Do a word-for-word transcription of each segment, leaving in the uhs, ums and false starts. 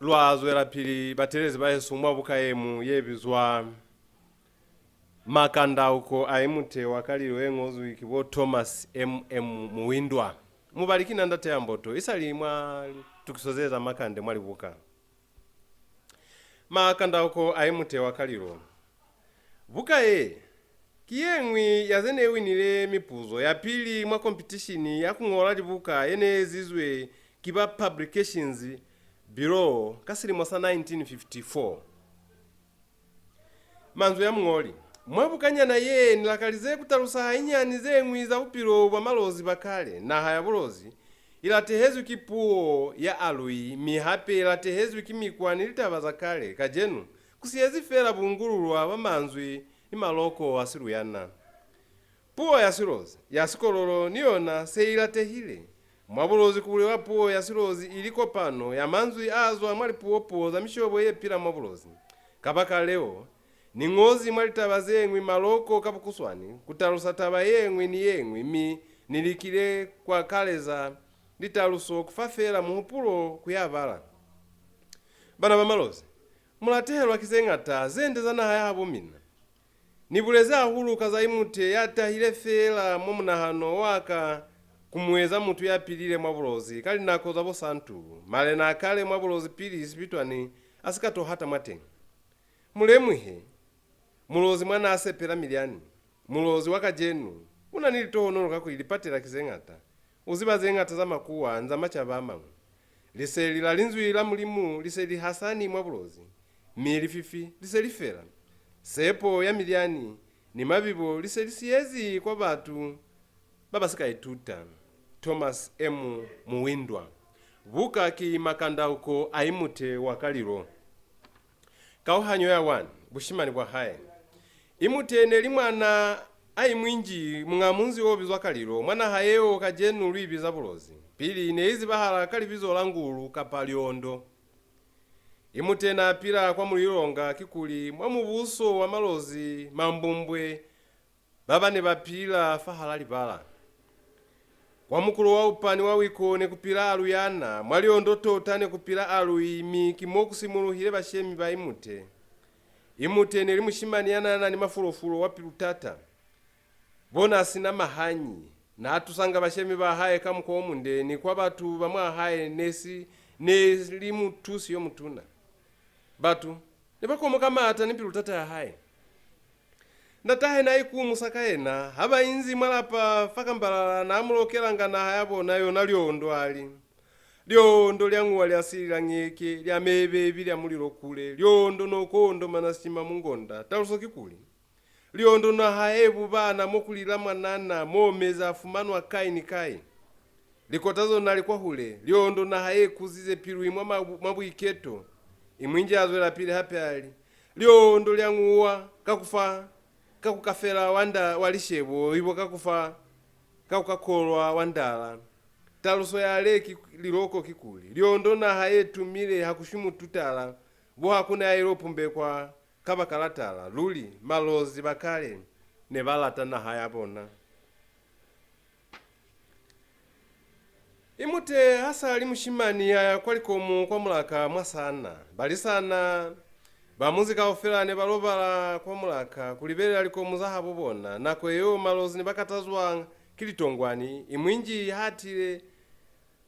Lwa zwelapili, batelezi bahesu, mwa buka ye mu ye bizwa Makandauko a Imute wa Kalilo ye ñozwi ki bo Thomas M. M. Muwindwa. Mubali ki na Ndate ya Mboto, isali mwa litukiso ze za makande mwa libuka. Makandauko a Imute wa Kalilo. Buka ye, ki ye ñwi ya ze ne winile mipuzo ya pili mwa kompitishini ya ku ñola libuka ye ne ezizwe ki ba Publications Bureau ka silimo sa nineteen fifty-four. Manzwi a muñoli. Mwa bukanyana ye, ni lakalize ku talusa hainyani ze ñwi za bupilo bwa Malozi ba kale. Naha ya Bulozi i latehezwi ki puo ya Alui, mi hape i latehezwi ki mikwa ni litaba za kale. Kacenu, ku siyezi fela bungululwa bwa manzwi ni maloko a Siluyana. Puo ya Silozi, ya Sikololo, ni yona se i latehile. Mwa Bulozi ku bulewa puo ya Silozi ili kopano ya manzwi a zwa mwa lipuo-puo za mishobo ye pila mwa Bulozi. Kabakaleo, ni ñozi mwa litaba ze ñwi maloko ka bukuswani ku talusa taba ye ñwi ni ye ñwi, mi ni likile ku akaleza litaluso ku fa fela muhupulo ku ya bala. Bana ba Malozi, mu latehelwa ki ze ñata ze nde za naha ya habo mina. Ni bulezi hahulu ka za Imute ya tahile feela mwa munahano wa ka ku mu eza mutu ya pilile mwa Bulozi ka linako za bo Santu, malena a kale mwa Bulozi pili sipitwani a si ka to hata mwateñi. Mu lemuhe, Mulozi mwa n'a sepela milyani, Mulozi wa kacenu u na ni litohonolo kakuli lipatela ki ze ñata. U ziba ze ñata za makuwa ni za macaba a mañwi. Liseli la Linzwi la Mulimu li se li hasani mwa Bulozi, mi lififi li se li fela. Sepo ya milyani ni mabibo li se li siyezi kwa batu ba ba si ka ituta. Thomas M. Muwindwa. Buka ki Makandauko a Imute wa Kalilo. Kauhanyo ya one. Bushimani bwa hae. Imute ne li mwana a Imwinji, muñ'a munzi o bizwa Kalilo, mwa naha yeo kacenu lu i biza Bulozi. Pili ne i zibahala ka libizo la Ngulu kapa Liondo. Imute n'a pila kwa Mulilonga, kikuli, mwa mubuso wa Malozi, Mambumbwe, ba ba ne ba pila fahal'a libala. Kwa mukulo wa Upani wa Wiko ne ku pila Aluyana, mwa Liondo tota ne ku pila Alui, mi ki mo ku simuluhile bashemi ba Imute. Imute ne li mushimani ya n'a na ni mafulofulo wa pilu tata. Bo n'a si na mahanyi, n'a tusanga bashemi ba hae ka mukwa o munde, ni kwa batu ba mwa hae ne si, ne li mutusi yo mutuna. Batu ne ba komoka maata ni pilu tata ya hae. Ndatahe n'a ikumusa ka yena, ha ba inzi mwa lapa fa kambalala, n'a mu lokelanga naha ya bona, yona Liondo, a li, "Liondo lya ñuwa lya sili la ñeke, lya mebebi lya mulilo kule, Liondo no kondo mana sima mungonda." Taluso kikuli, Liondo naha ye bubana mo ku lila mwanana, mo mezi a fumanwa kai ni kai. Likota zona li kwahule, Liondo naha ye kuzize pilwi mwa mabu-, mwa buiketo. Imwinji a zwelapili hape a li, "Liondo lya ñuwa ka ku fa, ka ku ka fela wa nda-, wa lishebo, ibo ka ku fa, ka ku ka kolwa wa ndala." Taluso ya le ki, liloko kikuli, Liondo naha ye tumile ha ku shwi mutu tala, bo ha ku na ya ilo pumbekwa, kabakala tala, luli, Malozi ba kale ne ba lata naha ya bona. Imute ha sa li mushimani, a ya kwa likomu kwa mulaka mwa Sana. Balisana ba munzi kaufela ne ba lobala kwa mulaka ku libelela likomu za habo bona. Nako yeo Malozi ne ba katazwa ki litongwani. Imwinji ha tile,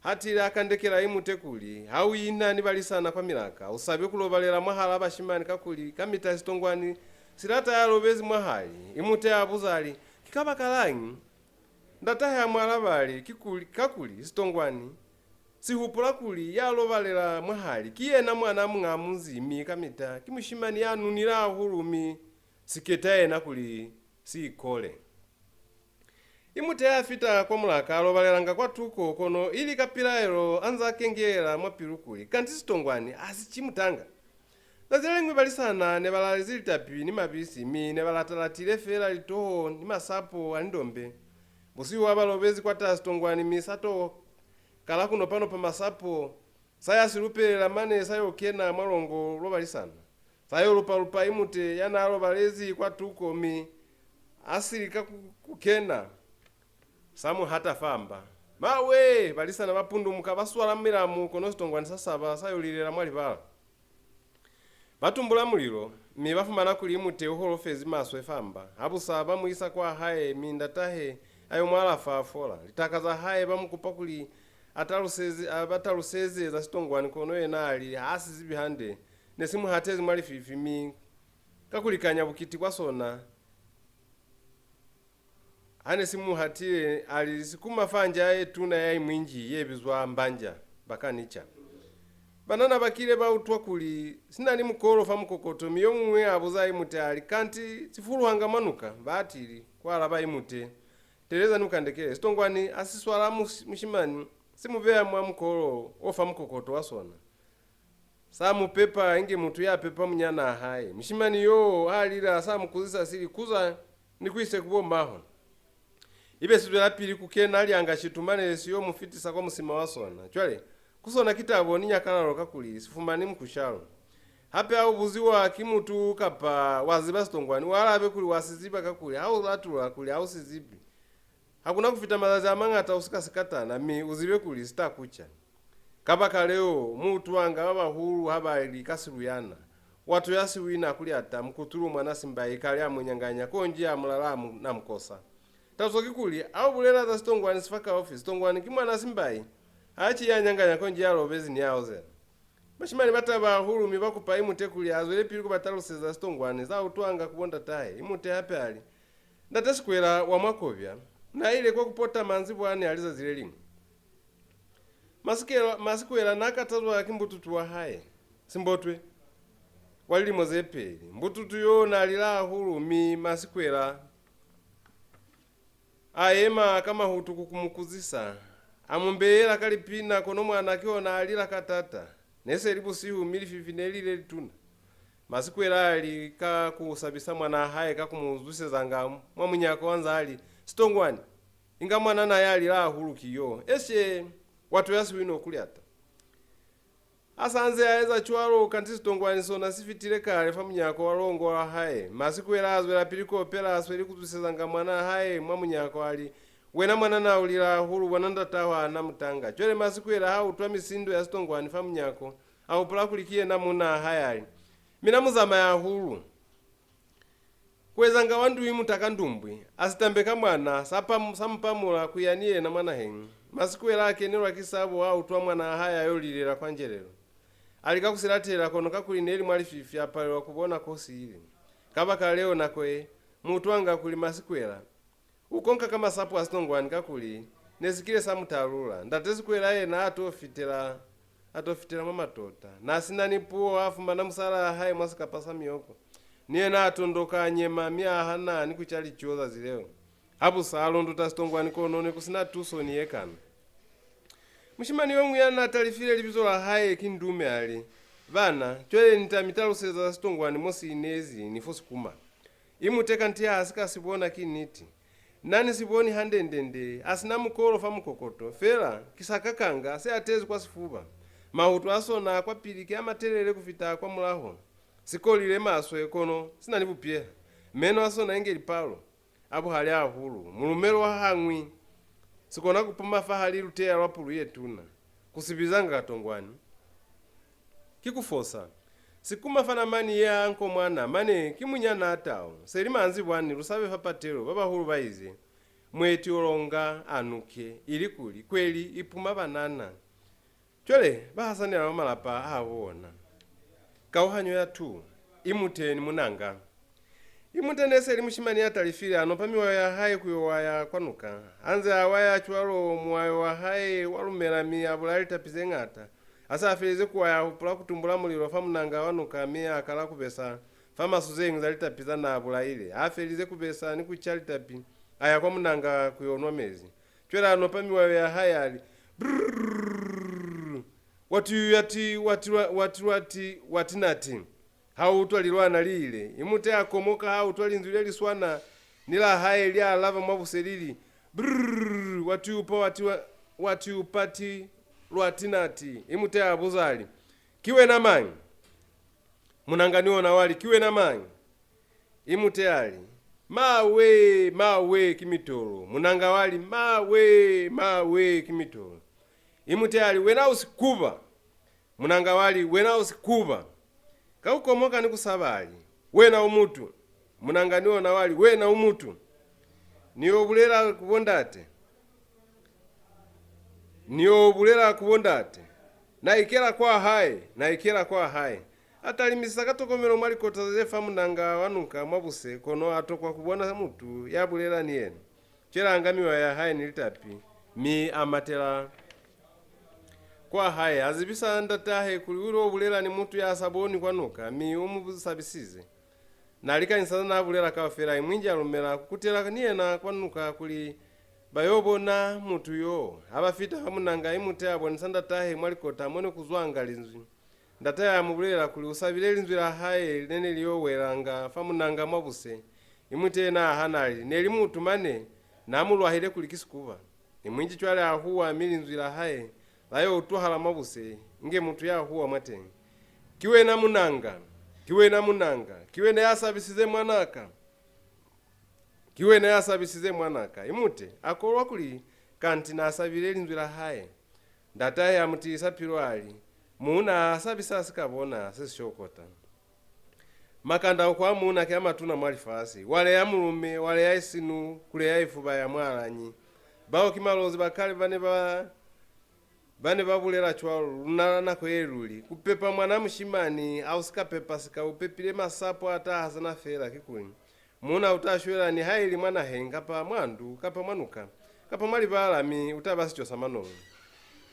ha tile a kandekela Imute kuli, "Ha u ina ni balisana kwa milaka, u sabe ku lobalela mwahal'a bashimani, kakuli kamita sitongwani si lata ya lobezi mwahali." Imute a buza a li, "Ki kabakalañi?" Ndatahe a mu alaba a li, "Kikuli, kakuli sitongwani si hupula kuli ya lobalela mwahali ki yena mwan'a muñ'a munzi, mi kamita ki mushimani ya nunile hahulu, mi si keta yena kuli si ikole." Imute ya fita kwa mulaka a lobalelanga kwa tuko, kono ili ka pilaelo a nza kengeela mwa pilu kuli, "Kanti sitongwani ha si ci mutanga?" Zazi le liñwi balisana ne ba lalezi litapi ni mabisi, mi ne ba latalatile feela litoho ni masapo a lindombe. Busihu ha ba lobezi kwat'a sitongwani, mi sa to kala ku nopanopa masapo, sa ya si lupelela mane sa yo kena mwa longo lwa balisana. Sa yo lupa-lupa Imute ya n'a lobalezi kwa tuko, mi a si lika ku, ku kena, sa mu hata fa mba. Mawe! Balisana ba pundumuka, ba swala milamu, kono Sitongwani sa saba, sa yo lilela mwa libala. Ba tumbula mulilo, mi ba fumana kuli Imute u holofezi maswe fa mba. Habusa ba mu isa kwa hae, mi ndatahe a yo mu alafa, a fola. Litaka za hae ba mu kupa kuli a taluseze, a ba taluseze za Sitongwani, kono yena a li ha si zibi hande. Ne si mu hatezi mwa lififi, mi ka ku likanya bukiti bwa sona, ha ne si mu hatile, a li, Sikuma fa nja ye tuna ya Imwinji ye bizwa Mbanja, ba ka ni ca. Banana ba kile ba utwa kuli si na ni mukolo fa mukokoto, mi yo muñwi a buza Imute a li, Kanti si fuluhanga mwa nuka? Batili, kwa alaba Imute. Teeleza ni u kandekele. Sitongwani ha si swala mus-, mushimani, si mu beya mwa mukolo o fa mukokoto wa sona. Sa mu pepa inge mutu ya pepa munyanaa hae. Mushimani yo ha lila, sa mu kuzisa, si li, Kuza ni ku ise ku bo maho. Ibe si zwelapili ku kena liangashitu mane si yo mu fitisa kwa musima wa sona. Cwale, ku sona ki tabo ni nyakalalo, kakuli si fumani mukushalo. Hape ha u buziwa ki mutu kapa wa ziba Sitongwani, u alabe kuli wa si ziba, kakuli ha u latula kuli ha u si zibi, ha ku na ku fita mazazi a mañata u si ka si katana, mi u zibe kuli si ta ku ca. Kabakaleo, mu utwanga ba bahulu ha ba li ka Siluyana, Watu ya siwina ku lyata, mukutulu mwana simbai, kale a mu nyanganya, konji a mulala a mu, na mu kosa. Taluso kikuli, ha u bulela za Sitongwani si fa kaufi, Sitongwani ki mwana simbai, ha ci ya nyanganya, konji ya lobezi ni ya ozela. Bashimani ba taba hahulu, mi ba kupa Imute kuli a zwelepili ku ba taluseza Sitongwani za utwanga ku bo ndatahe. Imute hape a li, Ndate Sikwela wa mwa Kobya na ile kwa ku pota manzibwani a lizazi le liñwi. Masikela-, Masikwela na katazwa ki mbututu wa hae, Simbotwe, wa lilimo ze peli. Mbututu yo na lila hahulu, mi Masikwela a yema ka mahutu ku, ku mu kuzisa. A mu mbeyela ka lipina, kono mwana ki ona a lila ka taata. Ne se li busihu, mi lififi ne li le lituna. Masikwela a lika ku sabisa mwanaa hae ka ku mu zwisezanga mwa munyako a nza a li, Sitongwani, inga mwanana ya lila hahulu ki yo. Eshe, watu ya siwino ku lyata. A sa nze a eza cwalo, kanti Sitongwani sona si fitile kale fa munyako wa longo wa hae. Masikwela a zwelapili ku opela, a sweli ku zwisezanga mwanaa hae mwa munyako, a li, Wena mwanana u lila hahulu, bona ndataho ha na mutanga. Cwale Masikwela ha utwa misindo ya Sitongwani fa munyako, a hupula kuli ki yena muunaa hae, a li, Mina mu zamaya hahulu. Ku ezanga wa ndui mutaka ndumbwi, a si tambeka mwana, sa pam-, sa mu pamula ku ya ni yena mwa naheñi. Masikwela a kenelwa ki sabo, a utwa mwanaa hae a yo lilela kwa njelelo. A lika ku si latela, kono kakuli ne li mwa lififi, a palelwa ku bona ko si ile. Kabakaleo, nako ye, mu utwanga kuli Masikwela u konka ka masapo a Sitongwani, kakuli ne si kile sa mu talula. Ndate Sikwela yena a to fitela, a to fitela mwa matota. Na si na ni puo, a fumana musalaa hae mwa sikapa sa mioko. Ni yena a tondoka, a nyema, mi a hana ni ku ca lico zazi leo. Habusa a londota Sitongwani, kono ne ku si na tuso ni ye kana. Mushimani yo muñwi ya n'a talifile libizo la hae ki Ndume a li, Bana, cwale ni ta mi taluseza za Sitongwani mo si inezi ni fo si kuma. Imute kanti ha si ka si bona ki niti. Na ni si boni hande-ndende, a si na mukolo fa mukokoto, fela ki sa kakanga se atezi kwa sifuba. Mahutu a sona a kwapili ki a matelele ku fita a kwa mulaho. Si kolile maswe, kono si na ni bupyeha. Meno a sona inge lipalo. A buhali hahulu. Mulumelo wa hañwi, si kona ku puma fahali luteya lwa pulu ye tuna, ku si bizanga katongwani. Ki ku fosa. Si kuma fa namani ye a nkomwana, mane ki munyanaa tau. Se li manzibwani, lu sabe fa patelo, ba bahulu ba ize, Mueti o longa a nuke, ilikuli, kweli i puma banana. Cwale, ba hasanela mwa malapa a habo bona. Kauhanyo ya two. Imute ni Munanga. Imute ne se li mushimani ya talifile, a nopa miwayo ya hae ku yo waya kwa nuka. Ha nze a waya cwalo, muwayo wa hae wa lumela, mi a bulaya litapi ze ñata. Ha se a felize ku waya, a hupula ku tumbula mulilo fa munanga wa nuka, mi a kala ku besa fa masu ze ñwi za litapi za n'a bulaile. Ha felize ku besa ni ku ca litapi, a ya kwa munanga ku yo nwa mezi. Cwale a nopa miwayo ya hae, a li, Brrrr! Wati, wati, wati, wati, wati, wati nati. Ha utwa lilwana li ile, Imute a komoka ha utwa linzwi le li swana ni la hae li alaba mwa buse li li, Brrrr! Wati upa, wati, wa-, wati upati, lwati nati. Imute a buza, a li, Ki wena mañi? Munanga ni ona wa li, Ki wena mañi? Imute a li, "Mawe, mawe, ki mitolo." Munanga wa li, "Mawe, mawe, ki mitolo." Imute a li, "Wena u sikuba." Munanga wa li, "Wena u sikuba." Ka ku komoka ni ku saba a li, "Wena u mutu." Munanga ni ona wa li, "Wena u mutu. Ni yo bulela ku bo ndate. Ni yo bulela ku bo ndate. Na ikela kwa hae, na ikela kwa hae." A talimisisa ka tokomelo mwa likota ze fa munanga wa nuka mwa buse, kono a tokwa ku bona mutu ya bulela ni yena. Cwale a nga miwa ya hae ni litapi, mi a matela kwa hae. A zibisa ndatahe kuli u ilo bulela ni mutu ya sa bonwi kwa nuka, mi u mu sabisize. Na likanyisa za na bulela kaufela, Imwinji a lumela ku kutela ni yena kwa nuka kuli ba yo bona mutu yo. Ha ba fita fa munanga, Imute a bonisa ndatahe mwa likota mo ne ku zwanga linzwi. Ndatahe a mu bulela kuli u sabile linzwi la hae le ne li yo welanga fa munanga mwa buse. Imute yena a hana a li, "Ne li mutu mane, na mu lwahile kuli ki sikuba." Imwinji cwale a huwa, mi linzwi la hae la yo utwahala mwa buse, inge mutu ya huwa mwateñi. "Ki wena munanga! Ki wena munanga! Ki wena ya sabisize mwanaka! Ki wena ya sabisize mwanaka!" Imute a kolwa kuli kanti na sabile linzwi la hae. Ndatahe a mu tiisa pilu a li, "Muuna ha sabi sa si ka bona se si shokota." Makandauko a muuna ki a matuna mwa lifasi. Wa leya mulume, wa leya isinu, ku leya ifuba ya mwalañi. Bao ki Malozi ba kale ba ne ba, ba ne ba bulela cwalo. Luna la nako ye luli, ku pepa mwana mushimani, ha u si ka pepa sika u pepile masapo a ta hasana fela, kikuli muuna u ta shwela nihaili mwa naheñi, kapa mwa ndu, kapa mwa nuka, kapa mwa libala, mi u ta ba sico sa manoñu.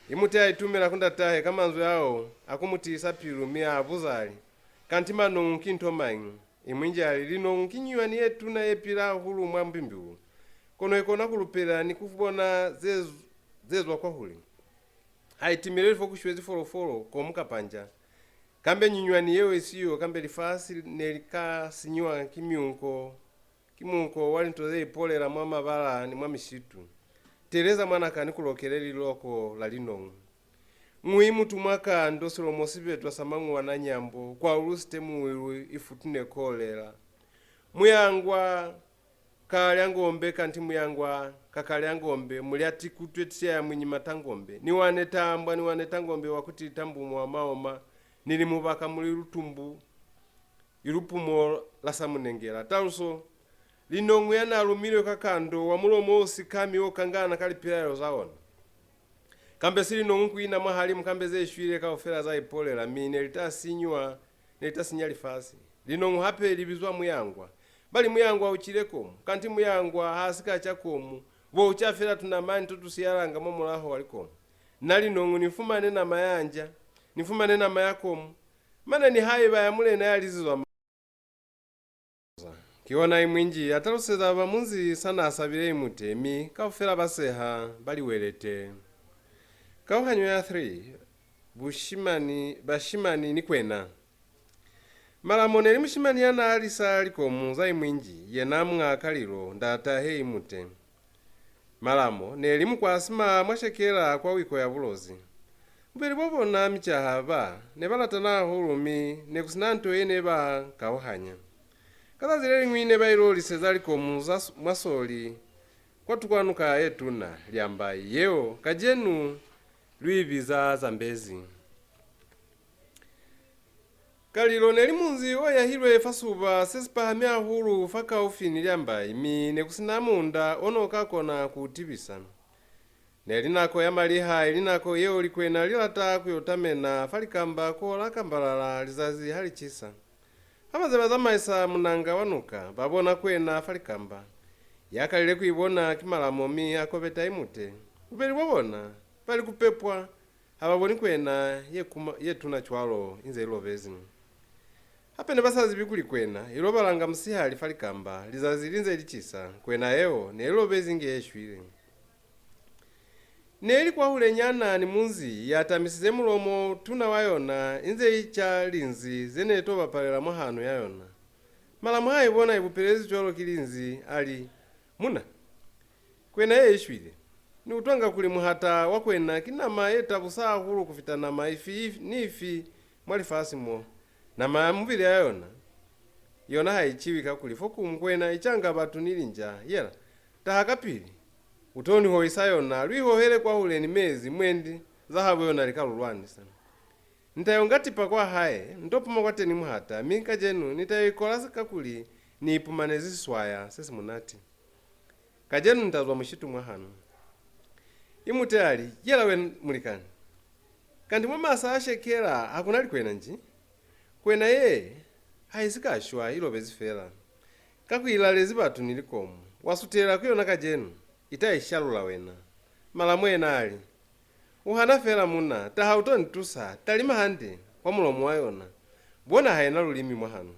Imute a itumela ku ndatahe ka manzwi ao a ku mu tiisa pilu, mi a buza a li, "Kanti manoñu ki nto mañi?" Imwinji a li, "Linoñu ki nyunywani ye tuna ye pila hahulu mwa mbimbilu, kono i kona ku lupela ni ku bona ze, ze zwa kwahule. Ha i timeli fo ku shwezi folofolo, komu kapa nja. Kambe nyunywani yeo i siyo, kambe lifasi ne li ka sinyiwa ki miunko, ki munko wa linto ze ipolela mwa mabala ni mwa mishitu. Teeleza mwanaka ni ku lokele liloko la linoñu. Ngwi mutu mwa ka ndo silomo sibetwa sa mañuwana nyambo, kwa ulusite muwilu i futune kolela. Muyangwa ka lya ngombe, kanti muyangwa ka ka lya ngombe, mulya tikutwe tisya ya mwinyima ta ngombe. Ni wane tambwa, ni wane ta ngombe wa kuti tambumo wa maoma, ni limubaka muli lutumbu, ilupumo la samunengela." Taluso, linoñu ya na lumilwe ka kando wa mulomo o sikami o kangana ka lipilaelo za ona. Kambe si linoñu ku ina mwahalimu, kambe ze shwile kaufela za ipolela, mi ne li ta sinywa, ne li ta sinya lifasi. Linoñu hape li bizwa muyangwa. Ba li muyangwa u cile komu, kanti muyangwa ha si ka ca komu, bo u ca fela tunamani to tu siyalanga mwa mulaho wa likomu. Na linoñu ni fumane nama ya nja, ni fumane nama ya komu, mane nihaiba ya mulena ya lizizwa ma-, ki ona Imwinji a taluseza ba munzi sa na sabile Imute, mi kaufela ba seha, ba liwelete. Kauhanyo ya three, bushimani, bashimani ni kwena. Malamo ne li mushimani ya na alisa likomu za Imwinji, yena muñ'a Kalilo, ndatahe Imute. Malamo ne li mukwasima mwa shekela kwa wiko ya Bulozi. Bubeli bwa bona micaha ba ne ba latana hahulu, mi ne ku si na nto ye ne ba kauhanya. Ka zazi le liñwi ne ba ilo liseza likomu za s-, mwa soli kwa tukwanuka ye tuna, Lyambai, yeo kacenu lu i biza Zambezi. Kalilo ne li munzi o yahilwe fa suba se si pahami hahulu fakaufi ni Lyambai, mi ne ku si na munda o n'o ka kona ku u tibisa. Ne li nako ya maliha, ili nako yeo likwena li lata ku yo tamena fa likamba ko la kambalala lizazi ha li cisa. Ha ba nze ba zamaisa munanga wa nuka, ba bona kwena fa likamba. Ya kalile ku i bona ki Malamo, mi a kobeta Imute. Bubeli bwa bona ba li ku pepwa, ha ba boni kwena ye kuma, ye tuna cwalo inze i lobezi. Hape ne ba sa zibi kuli kwena i lobalanga musihali fa likamba, lizazi li nze li cisa. Kwena yeo ne i lobezi inge ye shwile. Ne li kwahulenyana ni munzi, ya tamisize mulomo tuna wa yona inze i ca linzi ze ne to bapalela mwa hanu ya yona. Malamo ha i bona i bupelezi cwalo ki linzi, a li, "Muna, kwena ye i shwile. Ni utwanga kuli muhata wa kwena ki nama ye tabusa hahulu ku fita nama ifi, ifi ni ifi mwa lifasi mo. Nama ya mubili ya yona yona ha i ciwi kakuli fokuñwi kwena i canga batu ni linja. Yela, taha kapili, u to ni hoisa yona, lu ihohele kwahule ni mezi, mwendi za habo yona li ka lu lwanisa. Ni ta yo nga tipa kwa hae, ni to puma kwateni muhata, mi kacenu ni ta yo ikola kakuli ni ipumanezi siswaya se si munati. Kacenu ni ta zwa mushitu mwahanu. Imute a li, Yela wena mulikani, kanti mwa masa a Shekela ha ku na likwena nji? Kwena ye ha i si ka shwa, i lobezi fela. Ka ku i lalezi batu ni likomu, wa sutela ku yona kacenu, i ta i shalula wena. Malamu yena a li, U hana fela muna, taha u to ni tusa, talima hande kwa mulomo wa yona. Bona ha i na lulimi mwahanu.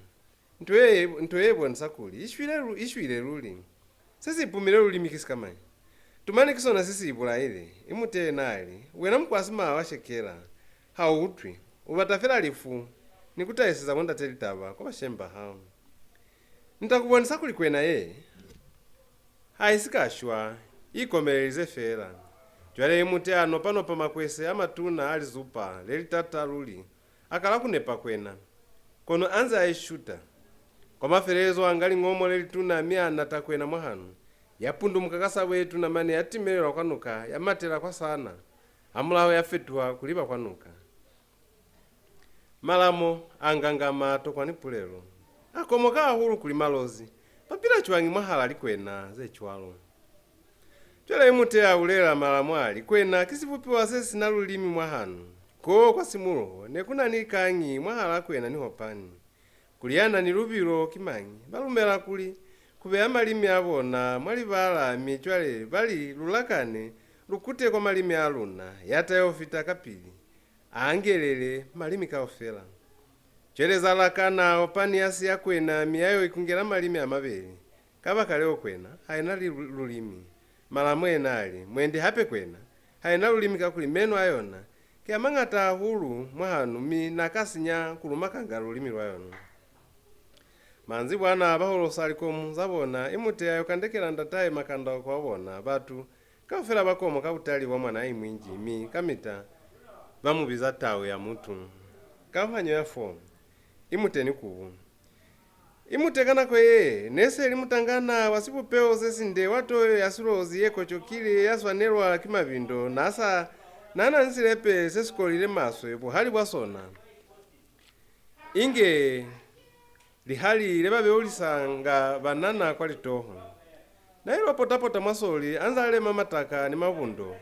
Nto ye, nto ye bonisa kuli i shwile lu-, i shwile luli. Se si ipumile lulimi ki sikamañi? Tumani ki sona se si i bulaile. Imute yena a li, Wena mukwasi mawa wa Shekela, ha u utwi. U bata fela lifu, ni ku tahiseza bo ndate litaba kwa bashemi ba hao. Ni ta ku bonisa kuli kwena ye ha i si ka shwa, i ikomelelize fela. Cwale Imute a nopa-nopa makwese a matuna a lizupa le li tata luli, a kala ku nepa kwena. Kono a nze a ishuta. Kwa mafelelezo a nga liñomo le lituna mi a nata kwena mwahanu. Ya pundumuka ka sabo ye tuna mane ya timelelwa kwa nuka, ya matela kwa sana. Hamulaho ya fetuha ku liba kwa nuka. Malamo a ngangama a tokwa ni pulelo. A komoka hahulu kuli Malozi ba pila cwañi mwahal'a likwena ze cwalo. Cwale Imute a bulela Malamo a li, Kwena ki sibupiwa se si na lulimi mwahanu. Koo kwa simuluho ne ku na ni kañi mwahal'a kwena ni hopani. Kuli ya na ni lubilo ki mañi? Ba lumela kuli ku beya malimi a bona mwa libala, mi cwale ba li, Lu lakane, lu kute kwa malimi a luna, ya ta yo fita kapili a angelele malimi kaufela. Cwale za lakana, hopani ya siya kwena, mi ya yo ikungela malimi a mabeli. Kabakaleo kwena ha i na li-, lulimi. Malamo yena a li, Mwendi hape kwena ha i na lulimi kakuli meno a yona ki a mañata hahulu mwahanu, mi na ka sinya ku lumakanga lulimi lwa yona. Manzibwana ba holosa likomu za bona, Imute a yo kandekela ndatahe makanda kwa bona. Batu kaufela ba komoka butali bwa mwana Imwinji, mi kamita ba mu biza tau ya mutu. Kauhanyo ya four. Imute ni kubu. Imute ka nako ye, ne se li mutangana wa sibupeho se sinde wa toho ya Silozi ye kocokile ya swanelwa ki mabindo, na sa, na na ni silepe se si kolile maswe, buhali bwa sona inge lihali le ba beulisanga banana kwa litoho. Na ilo pota-pota mwa soli, a nza lema mataka ni mabundo.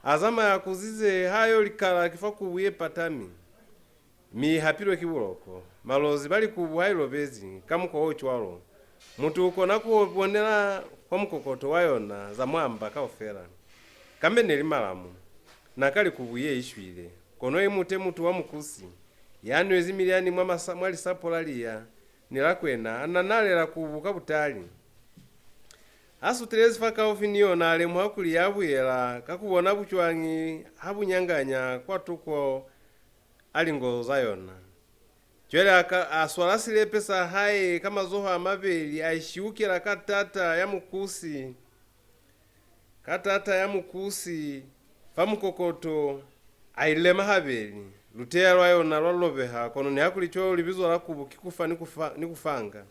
A zamaya kuzize ha yo likala ki fa kubu ye patami, mi i hapilwe ki buloko. Malozi ba li kubu ha i lobezi ka mukwa o cwalo, mutu u kona ku bonela kwa mukokoto wa yona za mwa mba kaufela. Kambe ne li Malamo. Na ka li kubu ye i shwile. Kono Imute mutu wa mukusi, ya nwezi milyani mwa masa-, mwa lisapo la liya ni la kwena, a nanalela kubu ka butali. A sutelezi fakaufi ni yona, a lemuha kuli ya buyela ka ku bona bucwañi ha bu nyanganya kwatuko a lingozo za yona. Cwale a ka, a swala silepe sa hae ka mazoho a mabeli, a i shiukela ka tata ya mukusi, ka tata ya mukusi fa mukokoto, a i lema habeli. Luteya lwa yona lwa lobeha, kono nihakulicwalo libizo la kubu ki kufa ni kufa, ni kufanga.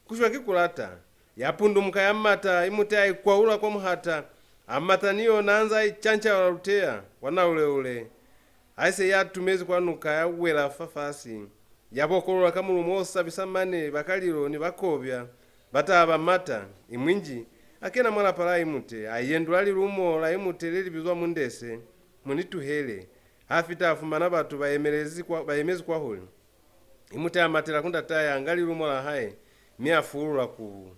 Ku shwa ki ku lata. Ya pundumuka, ya mata, Imute a ikwaula kwa muhata, a mata ni yona a nza a icancaula luteya kwa naule-ule. Ha se ya tumezi kwa nuka, ya wela fafasi, ya bokolola ka mulumo o sabisa mane ba Kalilo ni ba Kobya ba taha ba mata. Imwinji a kena mwa lapa la Imute, a yendula lilumo la Imute le li bizwa Mundese, Mu ni tuhele. Ha fita a fumana batu ba yemelezi kwa, ba yemezi kwahule. Imute a matela ku ndatahe, a nga lilumo la hae, mi a fuulula kubu.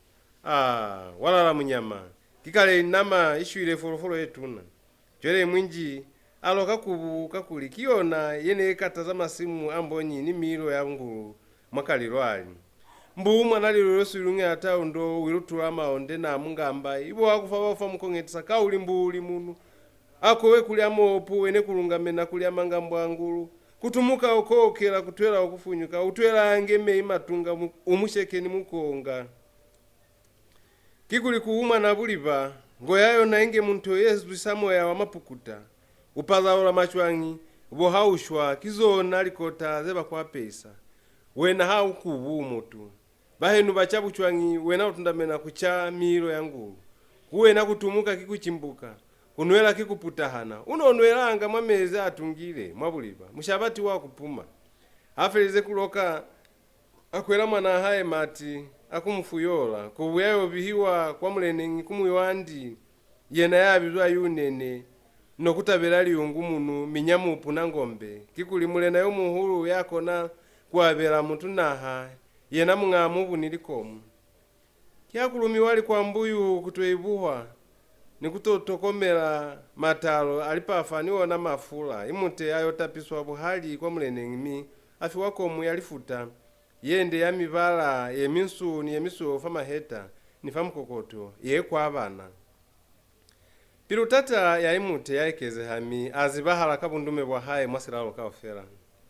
A, wa lala munyama! Ki kale inama i shwile folofolo ye tuna. Cwale Imwinji a loka kubu kakuli ki yona ye ne i kataza masimu a mbonyi ni miilo ya ngulu mwa Kalilo, a li, Mbuu mwana lilo yo swilunge ata undo wi lutula maonde na mungamba, ibo a kufa ba ufa mukongetisa kauli mbuu li munu. A kowe kuli a moopu wene ku lungamena kuli a mangambwa ngulu. Kutumuka u kookela, kutwela u kufunyuka, u twela ange mei matunga mu-, u musheke ni mukonga. Kikuli ku umwa na buliba, ngo ya yona inge munto ye zwisa moya wa mapukuta, u pazaula macwañi, bo ha u shwa, ki zona likota ze ba ku apeisa. Wena ha u kubu mutu. Bahenu ba ca bucwañi, wena u tundamena ku ca miilo ya ngulu. Ku wena ku tumuka ki ku cimbuka, ku nwela ki ku putahana. U no nwelanga mwa mezi a tungile mwa buliba, mushabati wa ku puma. Ha felize ku loka, a kwela mwanaa hae mati a ku mu fuyola. Kubu ya yo bihiwa kwa muleneñi ku Muywandi, yena ya bizwa Yunene, no ku tabela liungu munu minya mupu na ngombe. Kikuli mulena yo muhulu ya kona ku abela mutu naha, yena muñaa mubu ni likomu. Ki ha ku lumiwa likwambuyu ku to ibuhwa, ni ku to tokomela matalo a lipafa ni ona mafula. Imute a yo tapiswa buhali kwa muleneñi, mi a fiwa komu ya lifuta ye nde ya mibala ye minsu ni ye misweu fa maheta ni fa mukokoto, ye kwa bana. Pilu-tata ya Imute ya ekezeha, mi a zibahala ka bundume bwa hae mwa silalo kaufela.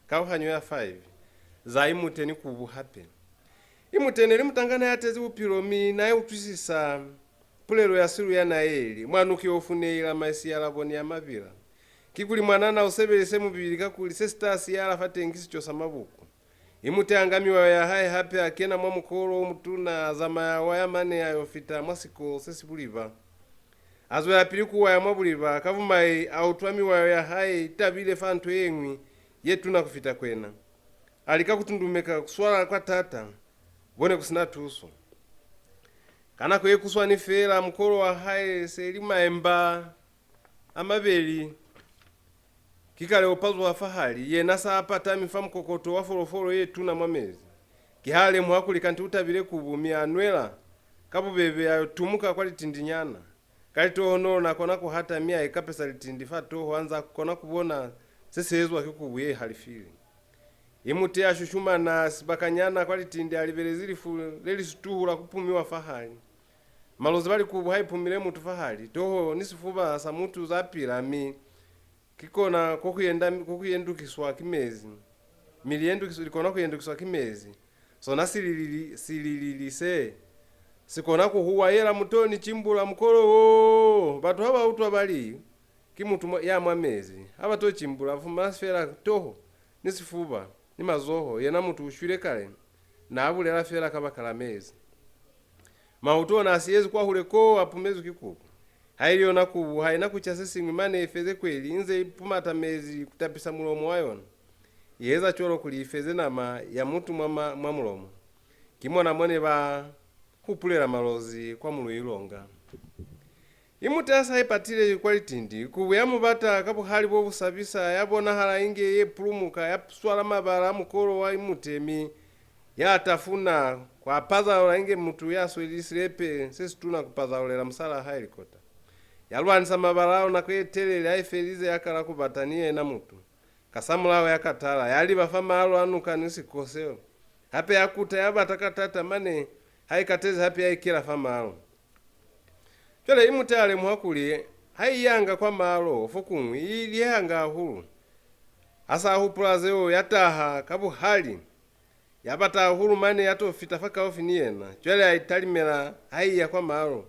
Kauhanyo ya five. Za Imute ni Kubu hape. Imute ne li mutangana ya tezi bupilo, mi na utwisisa pulelo ya Silu ya Naeli, "Mwanuki o funeila maisi ya laboni ya mabila." Kikuli mwanana u sebelise mubili, kakuli se si ta siyala fateñi ki sico sa mabuku. Imute a nga miwayo ya hae hape, a kena mwa mukolo o mutuna, a zamaya wa ya mane a yo fita mwa siko se si buliba. A zwelapili ku waya mwa buliba, ka bumai a utwa miwayo ya hae i tabile fa nto ye ñwi ye tuna ku fita kwena. A lika ku tundumeka ku swala kwa taata, bo ne ku si na tuso. Ka nako ye kuswani feela, mukolo wa hae se li maemba a mabeli, ki kale o pazuha fahali, yena sa patami fa mukokoto wa folofolo ye tuna mwa mezi. Ki ha lemuha kuli kanti u tabile Kubu, mi a nwela ka bubebe, a yo tumuka kwa litindinyana. Ka litohonolo na kona ku hata, mi a ikapesa litindi fa toho, a nza kona ku bona se si ezwa ki Kubu ye halifile. Imute a shushumana sibakanyana kwa litindi, a libelezi lifu le li situhu la ku pumiwa fahali. Malozi ba li, Kubu ha i pumile mutu fahali, toho ni sifuba sa mutu za pila, mi ki kona ko ku yenda, ko ku yendukiswa ki mezi. Mi li yendukiswa, li kona ku yendukiswa ki mezi. Sona sililili, sililili se, si kona ku huwa, "Yela muto ni cimbula mukolo wo!" Batu ha ba utwa ba li, "Ki mutu mwa, ya mwa mezi." Ha ba to cimbula, ba fumana fela toho, ni sifuba, ni mazoho, yena mutu u shwile kale, na bulela fela kabakala mezi. Mautu ona a siyezi kwahule koo a pumezwi ki Kubu. Haili yona Kubu ha i na ku ca se siñwi mane i feze kweli inze i pumata mezi ku tapisa mulomo wa yona. I eza cwalo kuli i feze nama ya mutu mwa, ma, mwa mulomo. Ki mona mo ne ba hupulela Malozi kwa Muluilonga. Imute ha sa ipatile kwa litindi, Kubu ya mu bata ka buhali bo bu sabisa, ya bonahala inge ye pulumuka, ya swala mabala a mukolo wa Imute, mi ya tafuna, kwa pazaula inge mutu ya sweli silepe se situna ku pazaulela musalaa hae likota. Ya lwanisa mabala ao nako ye telele, ha i felize ya kala ku bata ni yena mutu. Kasamulaho ya katala, ya liba fa maalo a nuka ni siko seo. Hape ya kuta, ya bata ka taata, mane ha i katezi hape ya ikela fa maalo. Cwale Imute a lemuha kuli ha i yanga kwa maalo fokuñwi i liyehanga hahulu. Ha sa hupula zeo, ya taha ka buhali. Ya bata hahulu mane ya to fita fakaufi ni yena. Cwale a italimela ha i ya kwa maalo.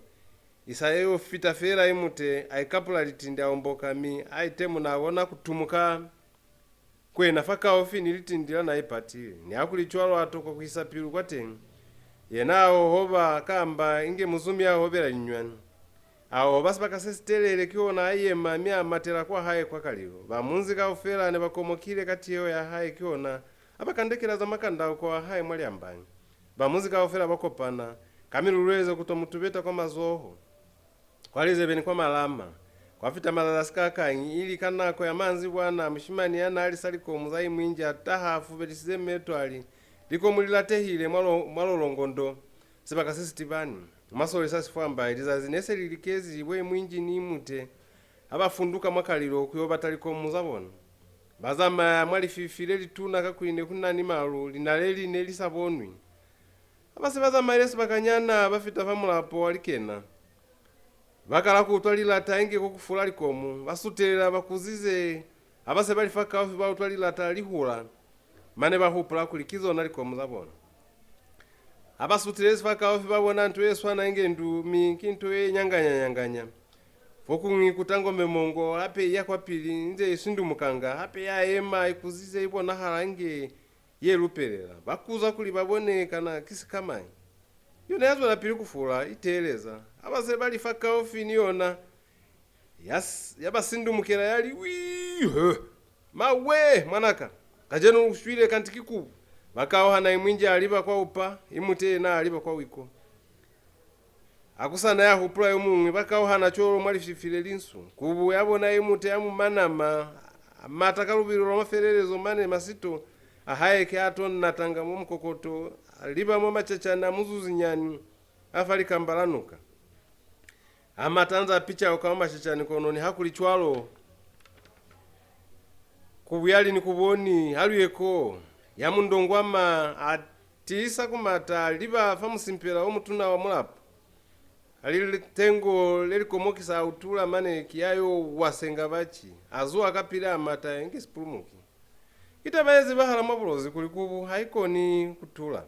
I sa yo fita feela Imute a ikapula litindi, a omboka, mi a itemuna, a bona ku tumuka kwena fakaufi ni litindi la na ipatile. Nihakulicwalo a tokwa ku isa pilu kwateñi. Yena a hohoba kamba inge muzumi a hobela linyunywani. A hoba sibaka se sitelele, kihona a yema mi a matela kwa hae kwa Kalilo. Ba munzi kaufela ne ba komokile ka tiyeho ya hae, kihona a ba kandekela za makandauko a hae mwa Lyambanyi. Ba munzi kaufela ba kopana ka milulweze ku to mu tubeta kwa mazoho, kwa lizebe ni kwa malama. Kwa fita mazazi a sikakañi, ili ka nako ya manzibwana, mushimani ya n'a lisa likomu za Imwinji a taha a fubelisize meto a li, "Likomu li latehile mwa lo-, mwa Lolongondo, sibaka se si tibani." Masole sa sifwamba, lizazi ne se li likezi, bo Imwinji ni Imute ha ba funduka mwa Kalilo ku yo bata likomu za bona. Ba zamaya mwa lififi le lituna, kakuli ne ku na ni malu, linaleli ne li sa bonwi. Ha ba se ba zamaile sibakanyana, ba fita fa mulapo wa Likena. Ba kala ku utwa lilata inge ko ku fula likomu. Ba sutelela ba kuzize. Ha ba se ba li fakaufi, ba utwa lilata li hula. Mane ba hupula kuli ki zona likomu za bona. Ha ba sutelezi fakaufi, ba bona nto ye swana inge ndu, mi ki nto ye nyanganya-nyanganya. Fokuñwi ku ta ngombe mongo, hape i ya kwapili, inze i sindumukanga, hape ya yema, i kuzize, i bonahala inge ye lupelela. Ba kuza kuli ba bone kana ki sikamañi. Yona ya zwelapili ku fula, i teeleza. Ha ba se ba li fakaufi ni yona, ya s-, ya ba sindumukela, ya li, "Wii, he! Mawe, mwanaka! Kacenu u shwile, kanti ki kubu." Ba kauhana, Imwinji a liba kwa upa, Imute yena a liba kwa wiko. Ha ku sa na ya hupula yo muñwi, ba kauhana cwalo mwa lififi le linsu. Kubu ya bona Imute ya mu manama, a mata ka lubilo lwa mafelelezo mane masito a hae ki a to natanga mwa mukokoto, a liba mwa macacani a muzuzunyani a fa likamba la nuka. A mata a nza picauka mwa macacani, kono nihakulicwalo, Kubu ya li ni ku boni, ha lu ye koo. Ya mu ndongwama, a tiisa ku mata, a liba fa musimpela o mutuna wa mulapo. A li litengo le li komokisa, a utula mane ki ya yo wa senga baci. A zuha kapili, a mata inge sipulumuki. Ki taba ye zibahala mwa Bulozi kuli kubu ha i koni ku tula.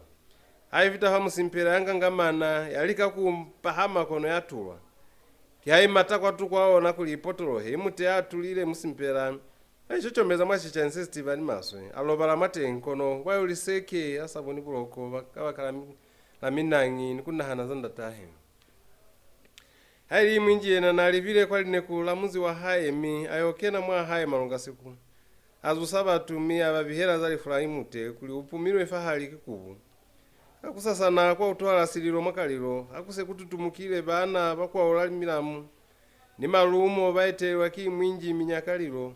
Ha i fita fa musimpela ya ngangamana, ya lika ku pahama kono ya tulwa. Ki ha i mata kwatuko a ona kuli i potolohe, Imute a tulile musimpela, a icocomeza mwa sicani se si tiba ni maswe, a lobala mwateñi kono kwa yo liseke a sa boni buloko ba, kabakala mi-, la minañi ni ku nahana za ndatahe. Haili Imwinji yena na libile kwa lineku la munzi wa hae mi a yo kena mwa hae malungasiku. A zusa batu mi a ba bihela za lifu la Imute kuli u pumilwe fahali ki kubu. Kakusasana kwa utwahala sililo mwa Kalilo, ha ku se ku tutumukile baana ba kwaula milamu ni malumo ba etelelwa ki Imwinji minya Kalilo.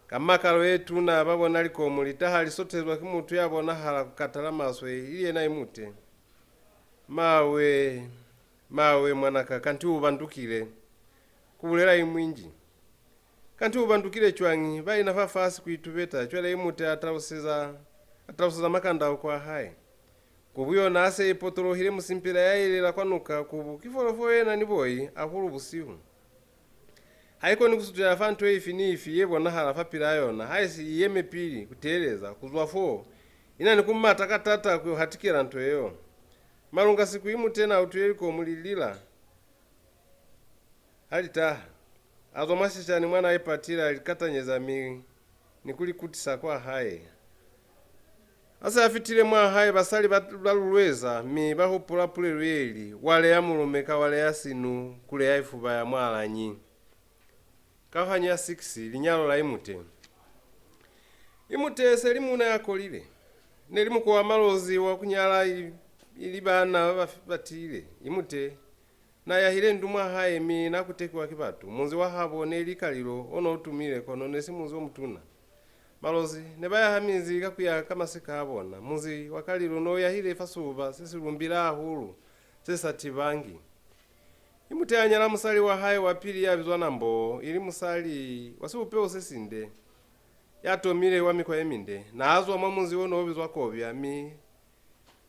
Ka makalo ye tuna ba bona likomu li taha li sotezwa ki mutu ya bonahala ku katala maswe, ili yena Imute. Mawe, mawe, mwanaka, kanti u bandukile, ku bulela Imwinji. Kanti u bandukile cwañi? Ba ina fafasi ku itubeta. Cwale Imute a taluseza, a taluseza makandauko a hae. Kubu yona ha se i potolohile musimpela ya ilela kwa nuka, kubu ki folofolo ye na ni boi hahulu busihu. Ha i koni ku sutela fa nto ifi ni ifi ye bonahala fapilaa yona, haisi i yeme pili, ku teeleza. Ku zwa fo, i na ni ku mata ka taata ku yo hatikela nto yeo. Malungasiku Imute na utwile likomu li lila ha li taha. A zwa mwa sicani mwa na ipatile, a li katanyeza mi ni ku li kutisa kwa hae. Ha se a fitile mwa hae, basali ba, ba lulweza, mi ba hupula pulelo ye li, "Wa leya mulume ka wa leya sinu, ku leya ifuba ya mwalañi." Kauhanyo ya six, Linyalo la Imute. Imute se li muuna ya kolile. Ne li mukowa Malozi wa ku nyala ili, ili baana ba ba tiile. Imute na yahile ndu mwa hae mi na kutekiwa ki batu. Munzi wa habo ne li Kalilo o no tumile, kono ne si munzi o mutuna. Malozi ne ba yaha minzi ka ku ya ka masika a bona. Munzi wa Kalilo no yahile fa suba se si lumbile hahulu, se sa tibangi. Imute a nyala musali wa hae wa pili ya bizwa Nambo, ili musali wa sibupeho se sinde, ya tomile wa mikwa ye minde. Na zwa mwa munzi o no bizwa Kobya, mi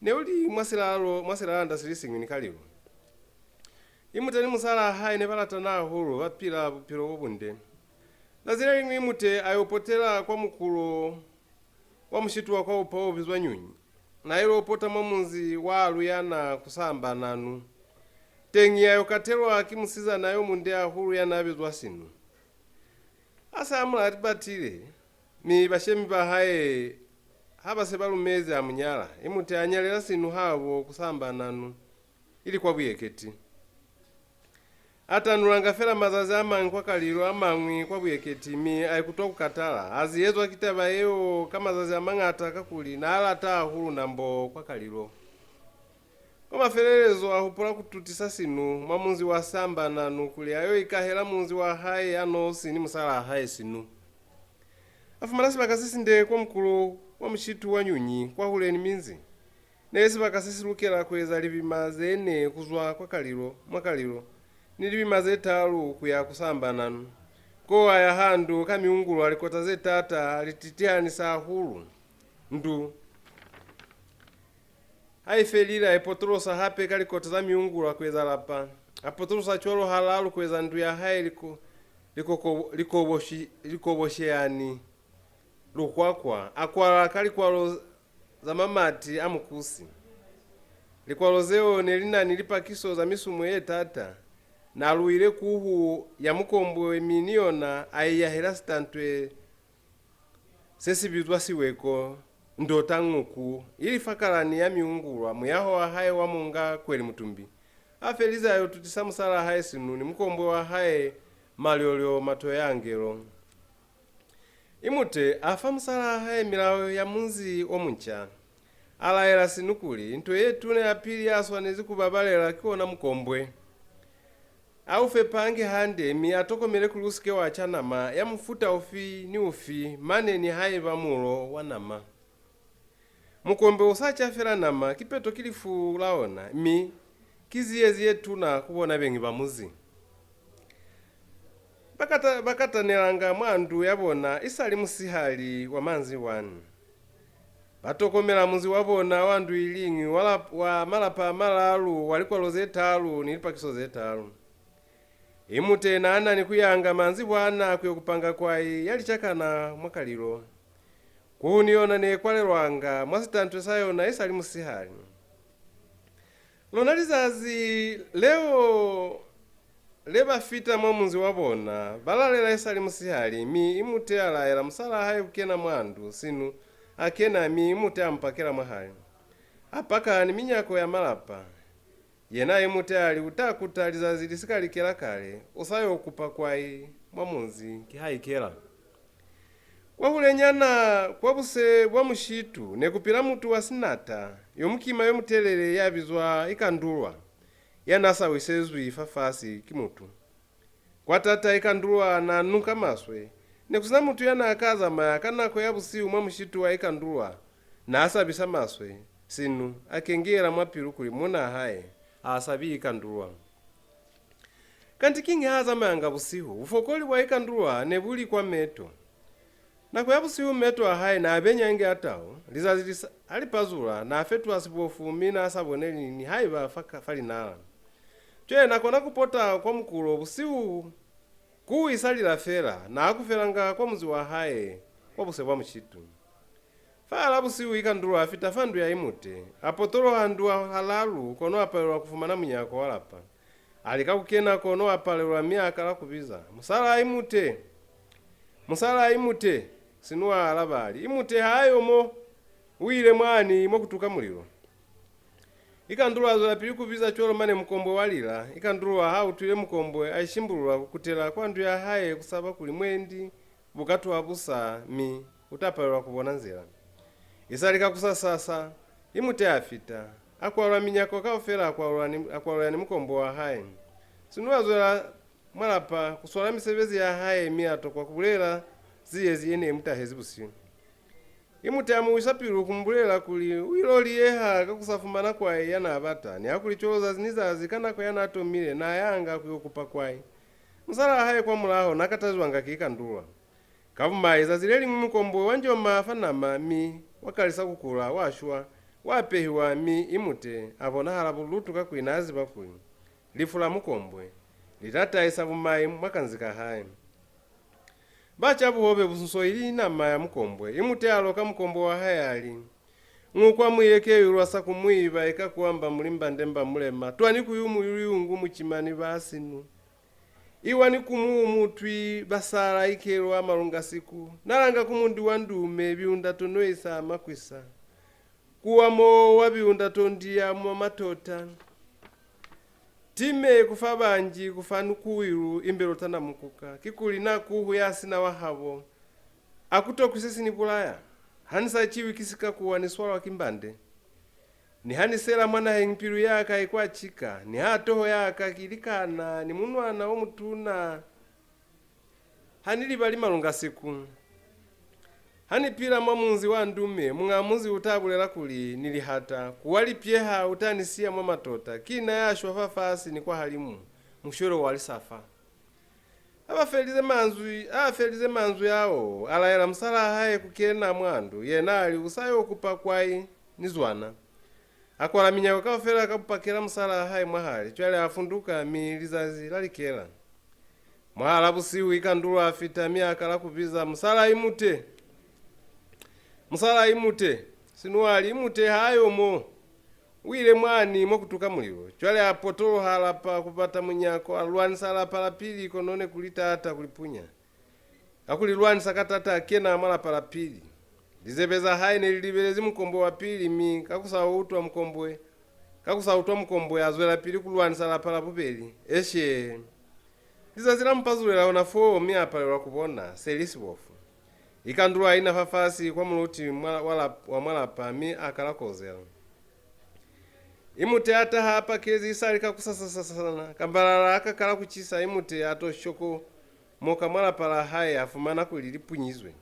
ne u li mwa silalo, mwa silalanda si li siñwi ni Kalilo. Imute ni musalaa hae ne ba latana hahulu, ba pila bupilo bo bunde. Zazi le liñwi Imute a yo potela kwa mukulo wa mushitu wa kwa upa o bizwa Nyunyi. Na ilo pota mwa munzi wa Aluyana ku samba nanu. Teñi a yo katelwa ki musizana yo munde hahulu ya na bizwa Sinu. A se a mu lati batile, mi bashemi ba hae ha ba se ba lumezi a mu nyala, Imute a nyalela Sinu habo ku samba nanu, ili kwa Buyeketi. A tanulanga fela mazazi a mañwi kwa Kalilo, a mañwi kwa Buyeketi, mi a ikutwa ku katala. A ziyezwa ki taba yeo ka mazazi a mañata, kakuli na lata hahulu Nambo kwa Kalilo. Kwa mafelelezo a hupula ku tutisa Sinu mwa munzi wa Sambananu kuli a yo ikahela munzi wa hae a nosi ni musalaa hae Sinu. A fumana sibaka se sinde kwa mukulo wa mushitu wa Nyunyi, kwahule ni minzi. Ne li sibaka se si lukela ku eza libima ze ne ku zwa kwa Kalilo, mwa Kalilo, ni libima ze talu ku ya ku Sambananu. Ko a yaha ndu ka miungulo a likota ze taata, a li titihanisa hahulu. Ndu ha i felile, a i potolosa hape ka likota za miungulo ku eza lapa. A potolosa cwalo halalu ku eza ndu ya hae liko, likoko, likoboshi, likobosheyani. Lukwakwa, a kwala ka likwalo za mamati a mukusi. Likwalo zeo ne li na ni lipakiso za misumo ye taata. Na luile kuhu ya mukombwe mi ni yona a i yahela sitantwe se si bizwa siweko Ndota Ñuku, ili fa kalani ya Miungulwa, muyaho wa hae wa Munga Kweli Mutumbi, a felize a yo tutisa musalaa hae Sinu ni mukombwe wa hae Malyolyo Matoyangelo. Imute a fa musalaa hae milao ya munzi o munca. A laela Sinu kuli, nto ye tuna ya pili ya swanezi ku babalela ki ona mukombwe. A u fepange hande, mi a tokomele kuli u si ke wa ca nama ya mufuta ufi ni ufi, mane nihaiba mulo wa nama. Mukombwe u sa ca fela nama, kipeto ki lifu la ona, mi ki ziyezi ye tuna ku bona beñi ba muzi. Ba kata-, ba katanelanga mwa ndu ya bona isali musihali wa manzibwana. Ba tokomela munzi wa bona wa ndu iliñwi, wa lap-, wa malapa a malalu, wa likwalo ze talu, ni lipakiso ze talu. Imute n'a na ni ku yanga manzibwana ku yo kupanga kwai ya licakana mwa Kalilo. Kuhu ni yona ne kwalelwanga mwa sitantwe sa yona isali musihali. Lona lizazi leo le ba fita mwa munzi wa bona, ba lalela isali musihali, mi Imute a laela musalaa hae ku kena mwa ndu. Sinu a kena, mi Imute a mu pakela mwahali. A paka ni minyako ya malapa. Yena Imute a li, u ta kuta lizazi li si ka likela kale, u sa yo kupa kwai mwa munzi, ki ha ikela. Kwahulenyana kwa buse bwa mushitu ne ku pila mutu wa sinata, yo mukima yo mutelele ya bizwa Ikandulwa, ya n'a sa wisezwi fafasi ki mutu. Kwa tata Ikandulwa n'a nuka maswe. Ne ku si na mutu ya n'a ka zamaya ka nako ya busihu mwa mushitu wa Ikandulwa. N'a sabisa maswe. Sinu a kengeyela mwa pilu kuli muunaa hae ha sabi Ikandulwa. Kanti kiñi ha zamayanga busihu? Bufokoli bwa Ikandulwa ne bu li kwa meto. Nako ya busihu meto a hae n'a benya inge a tau. Lizazi li sa, ha li pazula, n'a fetuha sibofu, mi n'a sa boneli nihaiba fa, fa linala. Cwale n'a kona ku pota kwa mukulo busihu ku isa lila fela, n'a kufelanga kwa munzi wa hae kwa buse bwa mushitu. Fahala busihu Ikandulwa a fita fa ndu ya Imute, a potoloha ndu halalu, kono a palelwa ku fumana munyako wa lapa. A lika ku kena, kono a palelwa, mi a kala ku biza, "Musalaa Imute! Musalaa Imute!" Sinu a alaba a li, "Imute ha yo mo! U ile mwani mo ku tuka mulilo." Ikandulwa a zwelapili ku biza cwalo, mane mukombwe wa lila. Ikandulwa ha utwile mukombwe, a ishimbulula ku kutela kwa ndu ya hae, ku saba kuli mwendi bu ka tuha busa, mi u ta palelwa ku bona nzila. Isali kakusasasa, Imute a fita, a kwalula minyako kaufela, a kwalula ni, a kwalula ni mukombwe wa hae. Sinu a zwela mwa lapa ku swala misebezi ya hae, mi a tokwa ku bulela ziyezi ye ne i mu tahezi busihu. Imute a mu wisa pilu ku mu bulela kuli u il'o liyeha ka ku sa fumana kwai ya n'a bata, nihakulicwalo zazi ni zazi ka nako ya n'a tomile n'a yanga ku yo kupa kwai. Musalaa hae kwamulaho n'a katazwanga ki Ikandulwa. Ka bumai, zazi le liñwi mukombwe wa njoma fa nama, mi wa kalisa ku kula, wa shwa, wa pehiwa, mi Imute a bonahala bulutu kakuli n'a ziba kuli lifu la mukombwe li ta tahisa bumai mwa kanzi ka hae. Ba ca buhobe busunso ili nama ya mukombwe. Imute a loka mukombwe wa hae a li, "Ñukwa mu ye ke yulwa sa ku mu iba, ika ku amba muli mbande mba mulema, twani ku yu mu yuli yungu mucima ni ba Sinu. Iwa ni ku mu mutwi ba sala ikelo a malungasiku, na langa ku mundi wa ndume biunda to noisa makwisa. Kuwa mo wa biunda to ndiya mwa matota. Time ku fa banji, ku fa nukuwilu, imbelo tana mukuka. Kikuli na kuhu ya sina wa habo. A ku tokwi se si ni bulaya. Ha ni sa ciwi ki sikakuwa, ni swalwa ki mbande. Niha ni sela mwa naheñi, pilu ya ka i kwa cika, niha toho ya ka ki likana ni munwana o mutuna. Ha ni libali malungasiku. Ha ni pila mwa munzi wa ndume, muñ'a munzi u ta bulela kuli ni lihata, kuwa lipyeha, u ta ni siya mwa matota, ki na ya shwa fafasi ni kwahalimu, mushwelo wa lisafa." Ha ba felize manzwi, ha felize manzwi ao, a laela musalaa hae ku kena mwa ndu, yena a li, "U sa yo kupa kwai ni zwana." A kwala minyako kaufela ka ku pakela musalaa hae mwahali, cwale a funduka, mi lizazi la likela. Mwahal'a busihu, Ikandulwa a fita, mi a kala ku biza, "Musalaa Imute! Musalaa Imute!" Sinu a li, "Imute ha yo mo! U ile mwani mwa ku tuka mulilo." Cwale a potoloha lapa ku bata munyako, a lwanisa lapa la pili, kono ne ku li taata ku li punya. Ka ku li lwanisa ka taata, a kena mwa lapa la pili. Lizebe za hae ne li libelezi mukombwe wa pili, mi ka ku sa utwa mukombwe, ka ku sa utwa mukombwe, a zwelapili ku lwanisa lapa la bubeli. Eshe! Lizazi la mu pazulela ona foo, mi a palelwa ku bona se li sibofu. Ikandulwa a ina fafasi kwa muluti mwa, wa, lap, wa mwa lapa, mi a kala ku ozela. Imute a taha a pakezi isali kakusasasasana, kambalala ha ka kala ku cisa, Imute a to shokomoka mwa lapa la hae, a fumana kuli li punyizwe.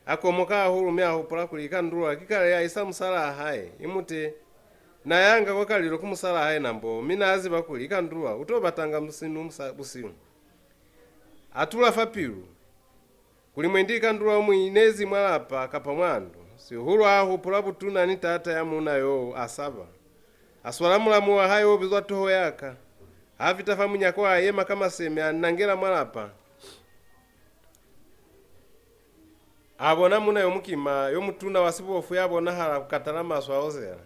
A komoka hahulu, mi a hupula kuli Ikandulwa ki kale a isa musalaa hae. Imute na yanga kwa Kalilo ku musalaa hae Nambo, mi na ziba kuli Ikandulwa u to batanga Musinu musa, busihu. A tula fa pilu kuli mwendi Ikandulwa u mu inezi mwa lapa kapa mwa ndu. Sihulu a hupula butuna ni taata ya muuna yoo, a saba. A swala mulamu wa hae o bizwa Toho ya ka. Ha fita fa munyako, a yema ka maseme, a nangela mwa lapa. A bona muuna yo mukima, yo mutuna wa sibofu ya bonahala ku katala maswe, a ozela.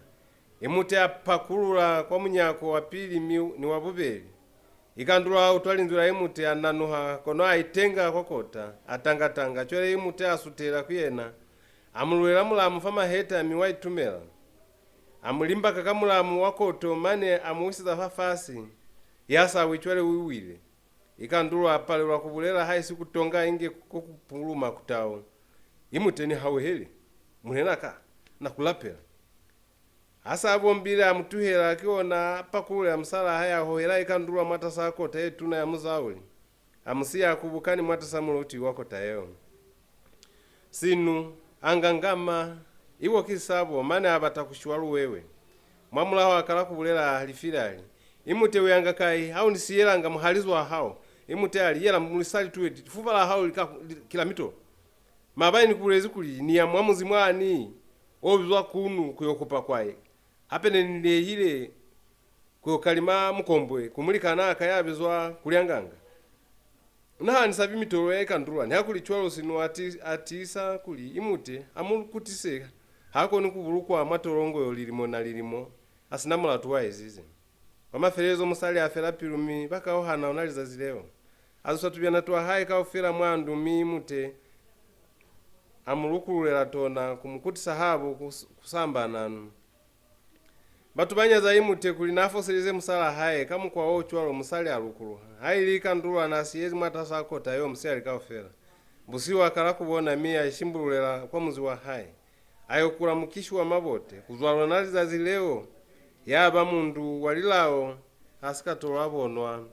Imute a pakulula kwa munyako wa pili mi, ni wa bubeli. Ikandulwa a utwa linzwi la Imute, a nanuha, kono a itenga kwa kota, a tanga-tanga. Cwale Imute a sutela ku yena, a mu lulela mulamu fa maheta, mi wa itumela. A mu limbaka ka mulamu wa koto, mane a mu wiseza fafasi. Ya sa wi cwale u wile. Ikandulwa a palelwa ku bulela, haisi ku tonga inge ko ku puluma ku tau. Imute, ni hauhele, munena ka, na ku lapela. Ha sa bombile, a mu tuhela, ki ona a pakulula musalaa hae, a hohela Ikandulwa mwatas'a kota ye tuna ya muzauli, a mu siya a kubukani mwatas'a muluti wa kota yeo. Sinu, a ngangama, ibo ki sabo, mane a bata ku shwa luwewe. Mwamulaho a kala ku bulela a halifile, a li, Imute, u yanga kai? Ha u ni siyelanga muhalizo wa hao. Imute a li, Yela, mulisali tuwe, lifuba la hao li ka, li, ki la mitolo. Maabani ni ku bulezi kuli ni ya mwa muzi mwani o bizwa Kunu ku yo kupa kwai. Hape ne ni lehile ku yo kalima mukombwe ku mulikanaa ka ya bizwa Kulyanganga. Na ha ni sabi mitolo ya Ikandulwa. Nihakulicwalo, Sinu a ti, a tiisa kuli Imute a mu kutise, ha koni ku bulukwa mwa tolongo yo lilimo na lilimo a si na mulatu wa ezize. Kwa mafelelezo, musali a fela pilu, mi ba kauhana ona lizazi leo. A zusa tubyana twa hae kaufela mwa ndu, mi Imute a mu lukululela tona ku mu kutisa habo ku, ku samba nanu. Batu ba nyaza Imute kuli n'a foselize musalaa hae. Ka mukwa o cwalo, musali a lukuluha. Haili Ikandulwa n'a siyezi mwatas'a kota yeo musihali kaufela. Busihu a kala ku bona, mi a ishimbululela kwa muzi wa hae. A yo kula mukishi wa mabote. Ku zwa lona lizazi leo, ya ba mundu wa lilao a si ka tolwa bonwa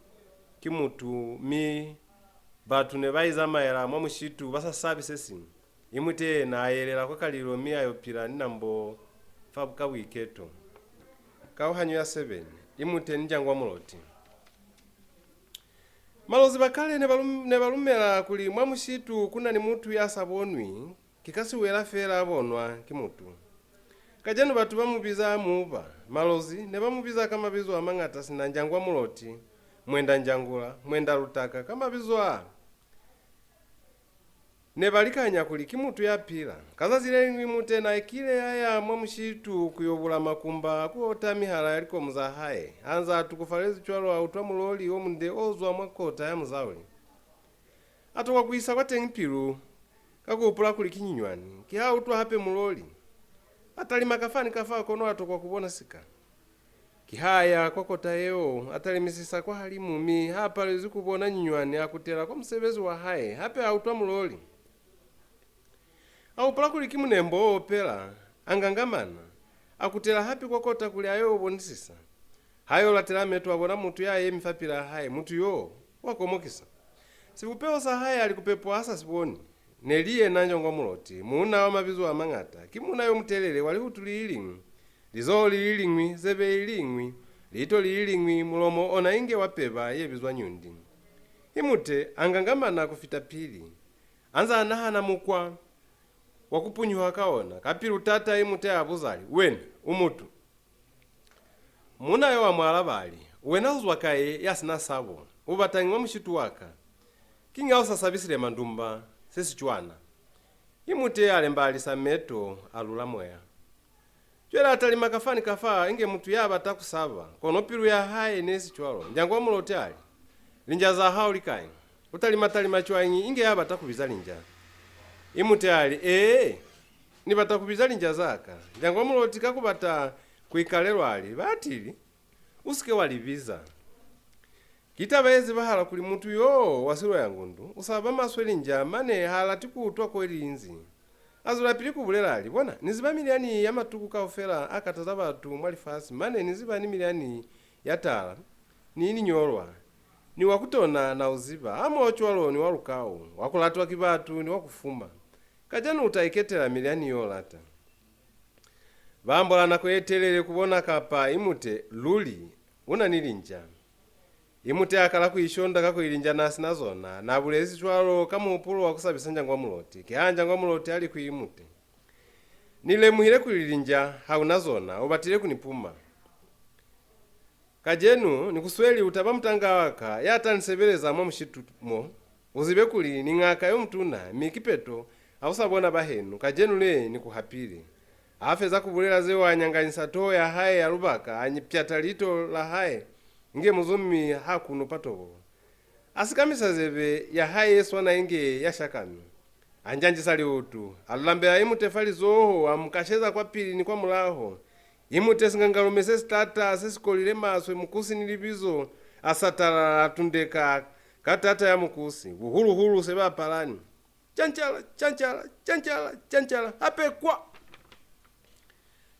ki mutu, mi batu ne ba izamaela mwa mushitu ba sa sabi se siñwi. Imute yena a yelela kwa Kalilo, mi a yo pila ni Nambo fa ka buiketo. Kauhanyo ya seven. Imute ni Njangwa Muloti. Malozi ba kale ne ba lum-, ne ba lumela kuli mwa mushitu ku na ni mutu ya sa bonwi, ki ka siwela feela a bonwa ki mutu. Kacenu batu ba mu biza Muuba. Malozi ne ba mu biza ka mabizo a mañata sina Njangwa Muloti, Mwenda Njangula, Mwenda Lutaka, ka mabizo a ne ba likanya kuli ki mutu ya pila. Ka zazi le liñwi, Imute n'a kile a ya mwa mushitu ku yo bula makumba a ku ota mihala ya likomu za hae. Ha nz'a tukufalezi cwalo, a utwa muloli o munde o zwa mwa kota ya muzauli. A tokwa ku isa kwateñi pilu, ka ku hupula kuli ki nyunywani. Kiha a utwa hape muloli. A talima kafa ni kafa, kono a tokwa ku bona sika. Kiha a ya kwa kota yeo, a talimisisa kwahalimu, mi ha palezwi ku bona nyunywani, a kutela kwa musebezi wa hae, hape a utwa muloli. A hupula kuli ki munembo o opela, a ngangamana, a kutela hape kwa kota kuli a yo bonisisa. Ha yo latela meto, a bona mutu ya yemi fapilaa hae. Mutu yo, wa komokisa. Sibupeho sa hae a li ku pepwa a sa si boni. Ne li yena Njangwa Muloti, muuna wa mabizo a mañata. Ki muuna yo mutelele, wa lihutu li li liñwi, lizoho li li liñwi, zebe i li iñwi, liito li li liñwi, mulomo ona inge wa peba ye bizwa nyundi. Imute a ngangamana ku fita pili. A nz'a nahana mukwa wa ku punyuha ka ona, ka pilu tata Imute a buza, a li, Wena, u mutu? Muuna yo a mu alaba, a li, Wena u zwa kai, ya si na sabo? U batañi mwa mushitu wa ka? Kiñi ha u sa sabisile mandumba se si cwana? Imute a lembalisa meto, a lula moya. Cwale a talima kafa ni kafa, inge mutu ya bata ku saba, kono pilu ya hae ne si cwalo. Njangwa Muloti a li, Linja za hao li kai? U talima-talima cwañi inge ya bata ku biza linja? Imute a li, Ee, Ni bata ku biza linja za ka. Njangwa Muloti ka ku bata ku ikalelwa a li, Batili, u si ke wa li biza. Ki taba ye zibahala kuli mutu yo wa Siloyangundu u saba maswe linja, mane ha lati ku utwa ko li inzi. A zwelapili ku bulela a li, Bona, ni ziba milyani ya matuku kaufela a kataza batu mwa lifasi, mane ni ziba ni milyani ya tala, ni linyolwa, ni wa ku tona na u ziba, hamoho cwalo ni wa lukau, wa ku latwa ki batu, ni wa ku fuma. Kacenu u ta iketela milyani yo lata. Ba ambola nako ye telele ku bona kapa Imute luli u na ni linja. Imute a kala ku ishonda, kakuli linja n'a si na zona. N'a bulezi cwalo ka muhupulo wa ku sabisa Njangwa Muloti. Kiha Njangwa Muloti a li ku Imute, Ni lemuhile kuli linja ha u na zona, u batile ku ni puma. Kacenu ni ku sweli u ta ba mutanga wa ka ya ta ni sebeleza mwa mushitu mo. U zibe kuli ni ngaka yo mutuna, mi kipeto ha u sa bona bahenu, kacenu le ni ku hapile. Ha feza ku bulela zeo, a nyanganyisa toho ya hae ya lubaka, a nyipyata liito la hae inge muzumi ha kunupa tobolo. A sikamisa zebe ya hae ye swana inge ya shakami. A njanjisa liutu, a lulambela Imute fa lizoho, a mu kasheza kwapili ni kwamulaho. Imute singangalume se sitata se si kolile maswe, mukusi ni libizo, a satalala, a tundeka ka tata ya mukusi, buhulu-hulu se ba palani. Cancala, cancala, cancala, cancala, hape kwa!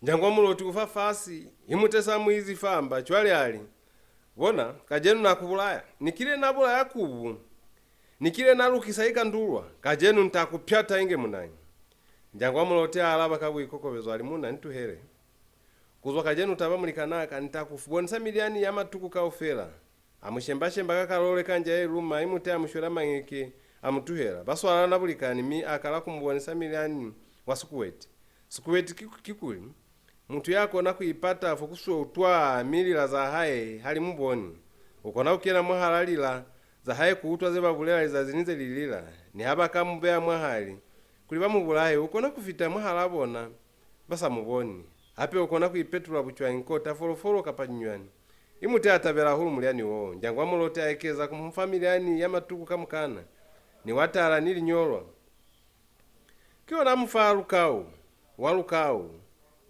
Njangwa Muloti u fa fasi, Imute sa mu izi fa mba, cwale a li, Bona, kacenu na ku bulaya. Ni kile na bulaya kubu. Ni kile na lukisa ikandulwa. Kacenu ni ta ku pyata inge munañi. Njangwa Muloti a alaba ka buikokobezo a li, Muna, ni tuhele. Ku zwa kacenu u ta ba mulikanaa ka, ni ta ku bonisa milyani ya matuku kaufela. A mu shemba-shemba ka kalole ka nja ye luma, Imute a mu shwela mañeke, a mu tuhela. Ba swalana bulikani, mi a kala ku mu bonisa milyani wa sikuweti. Sikuweti ki, kikuli, mutu ya kona ku ipata fo ku sweu twaa, mi lila za hae ha li mu boni. U kona ku kena mwahal'a lila za hae ku utwa ze ba bulela lizazi ni ze li lila, niha ba ka mu beya mwahali kuli ba mu bulaye, u kona ku fita mwahal'a bona ba sa mu boni. Hape u kona ku ipetula bucwañi, kota, folofolo, kapa cinyunywani. Imute a tabela hahulu mulyani wo. Njangwa Muloti a ekeza ku mu fa milyani ya matuku kamukana, ni wa tala, ni linyolwa. Ki ona a mu fa lukau, wa lukau,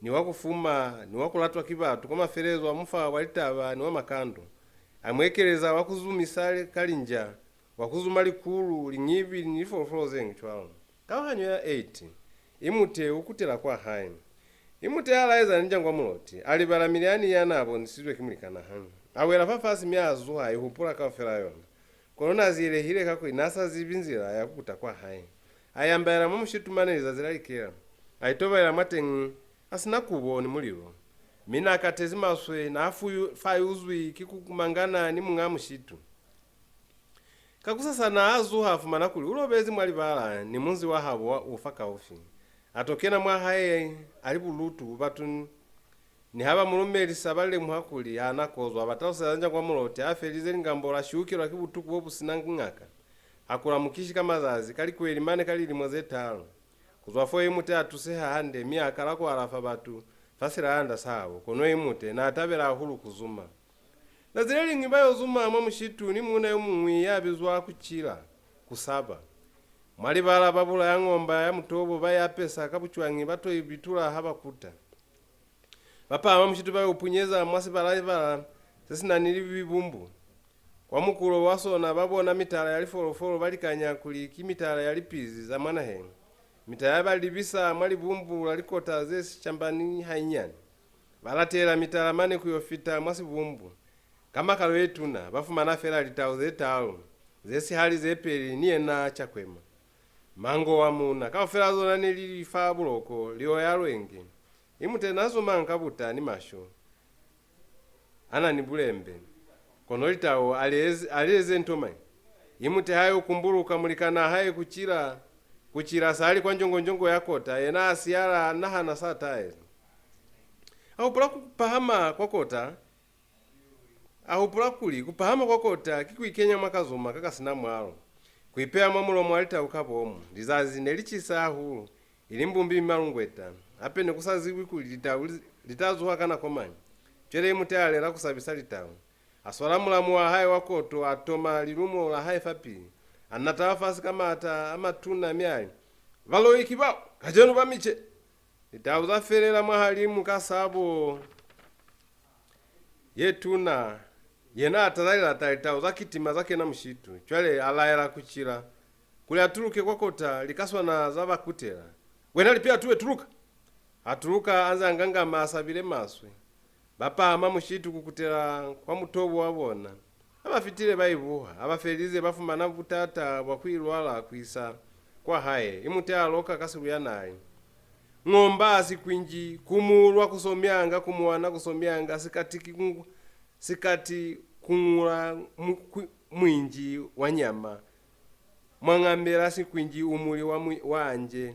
ni wa ku fuma, ni wa ku latwa ki batu, kwa mafelelezo a mu fa wa litaba ni wa makando. A mu ekeleza wa ku zumisa le-, ka linja, wa ku zuma likulu, liñibi, ni lifolofolo ze ñwi cwalo. Kauhanyo ya eight. Imute u kutela kwa hae. Imute a laeza ni Njangwa Muloti, a libala milyani ya n'a bonisizwe ki mulikan'a hae. A wela fafasi mi a zuha, a i hupula kaufela yona. Kono n'a ziyelehile kakuli n'a sa zibi nzila ya ku kuta kwa hae. A yambaela mwa mushitu mane lizazi la likela. A itobalela mwateñi, a si na kubo ni mulilo. Mi n'a katezi maswe, n'a fuyu-, fayuzwi ki ku kumangana ni muñ'a mushitu. Kakusasana a zuha, a fumana kuli u lobezi mwa libala, ni munzi wa habo wa u fakaufi. A to kena mwa hae a li bulutu, batu ni, niha ba mu lumelisa ba lemuha kuli ha na kozo. A ba taluseza Njangwa Muloti, a felize lingambo, la shiukelwa ki butuku bo bu si na ñaka. A kula mukishi ka mazazi, ka likweli, mane ka lilimo ze talu. Ku zwa fo Imute a tuseha hande, mi a kala ku alafa batu fa silalanda sa habo. Kono Imute n'a tabela hahulu ku zuma. Zazi le liñwi ba yo zuma mwa mushitu ni muuna yo muñwi ya bizwa Kucila, ku saba. Mwa libala ba bulaya ngomba ya mutobo, ba i apesa ka bucwañi, ba to i bitula ha ba kuta. Ba pahama mushitu, ba yo punyeza mwa sibalabala se si na ni libumbu. Kwa mukulo wa sona ba bona mitala ya lifolofolo, ba likanya kuli ki mitala ya lipizi za mwa naheñi. Mitala ya ba libisa mwa libumbu la likota ze sicambani hainyani. Ba latela mitala mane ku yo fita mwa sibumbu. Ka makalo ye tuna, ba fumana fela litau ze talu, ze sihali ze peli ni yena Cakwema. Mango wa muuna, kaufela zona ne li li fa buloko, lioya lwenge. Imute n'a zumanga ka buta ni masho a na ni bulembe. Kono litau a li eze, a li eze nto mañi? Imute ha yo kumbuluka mulikan'a hae Kucila, Kucila sa li kwa njongonjongo ya kota, yena a siyala a nahana sa ta eza. A hupula ku pahama kwa kota, a hupula kuli ku pahama kwa kota ki ku ikenya mwa kazuma ka ka si na mwalo, ku ipeya mwa mulomo wa litau ka bomu. Lizazi ne li cisa hahulu, ili mbumbi mi malungweta. Hape ne ku sa zibi kuli litau li, li ta zuha ka nako mañi. Cwale Imute a lela ku sabisa litau. A swala mulamu wa hae wa koto, a toma lilumo la hae fapili. A natala fasi ka maata a matuna mi a li, "Baloi ki bao! Kacenu ba mice!" Litau za felela mwahalimu ka sabo ye tuna. Yena a talalelata litau za kitima za kena mushitu. Cwale a laela kucila kuli a tuluke kwa kota, li ka swana za ba kutela. Wena lipi, a tuwe, tuluka! A tuluka a nze a ngangama, a sabile maswe. Ba pahama mushitu ku kutela kwa mutobo wa bona. Ha ba fitile ba ibuha. Ha ba felize ba fumana butata bwa ku ilwala ku isa kwa hae. Imute a loka ka siluyanai. Ngomba sikwinji, kumulwa ku somyanga, kumuwana ku somyanga, sikati ki ngu-, sikati kungula mu-, ku-, mwinji wa nyama. Mwangambela sikwinji umuli wa mwi-, wa nje.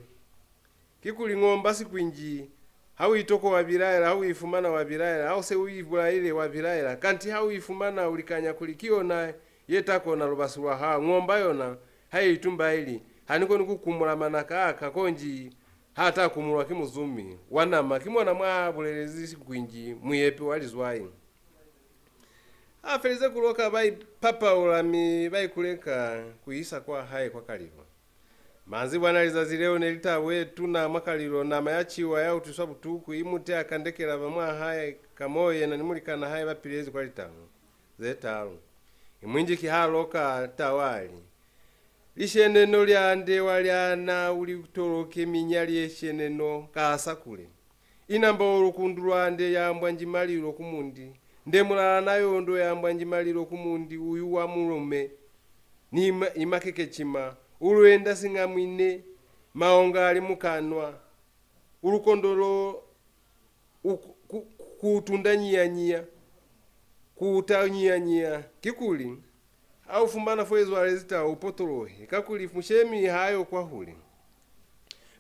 Kikuli ngomba sikwinji, ha u itoko wa bilaela, ha u ifumana wa bilaela, ha u se u ibulaile wa bilaela, kanti ha u ifumana u likanya kuli ki yona ye ta kona lubasi lwa hao. Ngomba yona, ha i itumba ili, ha ni koni ku kumula manaka a ka, konji ha ta kumulwa ki muzumi wa nama. Ki mona mwa bulelezi sikwinji muyepi wa lizwai. Ha felize ku loka, ba ipapaula mi ba ikuleka ku isa kwa hae kwa Kalilo. Manzibwana lizazi leo ne li tabo ye tuna mwa Kalilo, nama ya ciwa ya utwiswa butuku, Imute a kandekela ba mwa hae ka mo yena ni mulikana hae ba pilezi kwa litau ze talu. Imwinji ki ha loka tau a li, Lisheneno lya nde wa lyana u li toloke minyali ye sheneno ka sa kule. Inamba o lukundu lwa nde yambwa nji malilo ku mundi, nde mulala na yondo yambwa nji malilo ku mundi uyu wa mulume, ni ma-, ni makekecima, u lwenda singamwine, maonga ali mu kanwa, u lukondolo u ku, ku, ku tunda nyiyanyiya, ku uta nyiyanyiya, kikuli, ha u fumana fo i zwalezi tau u potolohe, kakuli mushemi ha yo kwahule.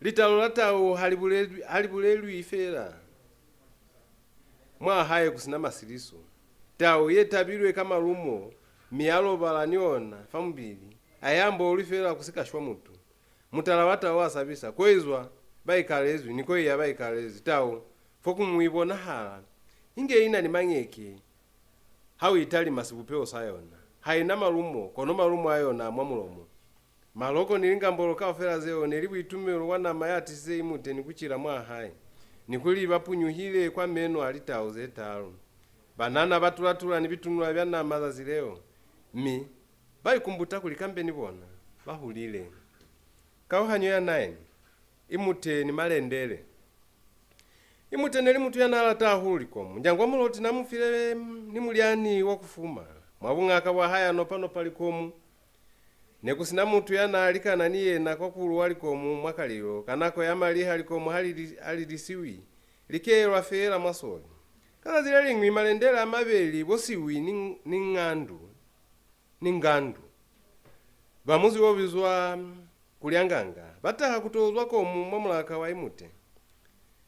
Litalo la tau ha li bulelwi, ha li bulelwi fela mwa hae ku si na masiliso. Tau ye tabilwe ka malumo, mi ya lobala ni ona fa mubili, ha i ambolwi fela ku si ka shwa mutu. Mutala wa tau wa sabisa, ko i zwa ba ikalezwi ni ko i ya ba ikalezi. Tau, fokuñwi i bonahala inge i na ni mañeke ha u i talima sibupeho sa yona. Ha i na malumo, kono malumo a yona a mwa mulomo. Maloko ni lingambolo kaufela zeo ne li buitumelo bwa nama ya tisize Imute ni ku cila mwa hae, ni kuli ba punyuhile kwa meno a litau ze talu. Banana ba tulatula ni bitunula bya nama zazi leo, mi ba ikumbuta kuli kambe ni bona ba hulile. Kauhanyo ya nine. Imute ni Malendele. Imute ne li mutu ya n'a lata hahulu likomu. Njangwa Muloti n'a mu file, mm, ni mulyani wa ku fuma. Mwa buñaka bwa hae a nopa-nopa likomu. Ne ku si na mutu ya n'a likana ni yena kwa ku luwa likomu mwa Kalilo. Ka nako ya maliha likomu ha li li, ha li lisiwi, li keelwa feela mwa soli. Ka zazi le liñwi, Malendele a mabeli, bo Siwi ni, ni Ngandu, ni Ngandu, ba muzi o bizwa Kulyanganga, ba taha ku to uzwa komu mwa mulaka wa Imute.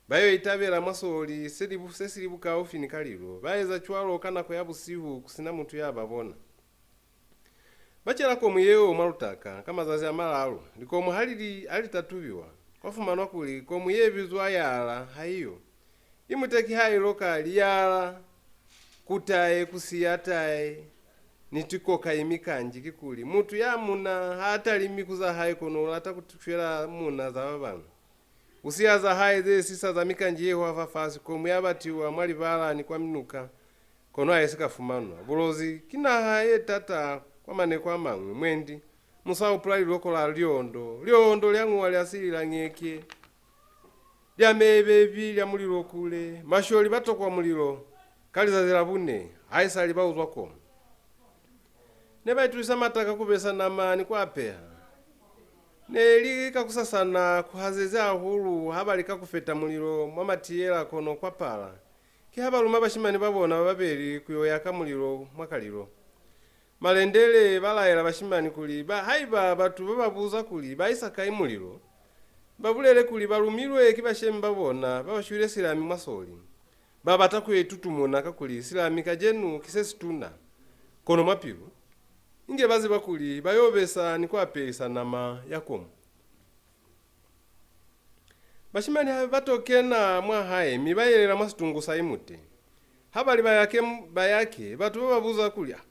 Ba yo itabela mwa soli se li bu-, se si li bukaufi ni Kalilo. Ba eza cwalo ka nako ya busihu ku si na mutu ya ba bona. Ba cela komu yeo mwa lutaka ka mazazi a malalu. Likomu ha li li, ha li tatubiwa, kwa fumanwa kuli komu ye bizwa Yala ha i yo. Imute ki ha ilo ka liyala, ku tae, ku siya tae, ni tikoka imikanji. Kikuli, mutu ya muna ha talimi ku za hae, kono u lata ku shwela muna za ba bañwi. U siya za hae ze sisa za mikanji ye hwa fafasi, komu ya batiwa mwa libala ni kwa minuka, kono ha i si ka fumanwa. Bulozi ki naha ye tata kwa maneko a mañwi, mwendi mu sa hupula liloko la liondo. Liondo lya ñuwa lya sili la ñeke. Lya mebebi lya mulilo kule, masholi ba tokwa mulilo ka lizazi la bune, haisali ba uzwa komu. Ne ba itusisa mataka ku besa nama ni ku apeha. Ne li kakusasana ku hazezi hahulu ha ba lika ku feta mulilo mwa matiyela, kono kwa pala. Ki ha ba luma bashimani ba bona ba babeli ku yo yaka mulilo mwa Kalilo. Malendele ba laela bashimani kuli ba, haiba batu ba ba buza kuli ba isa kai mulilo, ba bulele kuli ba lumilwe ki bashemi ba bona ba ba shwile silami mwa soli. Ba bata ku yo itutumuna, kakuli silami kacenu ki se situna. Kono mwa pilu, inge ba ziba kuli ba yo besa ni ku apehisa nama ya komu. Bashimani ha ba to kena mwa hae, mi ba yelela mwa situngu sa Imute. Ha ba li ba yake, ba yake, batu ba ba buza kuli, "Ah,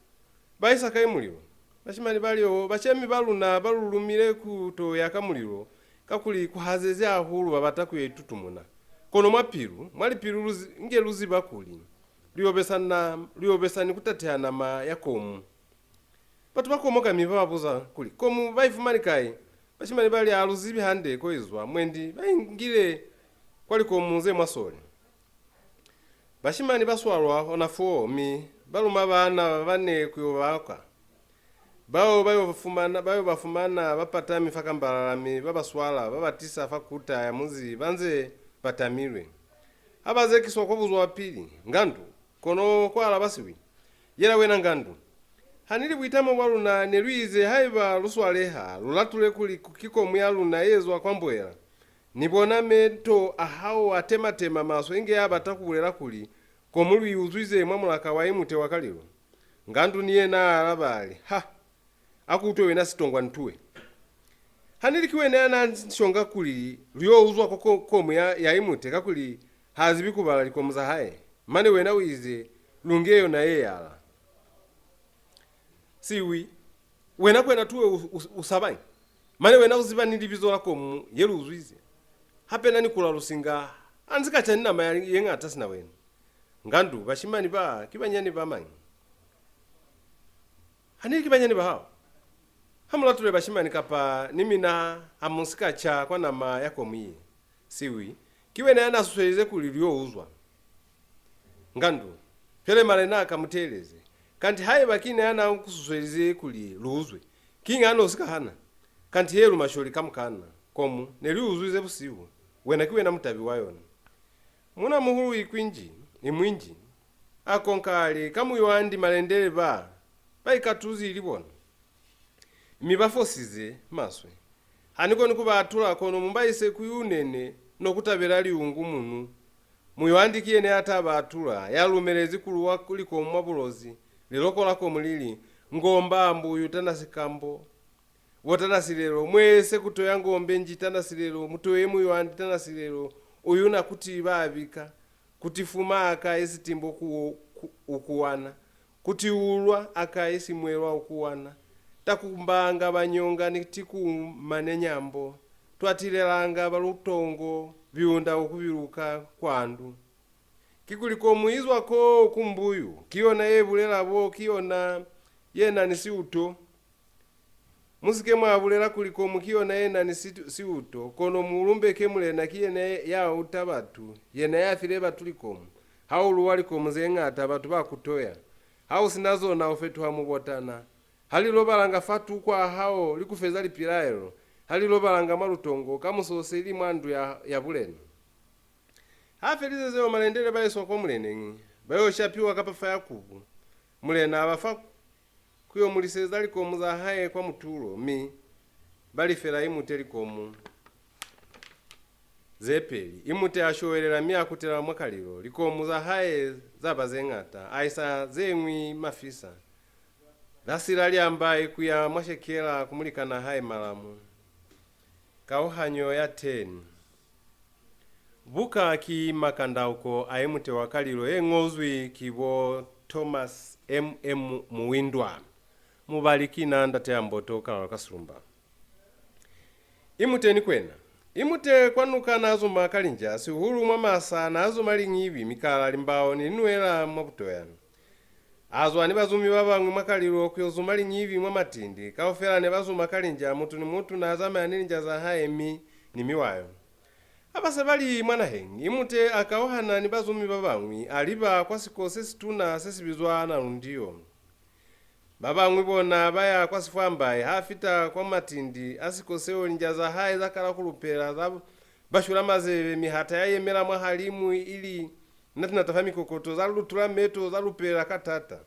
ba isa kai mulilo?" Bashimani ba li, "Oh, bashemi ba luna ba lu lumile ku to yaka mulilo, kakuli ku hazezi hahulu, ba bata ku yo itutumuna." Kono mwa pilu, mwa lipilu lu zi-, nge lu ziba kuli lu yo besa na-, lu yo besa ni ku tateha nama ya komu. Batu ba komoka mi ba ba buza kuli, "Komu ba i fumani kai?" Bashimani ba li, "Ha lu zibi hande ko i zwa, mwendi ba i ngile kwa likomu ze mwa sole." Bashimani ba swalwa ona foo, mi ba luma baana ba bane ku yo ba ka. Bao ba yo fumana, ba yo ba fumana ba patami fa kambalala, mi ba ba swala, ba ba tisa fa kuta ya munzi ba nze ba tamilwe. Ha ba zekiswa kwa buzwa pili, Ngandu, kono kwa alaba Siwi, "Yela wena Ngandu, ha ni li buitamo bwa luna ne lu ize haiba lu swaleha, lu latule kuli ku-, ki komu ya luna ye zwa kwa mboela." Ni bona meto a hao a tema-tema maswe inge a bata ku bulela kuli komu lu i uzwize mwa mulaka wa Imute wa Kalilo. Ngandu ni yena a alaba a li, "Ha! A ku utwe wena sitongwani tuwe. Ha ni li ki wena ya na nshonga kuli lu yo uzwa kwa ko-, komu ya, ya Imute kakuli ha zibi ku bala likomu za hae. Mane wena u ize, 'Lu nge yona ye yala.'" Siwi, wena kwena tuwe u, u, u sabañi? Mane wena u ziba ni libizo la komu ye lu uzwize. Hape na ni kula lusinga, ha nzi ka ca ni nama ya, ye ñata sina wena. Ngandu, bashimani ba, ki banyani ba mañi? Ha ni li ki banyani ba hao. Ha mu latule bashimani kapa ni mina ha mu si ka ca kwa nama ya komu ye. Siwi, ki wena ya na susuelize kuli lu yo uzwa. Ngandu, cwale malena a ka mu teeleze. Kanti haiba ki na ya na ku susuelize kuli lu uzwe, kiñi ha no si ka hana? Kanti he lu masholi kamukana. Komu ne lu i uzwize busihu. Wena ki wena mutabi wa yona. Muuna-muhulu Ikwinji, Imwinji, a konka a li, "Ka muywandi malendele ba, ba ikatuzi ili bona. Mi ba fosize maswe. Ha ni koni ku ba atula, kono mu ba ise ku yunene no ku tabela liungu munu. Muywandi ki yena ya ta ba atula, ya lumelezi ku luwa likomu mwa Bulozi, liloko la komu li li, 'Ngomba mbuyu tana sikambo. Bo tana silelo, mwese ku toya ngombe nji tana silelo, mu toye muywandi tana silelo, uyu na kuti ba bika, kuti fuma aka ye sitimbo ku, ku, ukuwana, kuti ulwa aka ye simwelwa ukuwana, ta kumbanga banyonga ni tiku mane nyambo, twa tilelanga ba lutongo biunda ukubiluka kwa ndu.' Kikuli komu i zwa ko ku mbuyu, ki yona ye bulela bo, ki yona ye na ni siuto. Mu si ke mwa bulela kuli komu ki yona ye na ni si-, siuto, kono mu lumbeke Mulena ki yena ya uta batu, yena ya file batu likomu. Ha u luwa likomu ze ñata, batu ba ku toya. Ha u si na zona, u fetuha mubotana. Ha li lobalanga fa tuko a hao, li ku feza lipilaelo. Ha li lobalanga mwa lutongo, kamuso se li mwa ndu ya, ya bulena." Ha felize zeo, malendele ba iswa kwa muleneñi, ba yo shapiwa ka pafa ya kubu. Mulena a ba fa ku yo mu liseza likomu za hae kwa mutulo, mi ba lifela Imute likomu ze peli. Imute a showelela, mi a kutela mwa Kalilo. Likomu za hae za ba ze ñata, a isa ze ñwi mafisa. Za sila Lyambai ku ya mwa Shekela ku mulikan'a hae Malamu. Kauhanyo ya ten. Buka ki Makandauko a Imute wa Kalilo ye ñozwi ki bo Thomas M M Muwindwa. Mubali ki na, Ndate ya Mboto, Kalalo ka Silumba. Imute ni kwena. Imute kwa nuka na zuma kalinja, sihulu mwa masa na zuma liñibi, mikala, limbao ni linwela mwa butoya. A zwa ni bazumi ba bañwi mwa Kalilo ku yo zuma liñibi mwa matindi. Kaufela ne ba zuma kalinja, mutu ni mutu na zamaya ni linja za hae mi ni miwayo. Ha ba se ba li mwa naheñi, Imute a kauhana ni bazumi ba bañwi, a liba kwa siko se situna se si bizwa Nalundiyo. Ba bañwi bona ba ya kwa Sifwambai. Ha fita kwa matindi a siko seo, linja za hae za kala ku lupela, za bashula mazebe, mihata ya yemela mwahalimu ili natinata fa mikokoto, za lutula meto, za lupela ka tata.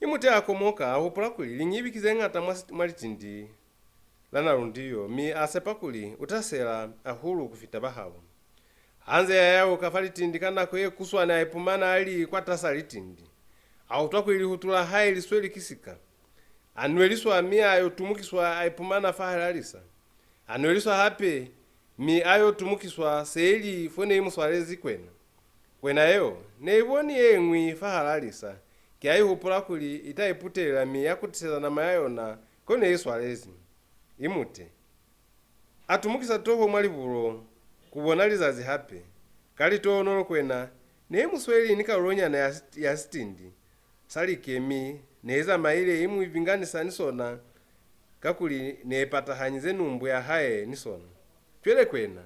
Imute a komoka, a hupula kuli liñibi ki ze ñata mwa, mwa litindi la Nalundiyo, mi a sepa kuli u ta sela hahulu ku fita bahabo. Ha nze a yauka fa litindi ka nako ye kuswani, a ipumana a li kwatas'a litindi. A utwa kuli lihutu la hae li sweli ki sika. A nweliswa mi a yo tumukiswa, a ipumana fahal'a lisa. A nweliswa hape, mi a yo tumukiswa, se li fo ne i mu swalezi kwena. Kwena yeo, ne i boni ye ñwi fahal'a lisa, ki ha i hupula kuli i ta iputelela mi ya kutiseza nama ya yona ko ne i swalezi. Imute a tumukisa toho mwa libulo, ku bona lizazi hape. Ka litohonolo kwena, ne i mu sweli ni kalulonyana ya, ya sitindi sa like, mi ne i zamaile i mu binganisa ni sona, kakuli ne i patahanyize numbu ya hae ni sona. Cwale kwena,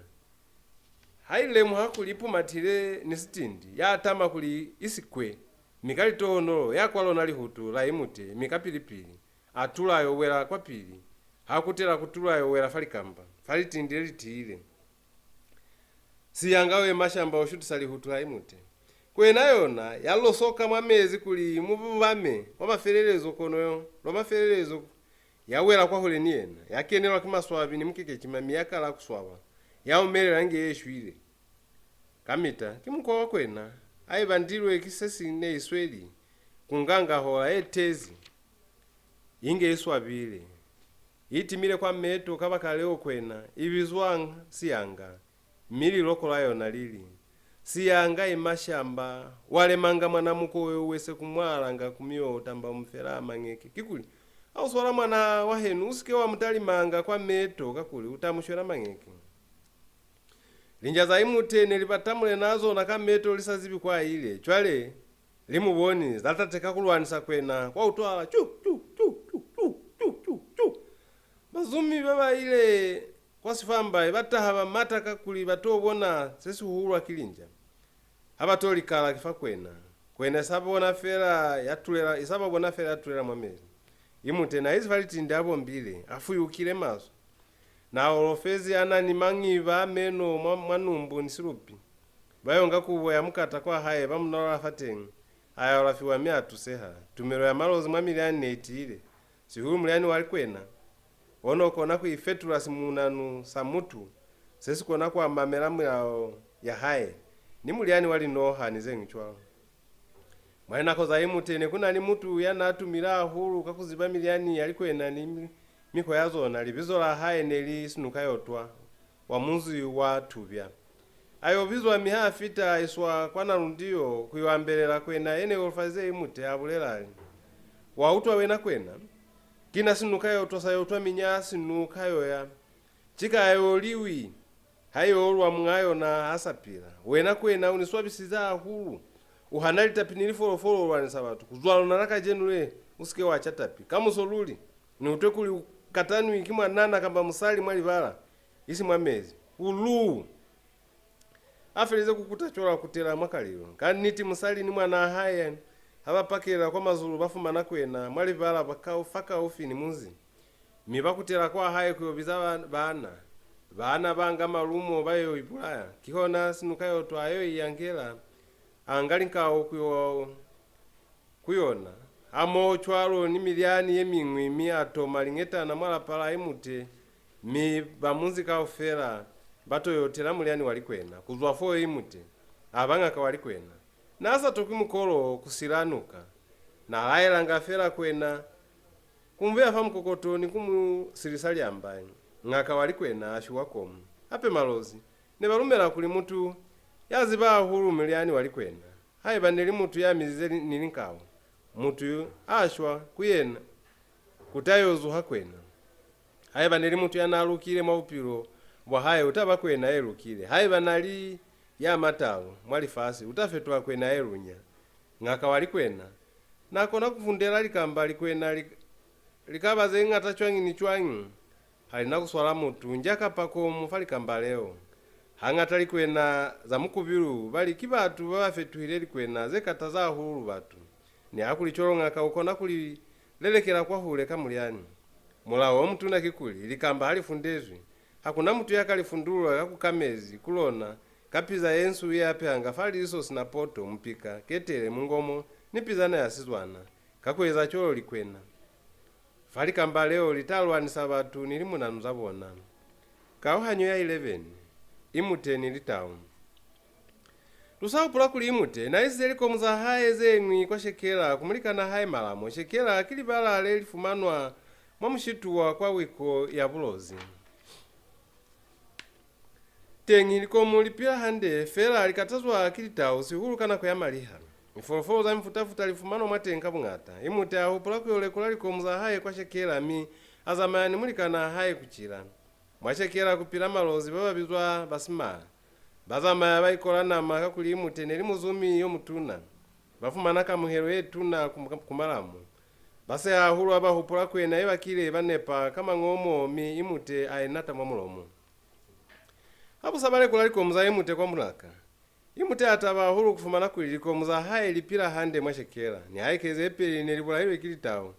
ha i lemuha kuli i pumatile ni sitindi, ya tama kuli i si kwe, mi ka litohonolo ya kwa lona lihutu la Imute, mi kapili-pili a tula a yo wela kwapili, ha kutela ku tula a yo wela fa likamba, fa litindi le li tiile. Siyanga we mashamba u shutisa lihutu la Imute. Kwena yona ya losoka mwa mezi kuli mu bubame mwa mafelelezo, kono lwa mafelelezo ya wela kwahule ni yena, ya kenelwa ki maswabi ni mukekecima, mi ya kala ku swaba, ya omelela inge ye shwile. Kamita, ki mukwa wa kwena, ha i bandilwe ki se si ne i sweli ku nganga hola ye tezi, inge i swabile. I timile kwa meto, kabakaleo kwena i bizwanga siyanga, mi liloko la yona li li, "Siyanga i mashamba, wa lemanga mwana muko yo wese ku mwalanga ku miyo tamba mu fela mañeke. Kikuli, ha u swala mwana wa henu, u si ke wa mu talimanga kwa meto, kakuli u ta mu shwela mañeke." Linja za Imute ne li bata mulena zona ka meto li sa zibi kwa ile. Cwale, li mu boni, za tateka ku lwanisa kwena, kwa utwala, cu, cu, cu, cu. Bazumi ba ba ile kwa sifambai ba taha ba mata kakuli ba to bona se si huhulwa ki linja. Ha ba to likala ki fa kwena. Kwena i sa bona fela ya tulela, i sa ba bona fela ya tulela mwa mezi. Imute na izi fa litindi a bombile, a fuyukile maswe. Na holofezi a na ni mañiba a meno mwa, mwa numbu ni silupi. Ba yo nga kubo ya mukata kwa hae, ba mu nalola fateñi. A yo alafiwa mi a tuseha. Tumelo ya Malozi mwa milyani ne i tiile, sihulu mulyani wa likwena, o no kona ku i fetula simunanu sa mutu se si kona ku mamela milao ya hae, ni mulyani wa linoha ni ze ñwi cwalo. Mwa linako za Imute ne ku na ni mutu ya n'a tumile hahulu ka ku ziba milyani ya likwena ni mi-, mikwa ya zona. Libizo la hae ne li Sinukayotwa, wa munzi wa Tubya. A yo bizwa, mi ha fita a iswa kwa Nalundiyo ku yo ambelela kwena ye ne holofalize Imute, a bulela a li, "Wa utwa wena kwena? Ki na Sinukayotwa sa yotwa minya Sinukayoya. Cika a yo liwi, ha yo lwa muñ'a yona ha sa pila. Wena kwena u ni swabisize hahulu. U hana litapi ni lifolofolo, u lwanisa batu. Ku zwa lona la kacenu le, u si ke wa ca tapi. Kamuso luli, ni utwe kuli u katanwi ki mwanana kamba musali mwa libala, isi mwa mezi. Uluu!" A felize ku kuta cwalo, a kutela mwa Kalilo. Ka niti, musali ni mwanaa hae ha ba pakelela kwa mazulu, ba fumana kwena mwa libala ba kau-, fakaufi ni munzi. Mi ba kutela kwa hae ku yo biza ba-, baana. Baana ba nga malumo, ba yo ipulaya. Kihona Sinukayotwa a yo iyangela, a nga linkau ku yo ku yona, hamoho cwalo ni milyani ye miñwi, mi a toma liñetana mwa lapa la Imute, mi ba munzi kaufela ba to yo tela mulyani wa likwena. Ku zwa fo Imute a ba ñaka wa likwena. N'a sa tokwi mukolo ku sila nuka. N'a laelanga fela kwena ku mu beya fa mukokoto ni ku mu silisa lyamba. Ñaka wa likwena a fiwa komu. Hape Malozi ne ba lumela kuli mutu ya ziba hahulu mulyani wa likwena, haiba ne li mutu ya mizize li-, ni linkau, mutu yo a shwa, ku yena ku ta yo zuha kwena. Haiba ne li mutu ya n'a lukile mwa bupilo bwa hae, u ta ba kwena ye lukile. Haiba n'a li ya matalo mwa lifasi, u ta fetuha kwena ye lunya. Ñaka wa likwena n'a kona ku fundela likamba likwena li, li ka ba ze ñata cwañi ni cwañi. Ha li na ku swala mutu, nja kapa komu fa likamba leo. Hañata likwena za mukubilu ba li ki batu ba ba fetuhile likwena ze kataza hahulu batu. Nihakulicwalo, ñaka u kona ku li lelekela kwahule ka mulyani. Mulao o mutuna kikuli, likamba ha li fundezwi, ha ku na mutu ya ka li fundulula ka ku ka mezi ku lona ka piza ye nsu ye apehanga fa liso sina poto, mupika, ketele, mungomo, ni pizana ya sizwana. Ka ku eza cwalo, likwena fa likamba leo li ta lwanisa batu ni limunanu za bona. Kauhanyo ya eleven. Imute ni litau. Lu sa hupula kuli Imute n'a isize likomu za hae ze ñwi kwa Shekela ku mulikan'a hae Malamo. Shekela ki libala le li fumanwa mwa mushitu wa kwa wiko ya Bulozi. Teñi likomu li pila hande, fela li katazwa ki litau, sihulu ka nako ya maliha. Lifolofolo za mifuta-futa li fumanwa mwateñi ka buñata. Imute a hupula ku yo lekula likomu za hae kwa Shekela, mi a zamaya ni mulikan'a hae ku cila. Mwa Shekela ku pila Malozi ba ba bizwa Basimala. Ba zamaya ba ikola nama kakuli Imute ne li muzumi yo mutuna. Ba fumana kamuhelo ye tuna ku, ku Malamu. Ba seha hahulu ha ba hupula kwena ye ba kile ba nepa ka mañomo, mi Imute a i nata mwa mulomo. Ha bu sa ba lekula likomu za Imute kwa mulaka, Imute a taba hahulu ku fumana kuli likomu za hae li pila hande mwa Shekela, nihaike ze peli ne li bulailwe ki litau.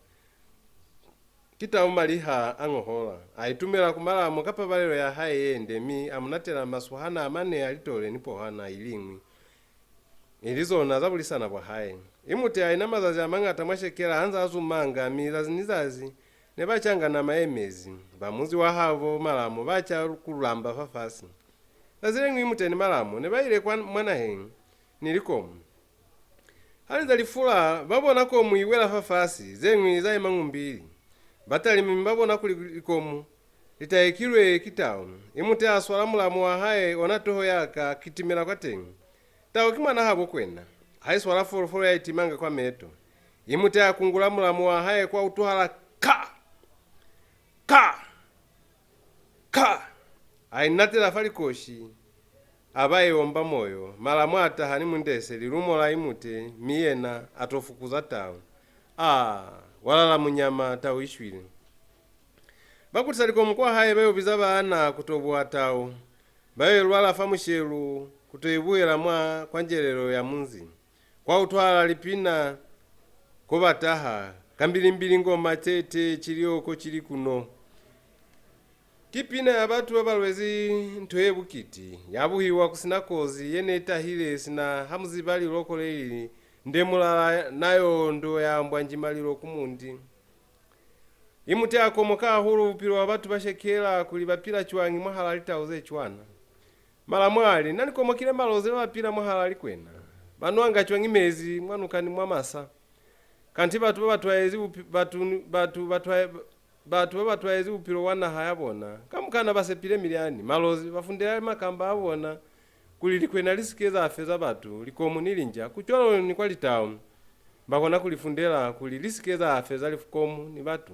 Ki tau maliha a ñohola. A itumela ku Malamu ka pabalelo ya hae ye nde, mi a mu natela masuhana a mane a litole ni pohwana i liñwi, ili zona za bulisana bwa hae. Imute a ina mazazi a mañata mwa Shekela a nza a zumanga, mi zazi ni zazi ne ba canga nama ye mezi. Ba munzi wa habo Malamu ba ca ku lamba fafasi. Zazi le ñwi Imute ni Malamu ne ba ile kwa, mwa naheñi ni likomu. Ha li nze li fula, ba bona komu i wela fafasi, ze ñwi za yema ñumbili. Ba talima mi ba bona kuli likomu li tahekilwe ki tau. Imute a swala mulamu wa hae, ona toho ya ka, a kitimela kwateñi. Tau ki mwana habo kwena. Ha i swala folofolo ya itimanga kwa meto. Imute a kungula mulamu wa hae, kwa utwahala ka! Ka! Ka! A inatela fa likoshi, a ba e omba moyo, Malamu a taha ni mundese, lilumo la Imute, mi yena a to fukuza tau. A, walala munyama, tau i shwile. Ba kutisa likomu kwa hae, ba yo biza baana ku to buha tau. Ba yo i lwala fa mushelu, ku to i buhela mwa kwa njelelo ya munzi. Kwa utwahala lipina, ko ba taha, kambilimbili ngoma tete, cilioko cili kuno. Ki pina ya batu ba ba lwezi nto ye bukiti, ya buhiwa ku sina kozi ye ne i tahile sina ha mu ziba liloko le li li, nde mulala na yo ndo ya mbwa njima lilo ku mundi. Imute a komoka hahulu bupilo bwa batu ba Shekela kuli ba pila cwañi mwahal'a litau ze cwana. Malamu a li, Na ni komokile Malozi ba ba pila mwahal'a likwena. Ba nwanga cwañi mezi mwa nuka ni mwa masa? Kanti batu ba ba twaezi bupi-, batu, batu ba twa-, batu ba ba twaezi bupilo bwa naha ya bona, kamukana ba sepile milyani. Malozi ba fundela makamba a bona kuli likwena li si ke za feza batu, likomu ni linja, ku cwalo ni kwa litau. Ba kona ku li fundela kuli li si ke za feza likomu ni batu.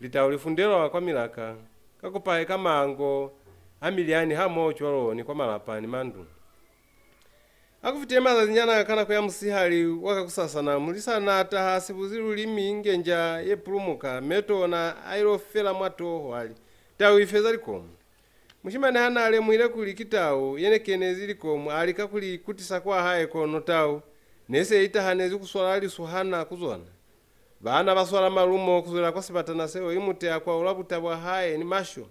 Litau li fundelwa kwa milaka, ka ku paheka mango a milyani hamoho cwalo ni kwa malapa ni mandu. Ha ku fitile mazazinyana ka nako ya musihali wa kakusasana, mulisana a taha a sibuzi lulimi inge nja ye pulumuka, meto ona a ilo fela mwa toho, a li, Tau i feza likomu. Mushimani ha n'a lemuhile kuli ki tau ye ne kenezi likomu, a lika ku li kutisa kwa hae, kono tau ne se i tahanezi ku swala lisuhana ku zona. Baana ba swala malumo ku zwela kwa sibatana seo, Imute a kwaula buta bwa hae ni masho.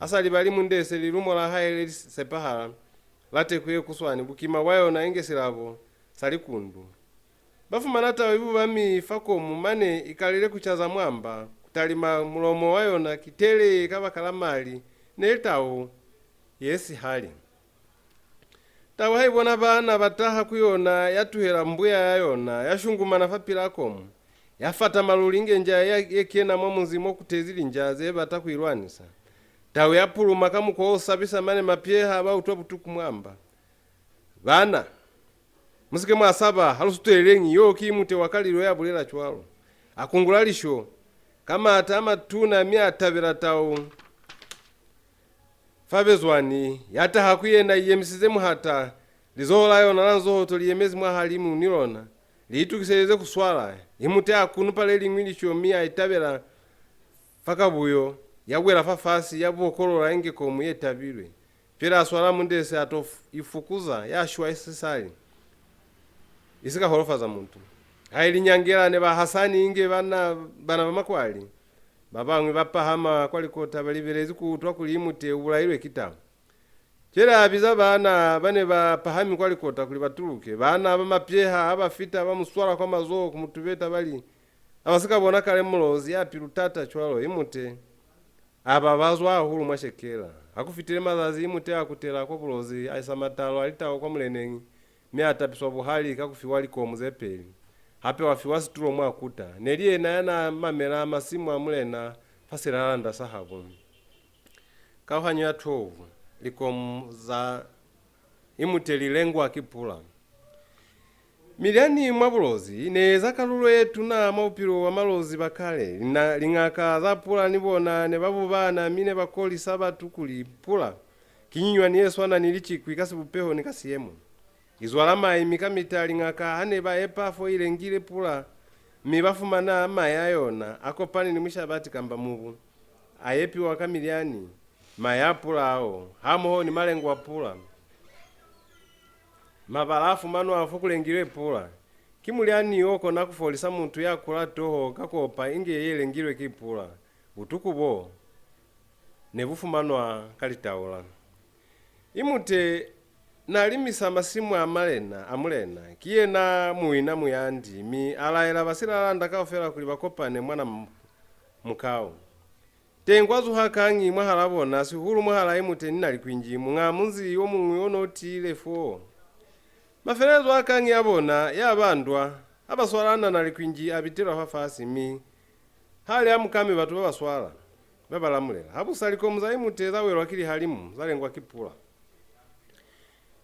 A sa libali mundese lilumo la hae le li sepahala la teku ye kuswani, bukima bwa yona inge silabo sa likundu. Ba fumana tau i bubami fa komu, mane i kalile ku caza mwa mba, ku talima mulomo wa yona ki tele kabakala mali, ne li tau ye sihali. Tau ha i bona baana ba taha ku yona, ya tuhela mbuya ya yona, ya shungumana fapil'a komu, ya fata maluli inge nja ye, ye kena mwa munzi mo ku tezi linja ze bata ku i lwanisa. Tau ya puluma ka mukwa o sabisa, mane mapyeha ba utwa butuku mwa mba. Baana, mu si ke mwa saba, ha lu suteleleñi, yo ki Imute wa Kalilo ya bulela cwalo. A kungula lisho ka maata a matuna, mi a tabela tau fa bezwani. Ya taha ku yena, i yemisize muhata, lizoho la yona la nzohoto li yemezi mwahalimu ni lona, li itukiselize ku swala. Imute a kunupa le liñwi lisho, mi a i tabela fa kabuyo, ya wela fafasi, ya bokolola inge komu ye tabilwe. Pili a swala mundese, a to f-, i fukuza, ya shwa i sisali, i si ka holofaza mutu. Ha i li nyangela, ne ba hasani inge bana, bana ba makwali. Ba bañwi ba pahama kwa likota, ba libelezi ku utwa kuli Imute u bulailwe ki tau. Cwale a biza baana ba ne ba pahami kwa likota kuli ba tuluke. Baana ba mapyeha ha ba fita, ba mu swala kwa mazoho, ku mu tubeta, ba li, Ha ba si ka bona kale Mulozi ya pilu-tata cwalo, Imute. A babazwa hahulu mwa Shekela. Ha ku fitile mazazi, Imute a kutela kwa Bulozi, a isa matalo a litau kwa muleneñi, mi a tapiswa buhali ka ku fiwa likomu ze peli. Hape wa fiwa situlo mwa kuta. Ne li yena ya n'a mamela masimu a mulena fa silalanda sa habo. Kauhanyo ya twelve. Likomu za Imute li lengwa ki pula. Milyani mwa Bulozi i ne i eza kalulo ye tuna mwa bupilo bwa Malozi ba kale. Lina, liñaka za pula ni bona ne ba bubana, mi ne ba kolisa batu kuli pula Ki nyunywani ye swana ni licikwi ka sibupeho ni ka siyemo. I zwala mai, mi kamita liñaka ha ne ba epa fo i lengile pula, mi ba fumana mai a yona a kopani ni mushabati kamba mubu, a epiwa ka milyani, mai a pula ao, hamoho ni malengo a pula. Mabala a fumanwa fo ku lengilwe pula. Ki mulyani o kona ku folisa mutu ya kula toho ka ku opa inge ye lengilwe ki pula. Butuku bo ne bu fumanwa ka litaula. Imute na limisa masimu a malena a mulena, ki yena muina muyandi, mi a laela basilalanda kaufela kuli ba kopane mwa Namukao. Teñi kwa zuha kañi mwahal'a bona, sihulu mwahal'a Imute ni Nalikwinji, muñ'a munzi yo muñwi o n'o tiile foo. Mafelelezo a kañi ya bona ya ba ndwa, ha ba swalana Nalikwinji a bitelwa fafasi, mi ha li a mukame batu ba ba swala, ba ba lamulela. Ha bu sa likomu za Imute za welwa ki lihalimu, za lengwa ki pula.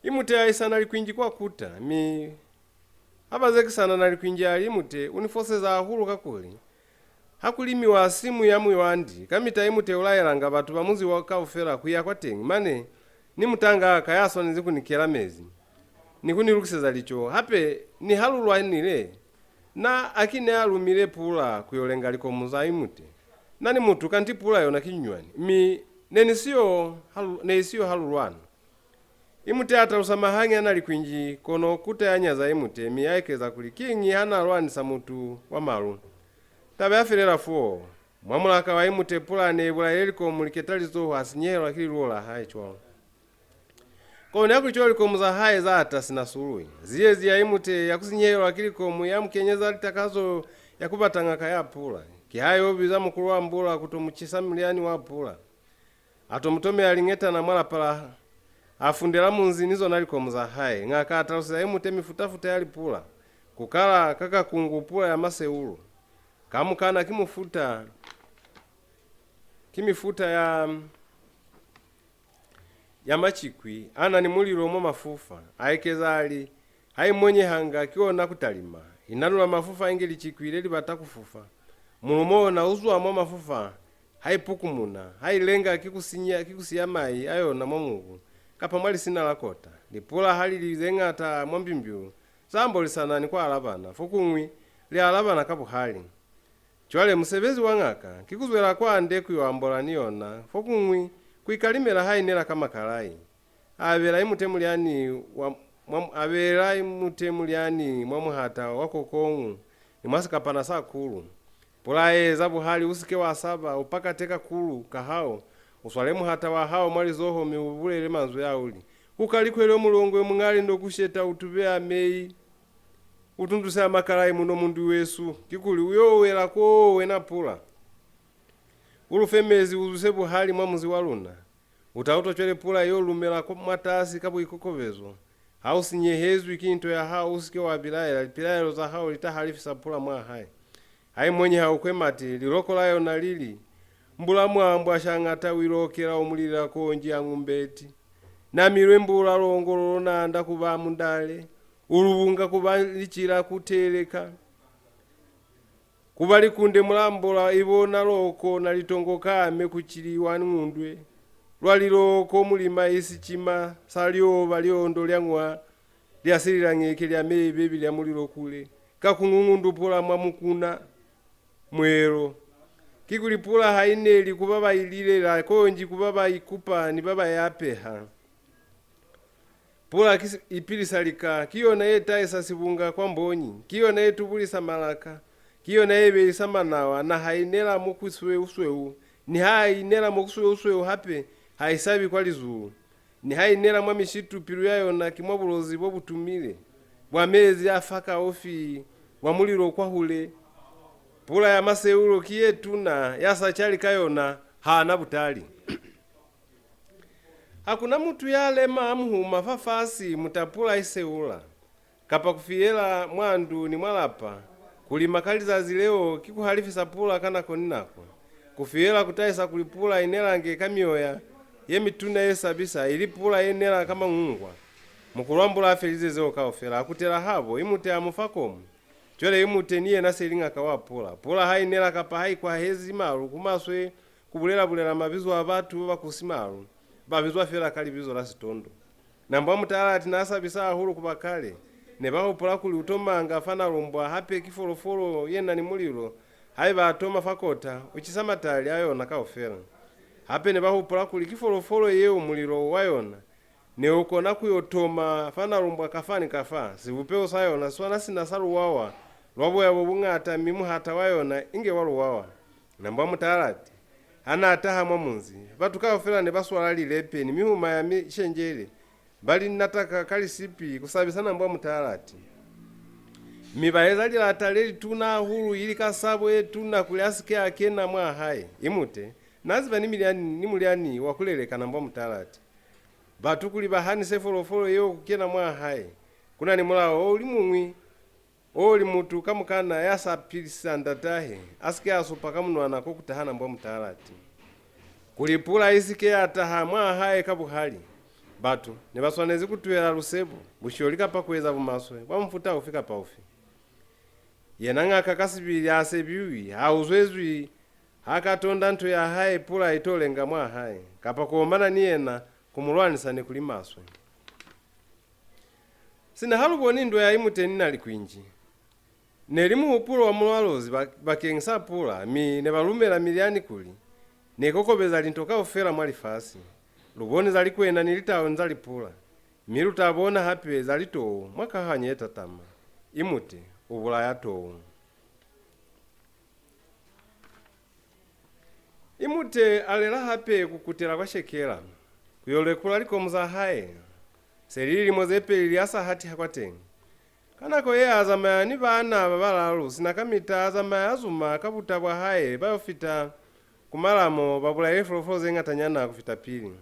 Imute a isa Nalikwinji kwa kuta, mi ha ba zekisana Nalikwinji a li, Imute, u ni foseza hahulu kakuli ha ku limiwa simu ya muyandi, kamita Imute u laelanga batu ba munzi wa kaufela ku ya kwateñi, mane ni mutang'a ka ya swanezi ku ni kela mezi ni ku ni lukiseza lico. Hape niha lu lwanile, na a ki ne a lumile pula ku yo lenga likomu za Imute. Na ni mutu, kanti pula yona ki nyunywani, mi ne ni siyo ha lu-, ne i siyo ha lu lwana. Imute a talusa mahangi a Nalikwinji, kono kuta ya nyaza Imute, mi ya ekeza kuli, Kiñi ha na lwanisa mutu wa malu? Taba ya felela foo. Mwa mulaka wa Imute pula ne i bulaile likomu liketalizoho a sinyehelwa ki liluo la hae cwalo. Kono nihakulicwalo likomu za hae za ata sina sului. Ziyezi ya Imute ya ku sinyehelwa ki likomu ya mu kenyeza litakazo ya ku bata ñaka ya pula. Kiha yo biza mukulu wa mbula ku to mu cisa mulyani wa pula. A to mu tomela liñetana mwa lapa la, a fundela munzi ni zona likomu za hae. Ñaka a taluseza Imute mifuta-futa ya lipula, ku kala ka kakungu pula ya maseulo. Kamukana ki mufuta, ki mifuta ya, ya macikwi a na ni mulilo mwa mafufa. A ekeza a li, Ha i monyehanga ki ona ku talima, i nanula mafufa inge licikwi le li bata ku fufa. Mulumo ona u zwa mwa mafufa ha i pukumuna, ha i lenga ki ku sinya, ki ku siya mai a yona mwa mubu, kapa mwa lisina la kota. Lipula ha li li ze ñata mwa mbimbilu, za ambolisana ni ku alabana, fokuñwi li alabana ka buhali. Cwale musebezi wa ñaka ki ku zwela kwande ku yo ambola ni yona, fokuñwi ku ikalimela ha i nela ka makalai. A abela Imute mulyani wa, mwa, a abela Imute mulyani mwa muhata wa kokoñu ni mwa sikapana sa kulu. Pula ye eza buhali, u si ke wa saba, u pakate kakulu ka hao, u swale muhata wa hao mwa lizoho mi u bulele manzwi a u li, Ku ka likwelo mulongwe muñali no ku sheta u tube a mei, u tunduse a makalai muno mundu wesu, kikuli u yo wela koo wena pula. U lu fe mezi u zuse buhali mwa munzi wa luna. U ta utwa cwale pula yo lumela kwa, mwatasi ka buikokobezo. Ha u sinyehezwi ki nto ya hao, u si ke wa bilaela, lipilaelo za hao li ta halifisa pula mwa hae. Ha i monyeha u kwe mati, liloko la yona li li, Mbula mwambwa sha ñata u ilokela u mulila konji ya ñumbeti. Na milwe mbula longololo nanda ku ba mundale, u lubunga ku ba licila ku teleka. Ku ba likunde mulambola i bona loko na litongo kame ku ciliwa ngundwe. Lwa liloko mulima i sicima sa lioba liondo lya ñwa lya sililangeke lya mebe bilya mulilo kule. Ka ku ñuñundupula mwa mukuna mwelo. Kikuli pula ha i neli ku ba ba i lilela, konji ku ba ba i kupa ni ba ba i apeha. Pula ki si-, i pilisa lika, ki yona ye tahisa sibunga kwa mbonyi, ki yona ye tubulisa malaka, ki yona ye beisa manawa, naha i nela mo ku sweu-sweu, niha i nela mo ku sweu-sweu hape, ha i sabi kwa lizulu. Niha i nela mwa mishitu, pilu ya yona ki mwa bulozi bo bu tumile, bwa mezi a fa kaufi, bwa mulilo kwahule. Pula ya maseulo ki ye tuna, ya sa cali ka yona, ha na butali. Ha ku na mutu ya lema a muhuma fafasi muta pula i seula, kapa ku fiyela mwa ndu ni mwa lapa. Ku lima ka lizazi leo ki ku halifisa pula ka nako ni nako. Ku fiyela ku tahisa kuli pula i nelange ka mioya ye mituna ye sabisa, ili pula ye nela ka mañungwa. Mukulwambula a felize zeo kaufela, a kutela habo, Imute a mu fa komu. Cwale Imute ni yena se li ñaka wa pula. Pula ha i nela kapa ha i kwahezi malu ku maswe, ku bulela-bulela mabizo a batu ba ba kusi malu. ba bizwa fela ka libizo la Sitondo. Nambwa Mutalati n'a sabisa hahulu ku ba kale. Ne ba hupula kuli u tomanga fa Nalumbwa hape ki folofolo ye na ni mulilo, haiba a toma fa kota, u cisa matali a yona kaufela. Hape ne ba hupula kuli ki folofolo yeo mulilo wa yona ne u kona ku yo toma fa Nalumbwa kafa ni kafa. Sibupeho sa yona si swana sina sa luwawa lwa boya bo buñata, mi muhata wa yona inge wa luwawa. Nambwa Mutalati ha n'a taha mwa munzi, batu kaufela ne ba swala lilepe ni mihuma ya mishenjele, ba li nataka ka lisipi ku sabisa Nambwa Mutalati. Mi ba eza lilata le lituna hahulu, ili ka sabo ye tuna, kuli a si ke a kena mwa hae. Imute n'a ziba ni milyani, ni mulyani wa ku leleka Nambwa Mutalati. Batu kuli ba hanise folofolo yeo ku kena mwa hae, ku na ni mulao o li muñwi o li mutu kamukana ya sa pilisa ndatahe a si ke a supa ka munwana ko ku taha Nambwa Mutalati. Kuli pula i si ke ya taha mwa hae ka buhali, batu ne ba swanezi ku tuhela lusebo, busholi kapa ku eza bumaswe bwa mufuta ufi kapa ufi. Yena ñaka ka sibili ha sebiwi, ha uzwezwi ha ka tonda nto ya hae pula i to lenga mwa hae, kapa ku omana ni yena ku mu lwanisa ne ku li maswe. Sina ha lu boni ndwa ya Imute ni Nalikwinji. Ne li muhupulo wa Mulwalozi ba-, bakeñisa pula, mi ne ba lumela milyani kuli ne kokobeza linto kaufela mwa lifasi. Lu boni za likwena ni litau ni za lipula, mi lu ta bona hape za litou mwa kahanyo ye tatama. Imute u bulaya tou. Imute a lela hape ku kutela kwa Shekela, ku yo lekula likomu za hae. Se li lilimo ze peli a sa hatiha kwateñi. Ka nako ye a zamaya ni baana ba balalu, sina kamita a zamaya a zuma ka buta bwa hae ba yo fita ku Malamo ba bulaye lifolofolo ze ñatanyana ku fita pili.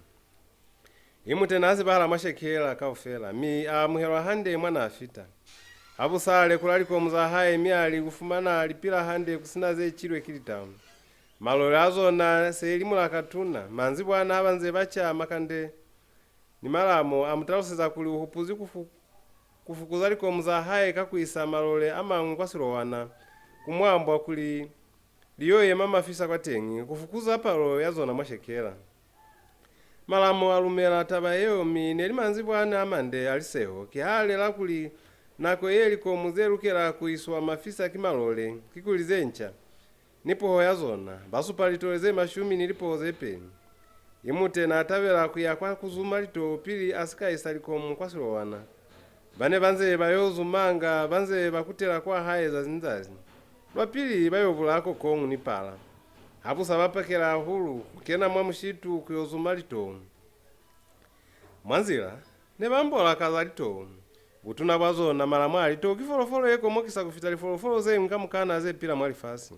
Imute n'a zibahala mwa Shekela kaufela, mi a amuhelwa hande mwa n'a fita. Ha bu sa lekula likomu za hae, mi a li ku fumana li pila hande ku si na ze cilwe ki litau. Malole a zona se li mulaka tuna. Manzibwana ha ba nze ba ca, makande ni Malamo a mu taluseza kuli u hupuzi ku fu-, ku fukuza likomu za hae ka ku isa malole a mañwi kwa Silowana, ku Mwambwa, kuli li yo yema mafisa kwateñi, ku fukuza palo ya zona mwa Shekela. Malamo a lumela taba yeo, mi ne li manzibwana a mande a liseho. Kiha a lela kuli nako ye likomu ze lukela ku iswa mafisa ki malole, kikuli ze nca, ni poho ya zona, ba supa litole ze mashumi ni lipoho ze peli. Imute n'a tabela ku ya kwa ku zuma litou pili a si ka isa likomu kwa Silowana. Ba ne ba nze ba yo zumanga, ba nze ba kutela kwa hae zazi ni zazi. Lwa pili ba yo bulaya kokoñu ni pala. Ha bu sa ba pakela hahulu ku kena mwa mushitu ku yo zuma litou. Mwa nzila, ne ba ambola ka za litou. Butuna bwa zona, Malamo a li, tou ki folofolo ye komokisa ku fita lifolofolo ze ñwi kamukana ze pila mwa lifasi.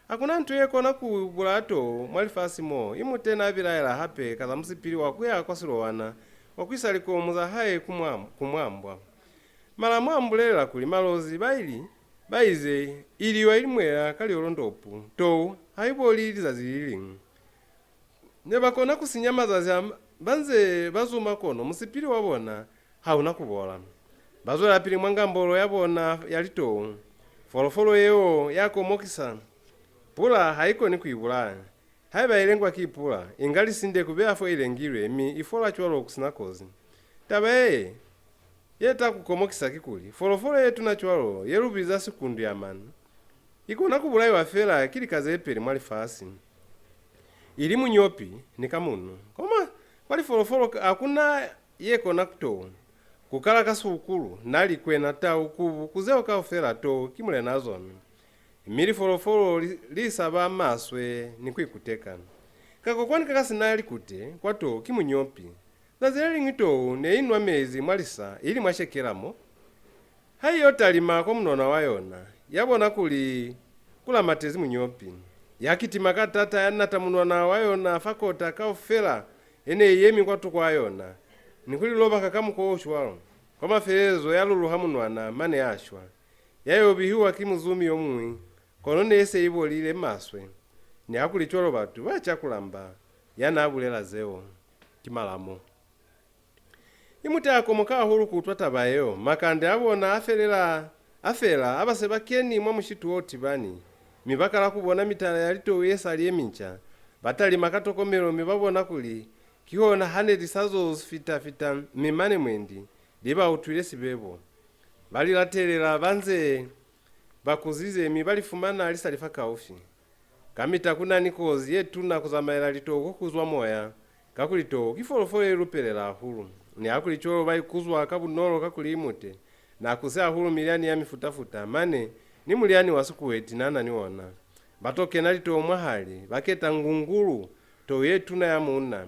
Ha ku na nto ye kona ku bulaya tou mwa lifasi mo. Imute n'a bilaela hape ka za musipili wa ku ya kwa Silowana, wa ku isa likomu za hae ku Mwa-, ku Mwambwa. Malamo a mu bulelela kuli Malozi ba ili, ba ize, ili yo ili mwela ka liolondopu, tou ha i boli lizazi li liñwi. Ne ba kona ku sinya mazazi a, ba nze ba zuma, kono musipili wa bona ha u na ku bola. Ba zwelapili mwa ngambolo ya bona ya litou. Folofolo yeo ya komokisa, pula ha i koni ku i bulaya. Haiba i lengwa ki pula, inga lisinde ku beya fo i lengilwe, mi i fola cwalo ku si na kozi. Taba ye, ye ta ku komokisa kikuli, folofolo ye tuna cwalo, ye lu biza sikundu ya mani, i kona ku bulaiwa fela ki lika ze peli mwa lifasi, ili munyopi ni kamunu. Koma kwa lifolofolo ha ku na ye kona tou. Ku kala ka sukulu, nali, kwena, tau, kubu, ku zeo kaufela, tou ki mulena zona. Mi lifolofolo li, li sa ba maswe ni ku ikuteka. Kakokwani ka ka si na likute kwa tou ki munyopi. Zazi le liñwi tou ne i nwa mezi mwa lisa, ili mwa shekela mo. Ha i yo talima kwa munwana wa yona, ya bona kuli ku lamatezi munyopi. Ya kitima ka tata, ya nata munwana wa yona fa kota kaufela ye ne i yemi kwatuko a yona, ni ku li lobaka ka mukwa o cwalo. Kwa mafelelezo ya luluha munwana, mane ya shwa. Ya yo bihiwa ki muzumi yo muñwi, kono ne se i bolile maswe. Nihakulicwalo batu ba ca ku lamba ya n'a bulela zeo ki Malamo. Imute a komoka hahulu ku utwa taba yeo. Makande a bona a felela, a fela, ha ba se ba keni mwa mushitu o tibani, mi ba kala ku bona mitala ya litou ye sali ye minca. Ba talima ka tokomelo, mi ba bona kuli Kihona ha ne li sa zo fita-fita, mi mane mwendi li ba utwile sibebo. Ba li latelela ba nze ba kuzize, mi ba li fumana li sa li fakaufi. Kamita ku na ni kozi ye tuna ku zamaela litou ko ku zwa moya, kakuli tou ki folofolo ye lupelela hahulu. Nihakulicwalo ba ikuzwa ka bunolo kakuli Imute n'a kuzi hahulu milyani ya mifuta-futa, mane ni mulyani wa sikuweti n'a na ni ona. Ba to kena litou mwahali, ba keta ngungulu, tou ye tuna ya muuna.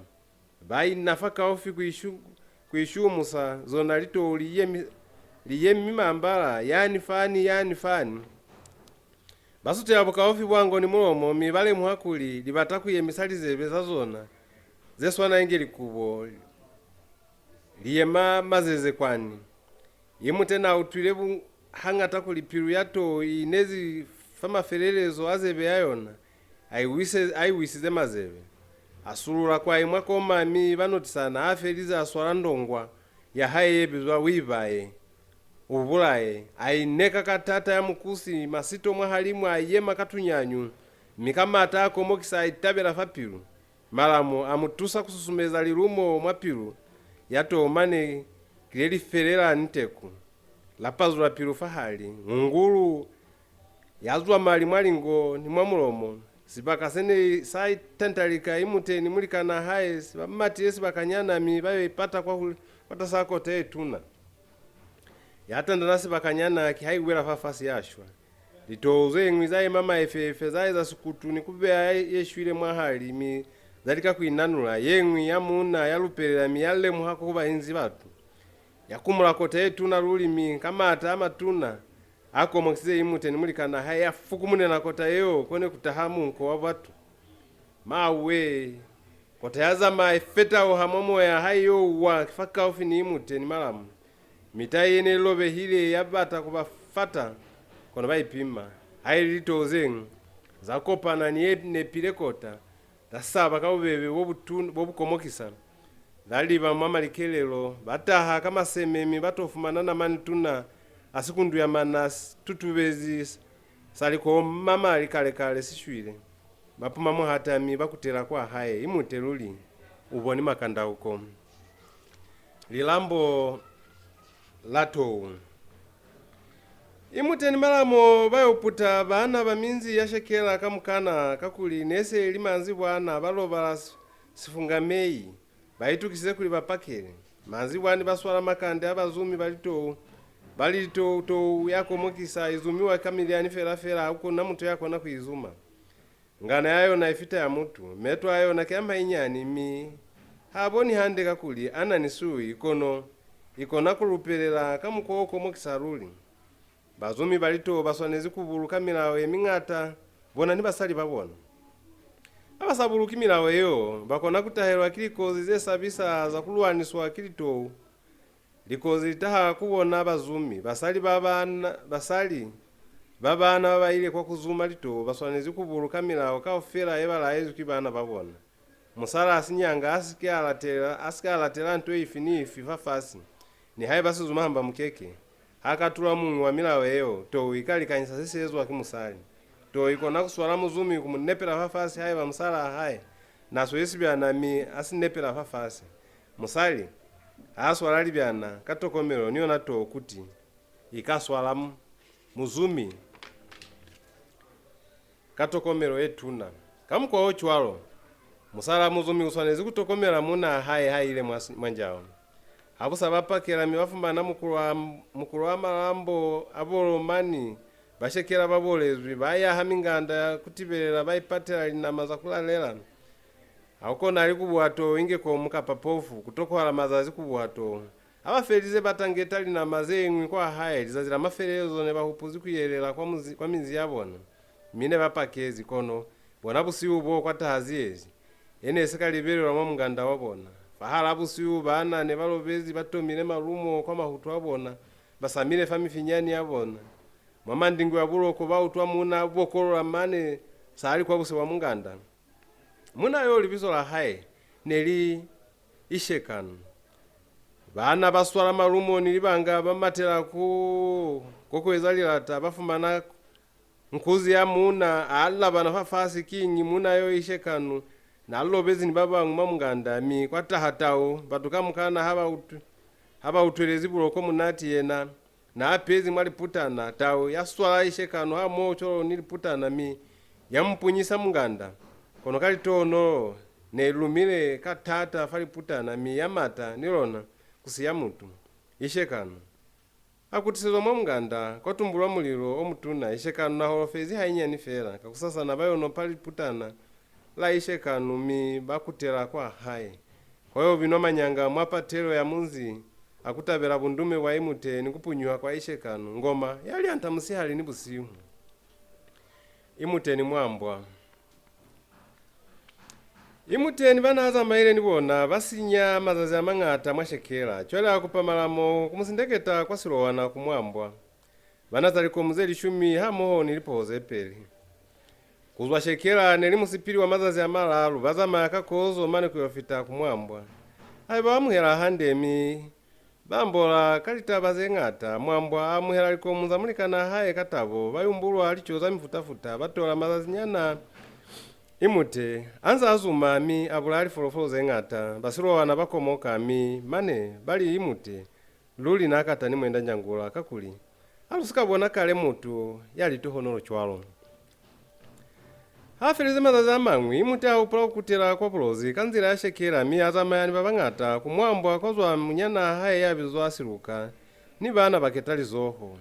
Ba ina fakaufi ku ishu-, ku ishumusa zona litou li yemi, li yemi mambala, yani fani, yani fani. Ba sutela bukaufi bwa ngo ni mulomo, mi ba lemuha kuli li bata ku yemisa lizebe za zona ze swana inge likubo li yema mazeze kwani. Imute n'a utwile bu-, hañata kuli pilu ya tou i inezi fa mafelelezo a zebe ya yona, a i wise-, a i wisize mazebe. A sulula kwai mwa koma, mi ba notisana, a felize a swala ndongwa ya hae ye bizwa Uibaye. U bulaye, a ineka ka tata ya mukusi, masito mwahalimu a yema ka tunyanyu, mi ka maata a komokisa a itabela fa pilu. Malamu a mu tusa ku susumeza lilumo mwa pilu ya tou mane ki le li felela ni teku. La pazula pilu fahali, ngungulu ya zwa mali mwa lingo ni mwa mulomo. Sibaka se ne sa itantalika Imute ni mulikanaa hae si ba matile sibakanyana, mi ba yo ipata kwa, kwatas'a kota ye tuna. Ya tandana sibakanyana, ki ha i wela fafasi ya shwa. Litou ze ñwi za yema maefeefe, za eza sikutu ni ku beya ye, ye shwile mwahali, mi za lika ku i nanula. Ye ñwi ya muuna ya lupelela, mi ya lemuha ko ku ba inzi batu. Ya kumula kota ye tuna luli, mi ka maata a matuna a komokisize Imute ni mulikanaa hae, ya fukumunela kota yeo ko ne ku taha munko wa batu. Mawe! Kota ya zamaya i fetauha mwa moya ha i yo wa fakaufi ni Imute ni Malamu. Mitai ye ne i lobehile ya bata ku ba fata, kono ba i pima. Haili litou ze ñwi za kopana ni ye nepile kota, za saba ka bubebe bo bu tun-, bo bu komokisa. Za liba mwa malikelelo, ba taha ka maseme, mi ba to fumana namani tuna a sikundu ya mana s-, tutubezi s-, sa likomama likalekale si shwile. Ba puma muhata, mi ba kutela kwa hae. Imute luli, u boni makandauko. Lilambo la tou. Imute ni Malamo ba yo puta baana ba minzi ya Shekela kamukana, kakuli ne se li manzibwana, ba lobala s-, sifungamei, ba itukisize kuli ba pakele. Manzibwani ba swala makande a bazumi ba litou, ba li, litou, tou ya komokisa, i zumiwa ka milyani fela-fela, ha ku na mutu ya kona ku i zuma. Ngana ya yona i fita ya mutu, meto a yona ki a mainyani, mi ha boni hande kakuli a na ni sui, kono i kona ku lupelela ka mukwa o komokisa luli. Bazumi ba litou ba swanezi ku buluka milao ye miñata, bona ni basali ba bona. Ha ba sa buluki milao yeo, ba kona ku tahelwa ki likozi ze sabisa za ku lwaniswa ki litou. Likozi li taha ku bona bazumi. Basali ba bana, basali ba baana ba ba ile kwa ku zuma litou ba swanezi ku buluka milao kaufela ye ba laezwi ki baana ba bona. Musala a si nyanga a si ke a latela, a si ke a latela nto ifi ni ifi fafasi, nihaiba sizuma hamba mukeke. Ha ka tula muñwi wa milao yeo, tou i ka likanyisa se si ezwa ki musali. Tou i kona ku swala muzumi ku mu nepela fafasi haiba musalaa hae na sweli sibyana mi a si nepela fafasi. Musali ha swala libyana ka tokomelo ni yona tou kuti i ka swala mu-, muzumi ka tokomelo ye tuna. Ka mukwa o cwalo, musalaa muzumi u swanezi ku tokomela muunaa hae ha ile mwa s-, mwa njao. Ha bu sa ba pakela mi ba fumana mukulo wa, mukulo wa malambo a bo Lomani, ba Shekela ba bolezwi, ba yaha minganda ya ku tibelela, ba ipatela linama za ku lalela. Ha ku konahali ku buha tou inge komu kapa pofu, ku tokwahala mazazi ku buha tou. Ha ba felize ba tangeta linama ze ñwi kwa hae, lizazi la mafelelezo ne ba hupuzi ku yelela kwa muzi, kwa minzi ya bona. Mi ne ba pakezi, kono bona busihu boo kwa taha ziyezi ye ne si ka libelelwa mwa munganda wa bona. Fahalaa busihu baana ne ba lobezi ba tomile malumo kwa mahutu a bona, ba samile fa mifinyani ya bona. Mwa mandingwe a buloko ba utwa muuna a bokolola mane sa li kwa buse bwa munganda. Muuna yo libizo la hae ne li Ishekanu. Baana ba swala malumo ni libanga ba matela ku, ku, ku eza lilata, ba fumana nkuzi ya muuna a labana fafasi. Kiñi muuna yo Ishekanu Na lobezi ni ba bañwi mwa munganda, mi kwa taha tau, batu kamukana ha ba utwi-, ha ba utwelezi buloko munati yena na apezi mwa liputana. Tau ya swala Ishekanu hamoho cwalo ni liputana, mi ya mu punyisa munganda. Kono ka litohonolo ne lumile ka taata fa liputana, mi ya mata ni lona ku siya mutu. Ishekanu a kutisezwa mwa munganda, kwa tumbulwa mulilo o mutuna. Ishekanu na holofezi hainyani fela. Kakusasana ba yo nopa liputana la Ishekanu, mi ba kutela kwa hae. Kwa yo binwa manyanga mwa patelo ya munzi, a ku tabela bundume bwa Imute ni ku punyuha kwa Ishekanu. Ngoma ya lyanta musihali ni busihu. Imute ni Mwambwa. Imute ni ba n'a zamaile ni bona ba sinya mazazi a mañata mwa Shekela. Cwale a kupa Malamo ku mu sindeketa kwa Silowana ku Mwambwa. Ba naza likomu ze lishumi hamoho ni lipoho ze peli. Ku zwa Shekela ne li musipili wa mazazi a malalu, ba zamaya ka kozo mane ku yo fita ku Mwambwa. Haiba ba amuhela hande, mi ba ambola ka litaba ze ñata. Mwambwa a amuhela likomu za mulikanaa hae ka tabo, ba yumbulwa lico za mifuta-futa, ba tola mazazinyana. Imute a nza a zuma, mi a bulaya lifolofolo ze ñata. Ba Silowana ba komoka, mi mane ba li, Imute luli n'a kata ni Mwendanjangula, kakuli ha lu si ka bona kale mutu ya litohonolo cwalo. Ha felize mazazi a mañwi, Imute a hupula ku kutela kwa Bulozi ka nzila ya Shekela, mi a zamaya ni ba bañata ku Mwambwa kwa zwa munyanaa hae ya bizwa Siluka ni baana ba ketalizoho.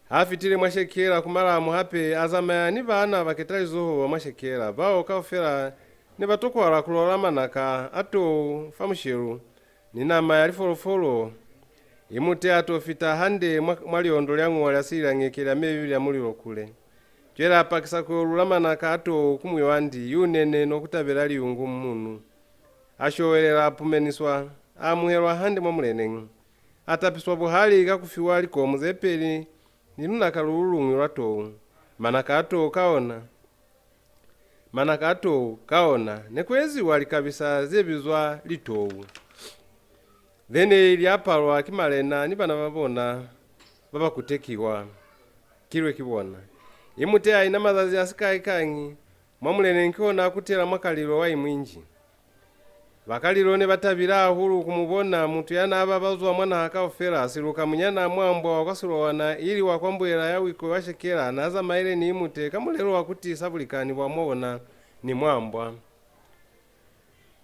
Ha fitile mwa Shekela ku Malamu hape, a zamaya ni baana ba ketalizoho ba mwa Shekela, bao kaufela ne ba tokwala ku lola manaka a tou fa mushelu ni nama ya lifolofolo. Imute a to fita hande mwa, mwa liondo lya ñuwa lya sililañeke lya mebili ya mulilo kule. Cwale a pakisa ku yo lula manaka a tou ku Muyandi, yunene no ku tabela liungu munu. A showelela, a pumeniswa, a amuhelwa hande mwa muleneñi. A tapiswa buhali ka ku fiwa likomu ze peli ni lunaka lu lu luñwi lwa tou. Manaka a tou ka ona Manaka a tou ka ona ne ku eziwa likabisa ze bizwa litou, ze ne li apalwa ki malena ni bana ba bona ba ba kutekiwa kilwe ki bona. Imute a ina mazazi a sikai kañi mwa muleneñi, kihona a kutela mwa Kalilo wa Imwinji. Ba Kalilo ne ba tabile hahulu ku mu bona, mutu ya n'a babazwa mwa naha kaufela, Siluka munyanaa Mwambwa wa kwa Silowana, ili wa kwa mbuela ya wiko wa Shekela, n'a zamaile ni Imute ka mulelo wa ku tiisa bulikani bwa mwa bona ni Mwambwa.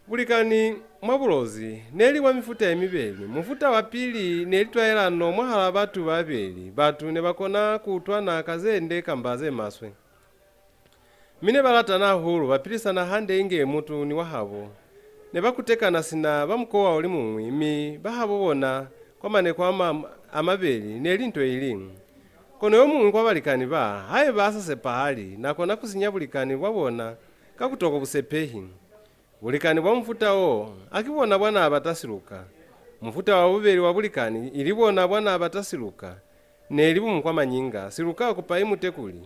Bulikani mwa Bulozi ne li bwa mifuta ye mibeli. Mufuta wa pili ne li twaelano mwahalaa batu ba babeli. Batu ne ba kona ku utwana ka ze nde kamba ze maswe. Mi ne ba latana hahulu, ba pilisana hande inge mutu ni wahabo. Ne ba kutekana sina ba mukowa o li muñwi, mi bahabo bona kwa maneko a ma-, a mabeli ne li nto i liñwi. Kono yo muñwi kwa balikani ba hae ba sa sepahali n'a kona ku sinya bulikani bwa bona ka ku tokwa busepehi. Bulikani bwa mufuta wo ha ki bona bwa n'a bata Siluka. Mufuta wa bubeli wa bulikani, ili bona bwa n'a bata Siluka, ne li bumukwamanyinga. Siluka a kupa Imute kuli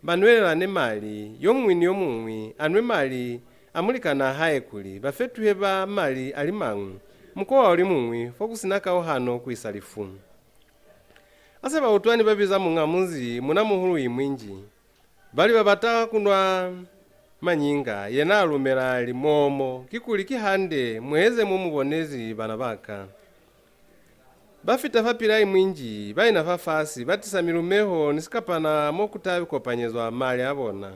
ba nwelelane mali, yo muñwi ni yo muñwi a nwe mali a mulikanaa hae kuli ba fetuhe ba mali a li mañwi, mukowa o li muñwi, fo ku si na kauhano ku isa lifu. Ha se ba utwani ba biza muñ'a munzi, muuna-muhulu Imwinji. Ba li ba bata ku nwa manyinga, yena a lumela, a li, Momo, kikuli ki hande, mu eze mo mu bonezi, bana ba ka. Ba fita fapil'a Imwinji, ba ina fafasi, ba tisa milumeho ni sikapana mo ku ta kopanyezwa mali a bona.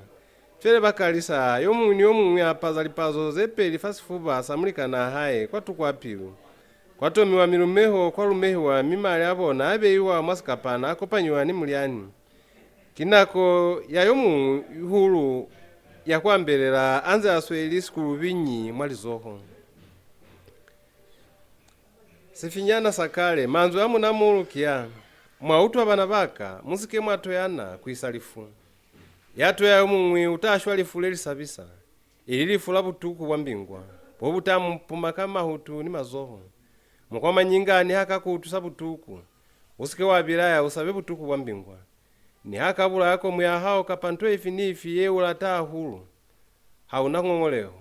Cwale ba kalisa, yo muñwi ni yo muñwi a paza lipazo ze peli fa sifuba sa mulikanaa hae kwatuko a pilu. Kwa tomiwa milumeho, kwa lumehiwa, mi mali a bona a beiwa mwa sikapana, a kopanyiwa ni mulyani. Ki nako ya yo muhulu ya ku ambelela a nze a sweli sikulubinyi mwa lizoho. Sifinyana sa kale, manzwi a muuna-muhulu ki a, Mwa utwa, bana ba ka, mu si ke mwa toyana ku isa lifu. Ya toya yo muñwi u ta shwa lifu le li sabisa, ili lifu la butuku bwa mbingwa, bo bu ta mu puma ka mahutu ni mazoho. Mukwamanyinga niha ka ku utwisa butuku, u si ke wa bilaya, u sabe butuku bwa mbingwa. Niha ka bulaya komu ya hao kapa nto ifi ni ifi ye u lata hahulu, ha u na ñoñoleho.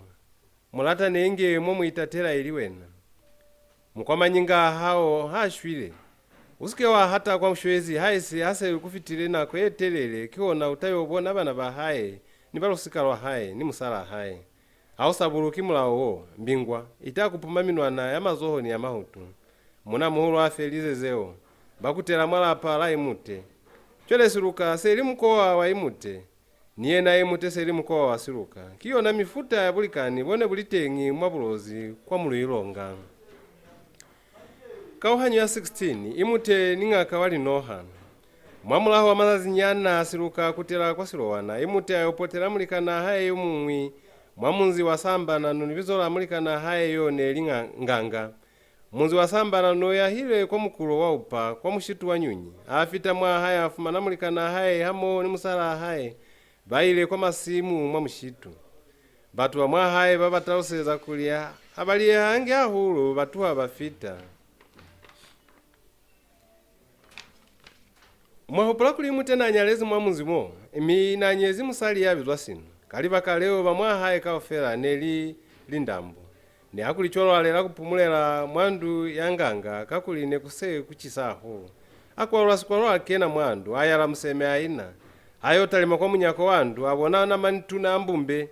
Mu latane inge mo mu itatela ili wena. Mukwamanyinga hao ha shwile, u si ke wa hata kwa mushwezi, haisi ha se ku fitile nako ye telele, kihona u ta yo bona bana ba hae ni ba lusika lwa hae ni musalaa hae. Ha u sa buluki mulao wo, mbingwa i ta ku puma minwana ya mazoho ni ya mahutu. Muuna-muhulu a felize zeo, ba kutela mwa lapa la Imute. Cwale Siluka se li mukowa wa Imute, ni yena Imute se li mukowa wa Siluka. Ki yona mifuta ya bulikani bo ne bu li teñi mwa Bulozi kwa Muluilonga. Kauhanyo ya sixteen, Imute ni ngaka wa linoha. Mwa mulaho wa mazazinyana, Siluka a kutela kwa Silowana. Imute a yo potela mulikanaa hae yo muñwi mwa munzi wa Sambanano, libizo la mulikanaa hae yo ne li Nga-, Nganga. Munzi wa Sambanano u yahile kwa mukulo wa Upa, kwa mushitu wa Nyunyi. A fita mwa hae, a fumana mulikanaa hae hamoho ni musalaa hae ba ile kwa masimu mwa mushitu. Batu ba mwa hae ba ba taluseza kuli ha, ha ba liyehangi hahulu, ba tuha ba fita. Mwa hupula kuli Imute n'a nyalezi mwa munzi mo, mi n'a nyezi musali ya bizwa Sino. Ka libaka leo, ba mwa hae kaufela ne li lindambu. Nihakulicwalo a lela ku pumulela mwa ndu ya Nganga, kakuli ne ku se ku cisa hahulu. A kwalula sikwalo, a kena mwa ndu, a yala museme, a ina. A yo talima kwa munyako wa ndu, a bona namani tuna ya mbumbe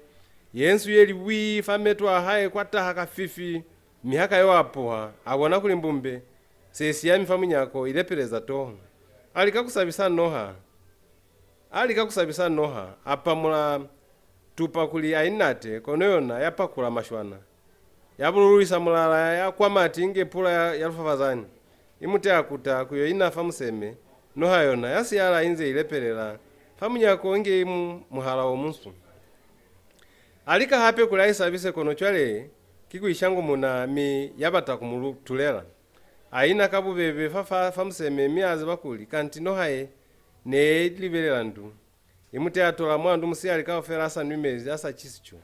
ye nsu ye li bwii fa meto a hae, kwa taha kafifi, mi ha ka yo apuha, a bona kuli mbumbe se i siyami fa munyako, i lepeleza toho. A lika ku sabisa noha, a lika ku sabisa noha, a pamula tupa kuli a i nate, kono yona ya pakula mashwana. Ya bululwisa mulala, ya kwa mati inge pula ya, ya lufafazani. Imute a kuta ku yo ina fa museme, noha yona ya siyala inze i lepelela fa munyako inge i mu, muhala o munsu. A lika hape kuli a i sabise, kono cwale ki ku i shangumuna, mi ya bata ku mu lu-, tulela. A ina ka bubebe fa, fa, fa museme, mi a ziba kuli kanti noha ye ne i libelela ndu. Imute a tola mwa ndu musihali kaufela a sa nwi mezi, a sa ci sico.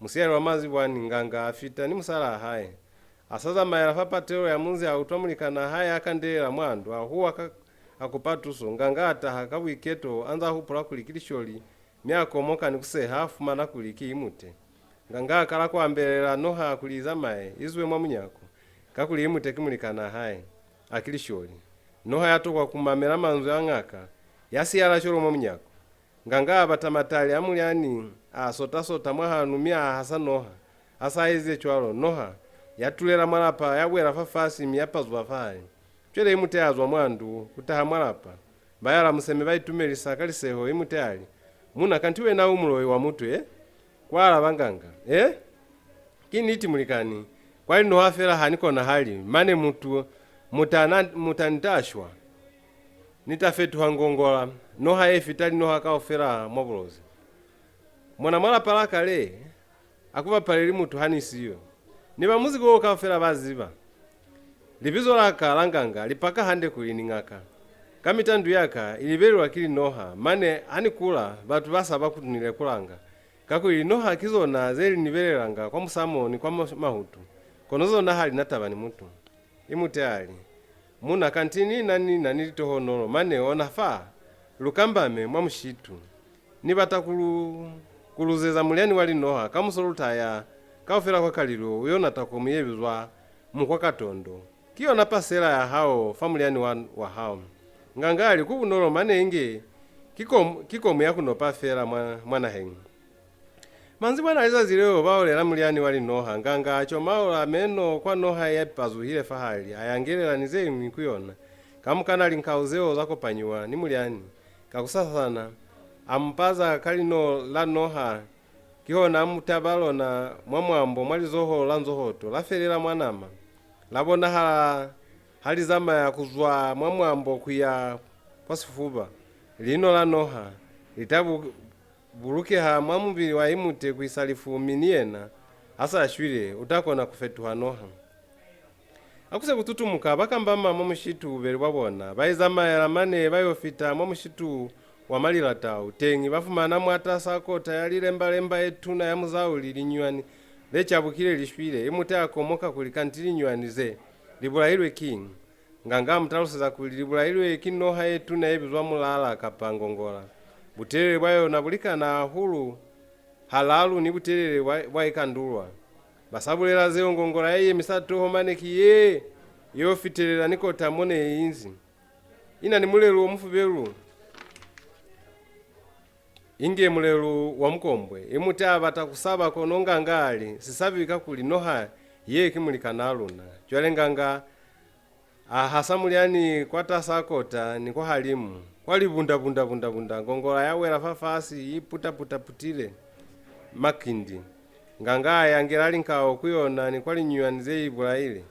Musihali wa manzibwani, Nganga a fita ni musalaa hae. A sa zamaela fa patelo ya munzi, a utwa mulikanaa hae a kandelela mwa ndu, a huwa ka, a kupa tuso. Nganga a taha ka buiketo, a nza hupula kuli ki lisholi, mi a komoka ni ku seha, a fumana kuli ki Imute. Nganga a kala ku ambelela noha kuli i zamaye, i zwe mwa munyako, kakuli Imute ki mulikanaa hae, a ki lisholi. Noha ya tokwa ku mamela manzwi a ngaka, ya siyala cwalo mwa munyako. Nganga a bata matali a mulyani, a sota-sota mwahanu, mi a hasa noha. A sa eze cwalo, noha ya tulela mwa lapa, ya wela fafasi, mi ya pazuha fahali. Cwale Imute a zwa mwa ndu, ku taha mwa lapa. Ba yala museme, ba itumelisa ka liseho. Imute a li, "Muuna, kanti wena u muloi wa mutu, eh?" Kwa alaba Nganga, "Eh? Ki niti, mulikani. Kwa linoha fela ha ni konahali, mane mutu, muta na, muta ni ta shwa. Ni ta fetuha ngongola, noha ye fita linoha kaufela mwa Bulozi. Mona mwa lapa la ka le, ha ku bapaleli mutu ha ni siyo. Ni ba muzi wo kaufela ba ziba. Libizo la ka la Nganga li paka hande kuli ni ngaka. Kamita ndu ya ka i libelelwa ki linoha, mane ha ni kula, batu ba saba ku ni lekulanga. Kakuli linoha ki zona ze li ni belelanga kwa musamo ni kwa ma-, mahutu, kono zona ha li na taba ni mutu." Imute a li, "Muuna, kanti ni na, ni na ni litohonolo, mane ona fa, lu kambame mwa mushitu. Ni bata ku lu, ku luzeza mulyani wa linoha, kamuso lu ta ya kaufela kwa Kalilo, u yo nata komu ye bizwa Mukwa Katondo. Ki yona pasela ya hao fa mulyani wa, wa hao." Nganga a li, "Ku bunolo, mane inge ki komu, ki komu ya ku nopa fela mwa, mwa naheñi." Manzibwana a lizazi leo ba olela mulyani wa linoha, Nganga a comaula meno kwa noha ya pazuhile fahali, a yangelela ni ze ñwi ku yona. Kamukana linkau zeo za kopanyiwa ni mulyani. Kakusasana, a mu paza ka lino la noha, kihona a mu taba lona mwa mwambo, mwa lizoho la nzohoto, la felela mwa nama. La bonahala ha li zamaya ku zwa mwa mwambo ku ya kwa sifuba. Lino la noha li ta bu-, bulukeha mwa mubili wa Imute ku isa lifu, mi ni yena ha sa shwile, u ta kona ku fetuha noha. Ha ku se ku tutumuka, ba kambama mwa mushitu bubeli bwa bona, ba izamaela mane ba yo fita mwa mushitu wa Malilatau. Teñi ba fumana mwatas'a kota ya lilemba-lemba ye tuna ya muzauli linyunywani le cabukile li shwile. Imute a komoka kuli, "Kanti linyunywani ze li bulailwe kiñi?" Nganga a mu taluseza kuli li bulailwe ki noha ye tuna ye bizwa mulala kapa ngongola. Butelele bwa yona bu likana hahulu halalu ni butelele bwa, bwa ikandulwa. Ba sa bulela zeo, ngongola ya yemisa toho mane ki ye yo fitelela ni kota mo ne i inzi. I na ni mulelu o mufubelu. Inge mulelu wa mukombwe, Imute a bata ku saba, kono nganga a li, "Si sabi, kakuli noha ye ki mulikanaa luna." Cwale nganga a hasa mulyani kwatasaa kota ni kwahalimu, kwa li bunda, bunda, bunda, bunda, ngongola ya wela fafasi, i puta, puta, putile makindi. Nganga a yangela linkao ku yona ni kwa linyunywani ze i bulaile.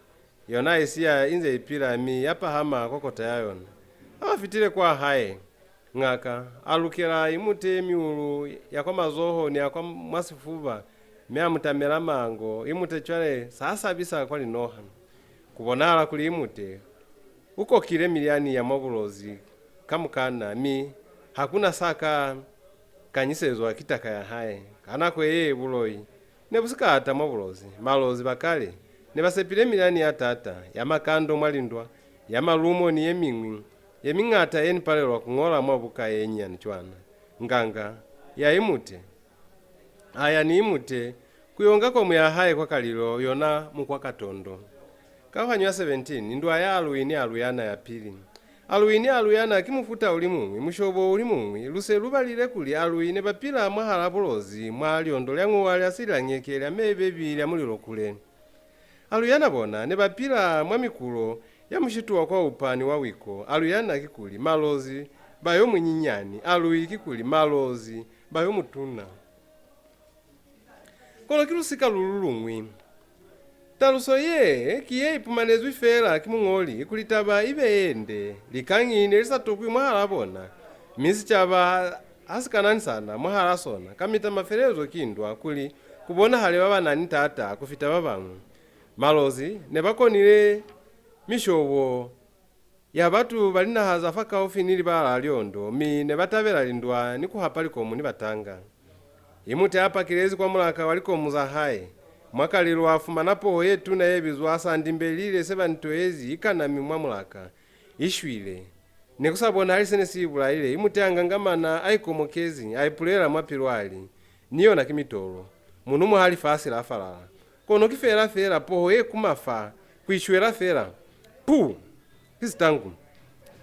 Yona i siya inze i pila, mi ya pahama kwa kota ya yona. Ha ba fitile kwa hae, ngaka a lukela Imute miulu ya kwa mazoho ni ya kwa mwa sifuba, mi a mu tamela mango. Imute cwale sa sabisa kwa linoha. Ku bonahala kuli Imute u kokile milyani ya mwa Bulozi kamukana, mi ha ku na sa ka kanyisezwa ki taka ya hae. Ka nako ye, buloi ne bu si ka ata mwa Bulozi. Malozi ba kale ne ba sepile milyani ya taata, ya makando mwa lindwa, ya malumo ni ye miñwi ye miñata ye ni palelwa ku ñola mwa buka ye nyani cwana. Nganga ya Imute a ya ni Imute ku yo nga komu ya hae kwa Kalilo, yona mukwa katondo. Kauhanyo ya seventeen, ndwa ya Alui ni Aluyana ya pili. Alui ni Aluyana ki mufuta u li muñwi, mushobo u li muñwi. Lu se lu balile kuli Alui ne ba pila mwahalaa Bulozi, mwa lyondo lya ñuwa lya silangeke lya mebebe lya mulilo kule. Aluyana bona ne ba pila mwa mikulo ya mushitu wa kwa upa ni wa wiko. Aluyana kikuli Malozi ba yo munyinyani, Alui kikuli Malozi ba yo mutuna. Kono ki lusika lu lu luñwi. Taluso ye ki ye ipumanezwi feela ki muñoli kuli taba i be ye nde. Likañi ne li sa tokwi mwahalaa bona, mi sicaba ha si kananisana mwahalaa sona, kamita mafelelezo ki ndwa, kuli ku bonahale ba ba na ni taata ku fita ba bañwi. Malozi ne ba konile mishobo ya batu ba linaha za fakaufi ni libala la lyondo, mi ne ba tabela lindwa ni ku hapa likomu ni batanga. Imute a pakelezi kwa mulaka wa likomu za hae. Mwa Kalilo a fumana poho ye tuna ye bizwa Sandimbelile, se ba ni toezi, i kanami mwa mulaka, i shwile. Ne ku sa bonahali se ne si i bulaile. Imute a ngangamana, a ikomokezi, a ipulela mwa pilu a li, "Ni yona ki mitolo. Munumu ha lifasi la falala. Kono ki feela-feela poho ye kuma fa, ku ishwela feela. Puu! Ki sitangu."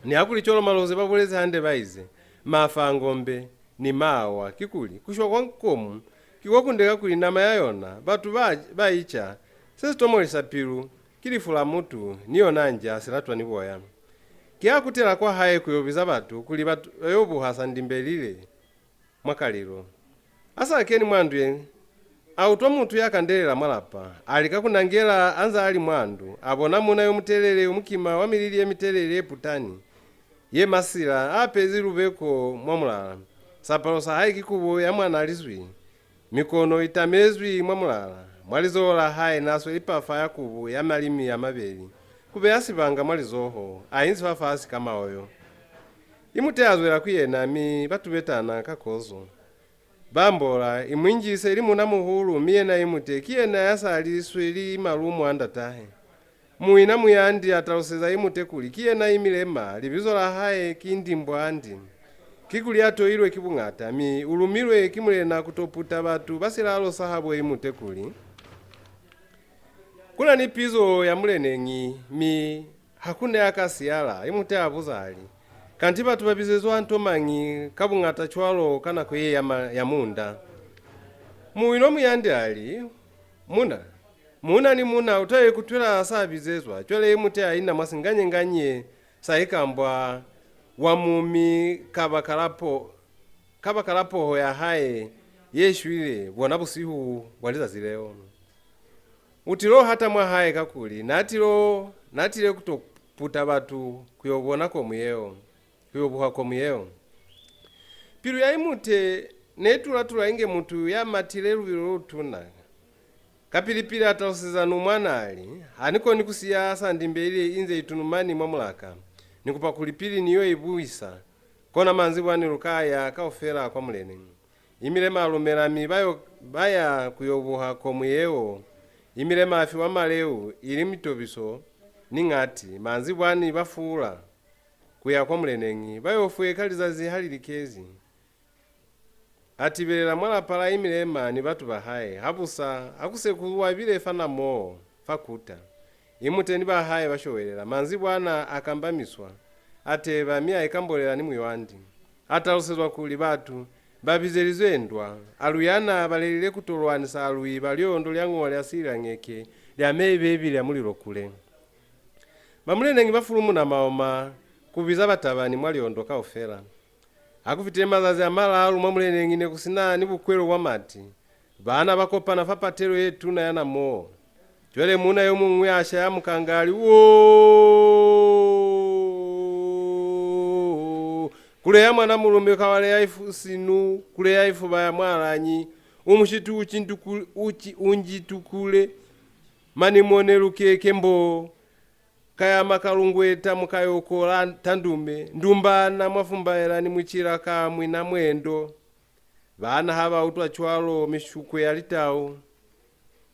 Nihakulicwalo Malozi ba bulezi hande ba ize, "Mafa a ngombe ni maawa, kikuli, ku shwa kwa nkomu ki kwa kunde, kakuli nama ya yona batu ba, ba i ca, se si tomolisa pilu, ki lifu la mutu, ni yona nja si latwa ni boya." Ki ha kutela kwa hae ku yo biza batu kuli ba, ba yo buha Sandimbelile mwa Kalilo. A sa keni mwa ndu ye, a utwa mutu ya kandelela mwa lapa. A lika ku nangela a nza a li mwa ndu, a bona muuna yo mutelele, yo mukima, wa milili ye mitelele ye putani, ye masila, a apezi lubeko mwa mulala. Sapalo sa hae ki kubo ya mwana lizwi. Mikono i tamezwi mwa mulala. Mwa lizoho la hae n'a sweli pafa ya kubu ya malimi a mabeli, ku beya sibanga mwa lizoho, a inzi fafasi ka maoyo. Imute a zwela ku yena, mi ba tubetana ka kozo. Ba ambola, Imwinji se li muuna-muhulu, mi yena Imute ki yena ya sa li sweli malumo a ndatahe. Muina Muyandi a taluseza Imute kuli ki yena Imilema, libizo la hae ki Ndimbwandi. Kikuli a toilwe ki buñata, mi u lumilwe ki mulena ku to puta batu ba silalo sa habo Imute kuli, ku na ni pizo ya muleneñi, mi ha ku ne a ka siyala. Imute a buza a li, Kanti batu ba bizezwa nto mañi ka buñata cwalo ka nako ye ya, ma, ya munda? Muino Muyandi a li, Muna, muuna ni muuna u ta ikutwela sa bizezwa. Cwale Imute a ina mwa singanyenganye sa ikambwa wa mumi kabakala po, kabakala poho ya hae ye shwile bona busihu bwa lizazi leo. U tilo hata mwa hae, kakuli n'a tilo, n'a tile ku to puta batu ku yo bona komu yeo, ku yo buha komu yeo. Pilu ya Imute ne tula-tula inge mutu ya matile lubilo lo lutuna. Kapili-pili a taluseza numwana a li, Ha ni koni ku siya Sandimbelile inze i tunumani mwa mulaka. Ni kupa kuli pili ni yo i buisa, kona manzibwana lu ka ya kaufela kwa muleneñi. Imilema a lumela, mi ba yo, ba ya ku yo buha komu yeo. Imilema a fiwa maleu, ili mitobiso ni ñati. Manzibwani ba fuula ku ya kwa muleneñi, ba yo fweka lizazi ha li likezi. A tibelela mwa lapa la Imilema ni batu ba hae. Habusa, ha ku se ku wabile fa namoo, fa kuta, Imute ni ba hae ba showelela. Manzibwana a kambamiswa, a teba, mi a ikambolela ni Muyandi. A talusezwa kuli batu Ba bizelizwe ndwa. Aluyana ba lelile ku to lwanisa Alui ba lyondo lya ñowa lya sililangeke, lya mei bebi lya mulilo kule. Ba muleneñi ba fulumuna maoma ku biza batabani mwa lyondo kaufela. Ha ku fitile mazazi a malalu mwa muleneñi ne ku si na ni bukwelo bwa mati. Baana ba kopana fa patelo ye tuna ya Namoo. Cwale muuna yo muñwi a shaya mukanga a li, "Woo! Kuleya mwana mulume ka wa leya ifu sinu, kuleya ifuba ya mwalañi, u mushitu u cintuku-, u ci-, u njitukule, mane mone lukeke mbo, ka ya makalungweta mu ka yo kola tandume, ndumbana mwa fumbaela ni mucila ka mwina mwendo." Baana ha ba utwa cwalo, mishukwe ya litau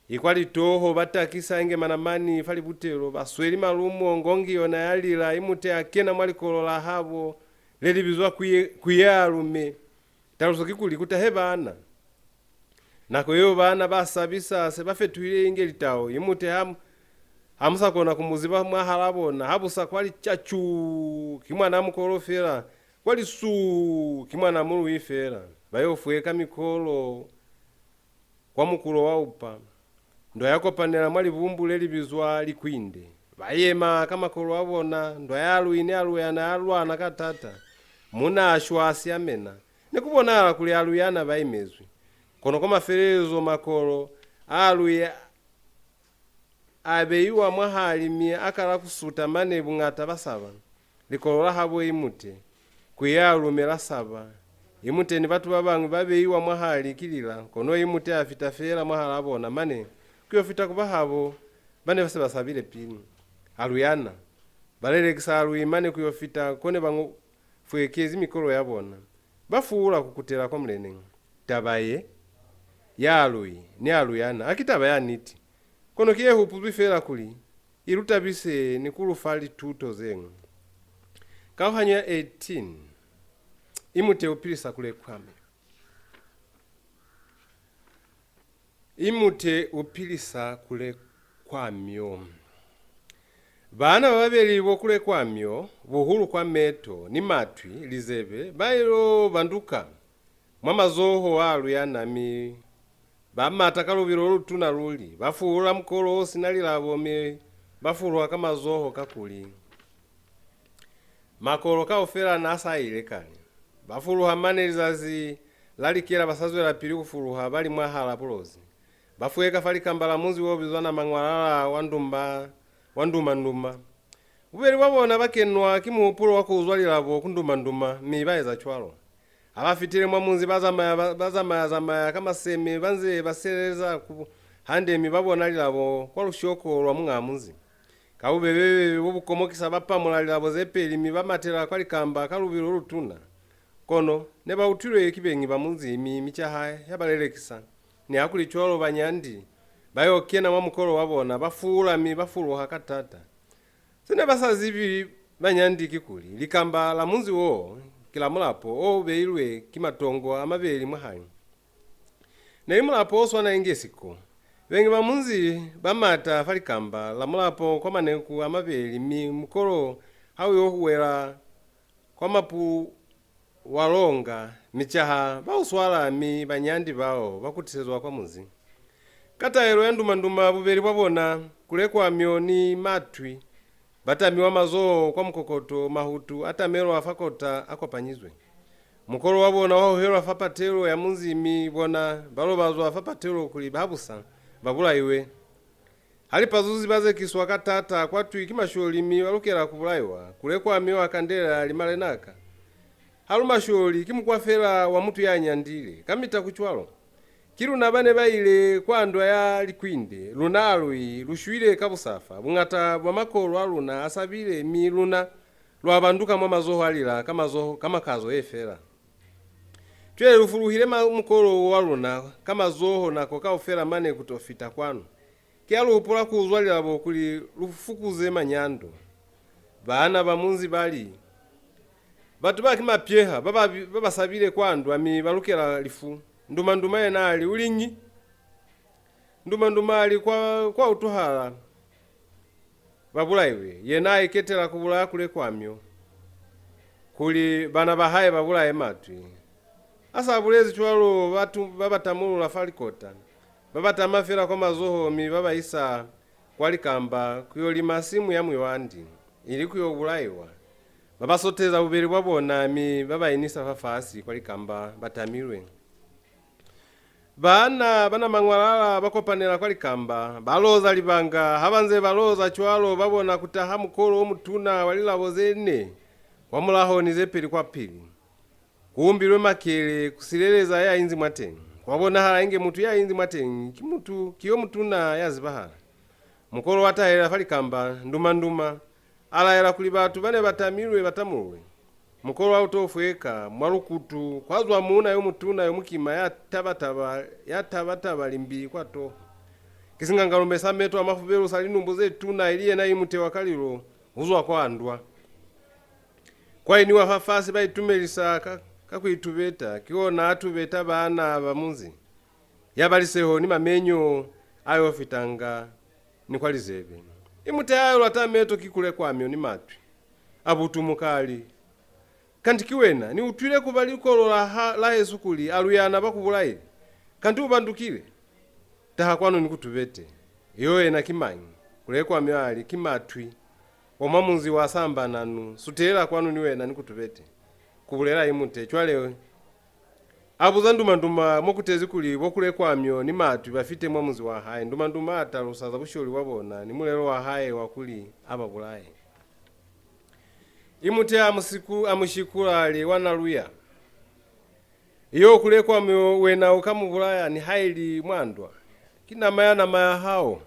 i kwa litoho, ba takisa inge manamani fa libutelo, ba sweli malumo, ngongi yona ya lila, Imute a kena mwa likolo la habo le li bizwa Kuye-, Kuyealume. Taluso kikuli, ku tahe baana. Nako yeo baana ba sabisa se ba fetuhile inge litau, Imute ha, ha mu sa kona ku mu ziba mwahal'a bona, ha bu sa kwa li cacu, ki mwana mukolo fela, kwa li suu, ki mwana mului fela. Ba yo fweka mikolo kwa mukulo wa upa. Ndwa ya kopanela mwa libumbu le li bizwa Likwinde. Ba yema ka makolo a bona, ndwa ya Alui ni Aluyana ya lwana ka taata. Muuna a shwa a siamena. Ne ku bonahala kuli Aluyana ba imezwi. Kono kwa mafelelezo makolo a Alui a beiwa mwahali mi a kala ku suta mane buñata ba saba. Likolo la habo Imute, Kuyealume la saba. Imute ni batu ba bañwi ba beiwa mwahali ki lila, kono Imute a fita feela mwahal'a bona mane ku yo fita ku ba habo ba ne ba se ba sabile pili. Aluyana, ba lelekisa Alui mane ku yo fita ko ne ba ngo-, fwekezi mikolo ya bona. Ba fuula ku kutela kwa muleneñi. Taba ye, ya Alui ni Aluyana, ha ki taba ya niti. Kono ki ye hupuzwi feela kuli i lu tabise ni ku lu fa lituto ze ñwi. Kauhanyo ya eighteen. Imute u pilisa Kulekwamyo. Imute u pilisa Kulekwamyo. Baana ba babeli bo Kulekwamyo, buhulu kwa meto ni matwi, lizebe, ba ilo banduka mwa mazoho a Aluyana mi ba mata ka lubilo lo lutuna luli, ba fuula mukolo o si na lilabo mi ba fulwa ka mazoho kakuli makolo kaufela n'a sa ile kale. Ba fuluha mane lizazi la likela ba sa zwelapili ku fuluha ba li mwahal'a Bulozi. Ba fweka fa likamba la munzi o bizwa Namangwalala wa Ndumba, wa Ndumanduma. Bubeli bwa bona ba kenwa ki muhupulo wa ku uzwa lilabo ku Ndumanduma, mi ba eza cwalo. Ha ba fitile mwa munzi, ba zamaya, ba, ba zamaya-zamaya ka maseme, ba nze ba seleleza ku hande, mi ba bona lilabo kwa lushoko lwa muñ'a munzi. Ka bubebe-bebe bo bu komokisa, ba pamula lilabo ze peli, mi ba matela kwa likamba ka lubilo lo lutuna. Kono ne ba utwilwe ki beñi ba munzi, mi micaha ya ba lelekisa. Nihakulicwalo, banyandi ba yo kena mwa mukolo wa bona, ba fuula, mi ba fuluha ka taata. Se ne ba sa zibi banyandi kikuli, likamba la munzi wo ki la mulapo o beilwe ki matongo a mabeli mwahali. Ne li mulapo o swana inge siko. Beñi ba munzi ba mata fa likamba la mulapo kwa maneku a mabeli, mi mukolo ha u yo huwela kwa mapu wa longa, micaha ba u swala, mi banyandi bao ba kutisezwa kwa munzi. Ka taelo ya Ndumanduma, bubeli bwa bona, Kulekwamyo ni Matwi, ba tamiwa mazoho kwa mukokoto, mahutu a tamelwa fa kota a kopanyizwe. Mukolo wa bona wa hohelwa fa patelo ya munzi, mi bona ba lobazwa fa patelo kuli habusa ba bulaiwe. Ha lipazuzi ba zekiswa ka taata, kwa twi ki masholi, mi ba lukela ku bulaiwa. Kulekwamyo a kandelela a li, Malenaka, ha lu masholi, ki mukwa fela wa mutu ya nyandile. Kamita ku cwalo. Ki luna ba ne ba ile kwa ndwa ya Likwinde, luna Alui, lu shwile ka busafa. Buñata bwa makolo a luna a sabile, mi luna lwa banduka mwa mazoho a lila ka mazoho, ka makazo ye fela. Cwale lu fuluhile ma-, mukolo wa luna ka mazoho nako kaufela mane ku to fita kwanu. Ki ha lu hupula ku uzwa lilabo kuli lu fukuze manyando. Baana ba munzi ba li, Batu ba ki mapyeha, ba ba, ba ba sabile kwa ndwa, mi ba lukela lifu. Ndumanduma yena a li, U liñi? Ndumanduma a li, Kwa, kwa utwahala ba bulaiwe. Yena a iketela ku bulaya Kulekwamyo, kuli bana ba hae ba bulaye Matwi. A sa bulezi cwalo, batu ba ba tamulula fa likota, ba ba tama fela kwa mazoho mi ba ba isa kwa likamba ku yo lima simu ya muywandi, ili ku yo bulaiwa. Ba ba soteza bubeli bwa bona mi ba ba inisa fafasi kwa likamba ba tamilwe. Baana ba na mañwalala ba kopanela kwa likamba, ba loza libanga. Ha ba nze ba loza cwalo, ba bona ku taha mukolo o mutuna wa lilabo ze ne kwa mulaho ni ze peli kwapili. Ku umbilwe makele ku sileleza ya inzi mwateñi. Kwa bonahala inge mutu ya inzi mwateñi ki mutu, ki yo mutuna ya zibahala. Mukolo wa tahelela fa likamba, nduma-nduma, a laela kuli batu ba ne ba tamilwe ba tamululwe. Mukolo ha u to fweka, mwa lukutu kwa zwa muuna yo mutuna yo mukima ya taba-taba, ya taba-taba limbi kwa toho. Ki singangalume sa meto a mafubelu sa linumbu ze tuna, ili yena Imute wa Kalilo, u zwa kwa ndwa. Kwa iniwa fafasi, ba itumelisa ka, ka ku itubeta, ki ona a tubeta baana ba munzi. Ya ba liseho ni mamenyo a yo fitanga ni kwa lizebe. Imute a yo lata meto ki Kulekwamyo ni Matwi. A butumuka a li, "Kanti ki wena, ni utwile ku ba likolo la ha, la hesu kuli Aluyana ba ku bulaile. Kanti u bandukile? Taha kwanu ni ku tubete." "Yo yena ki mañi?" Kulekwamyo a li, "Ki Matwi, wa mwa munzi wa Sambananu. Sutelela kwanu ni wena ni ku tubete," ku bulela Imute. Cwale a buza Nduma-nduma mo ku tezi kuli bo Kulekwamyo ni Matwi ba fite mwa munzi wa hae. Nduma-nduma a talusa za busholi bwa bona ni mulelo wa hae wa kuli a ba bulaye. Imute a mu siku-, a mu shikula a li, "Wa Naluya, yo Kulekwamyo wena u ka mu bulaya nihaili mwa ndwa. Ki nama ya nama ya hao."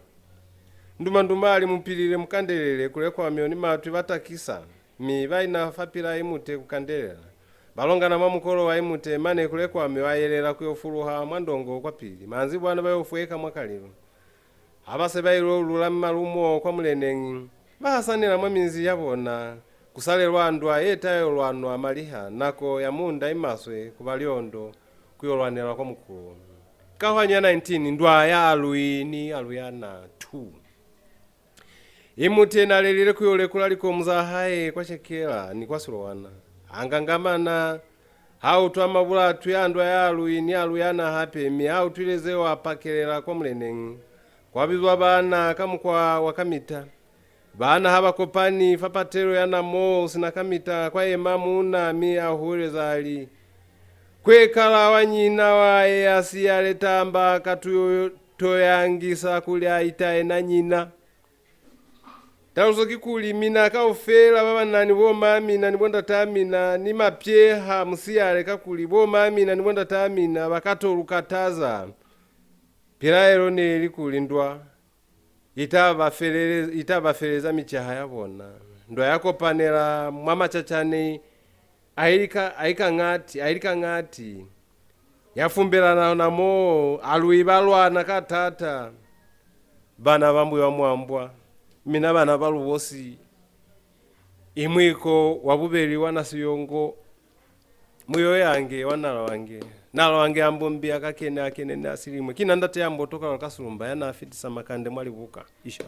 Nduma-nduma a li, "Mu pilile, mu kandelele." Kulekwamyo ni Matwi ba takisa, mi ba ina fapil'a Imute ku kandelela. Ba longana mwa mukolo wa Imute, mane Kulekwamyo a yelela ku yo fuluha mwa ndongo kwapili. Manzibwana ba yo fweka mwa Kalilo. Ha ba se ba ilo lula malumo kwa muleneñi, ba hasanela mwa minzi ya bona, ku salelwa ndwa ye ta yo lwanwa maliha, nako ya munda i maswe ku ba liondo, ku yo lwanelwa kwa mukulo. Kauhanyo ya nineteen, Ndwa ya Alui ni Aluyana two. Imute n'a lelile ku yo lekula likomu za hae kwa Shekela ni kwa Silowana. A ngangamana, ha utwa mabulatwi a ndwa ya Alui ni Aluyana hape, mi ha utwile zeo a pakelela kwa muleneñi. Kwa bizwa baana ka mukwa wa kamita. Baana ha ba kopani fa patelo ya namo sina kamita, kwa yema muuna mi a huweleza a li, "Kwekala wa nyina wa ye a siya letamba ka tuyo to yangisa kuli a itaye na nyina." Taluso kikuli, mina kaufela ba ba na ni bo ma mina ni bo ndata mina ni mapyeha mu siyale, kakuli bo ma mina ni bo ndata mina ba ka to lu kataza. Pilaelo ne li kuli ndwa i ta ba felele-, i ta ba feleza micaha ya bona. Ndwa ya kopanela mwa macacani a ili ka, a ikañati, a ili kañati. Ya fumbelana ona moo, Alui ba lwana ka taata. Bana ba Mbuywamwambwa, mina bana ba Lubosi, Imwiko wa bubeli wa Nasiyongo, Muyoyange wa Nalawange, Nalawange a mbombi a kakene a kenene a silimwe, ki na ndate ya mboto ka lwa Kasulumba ya n'a fitisa makande mwa libuka. Isha.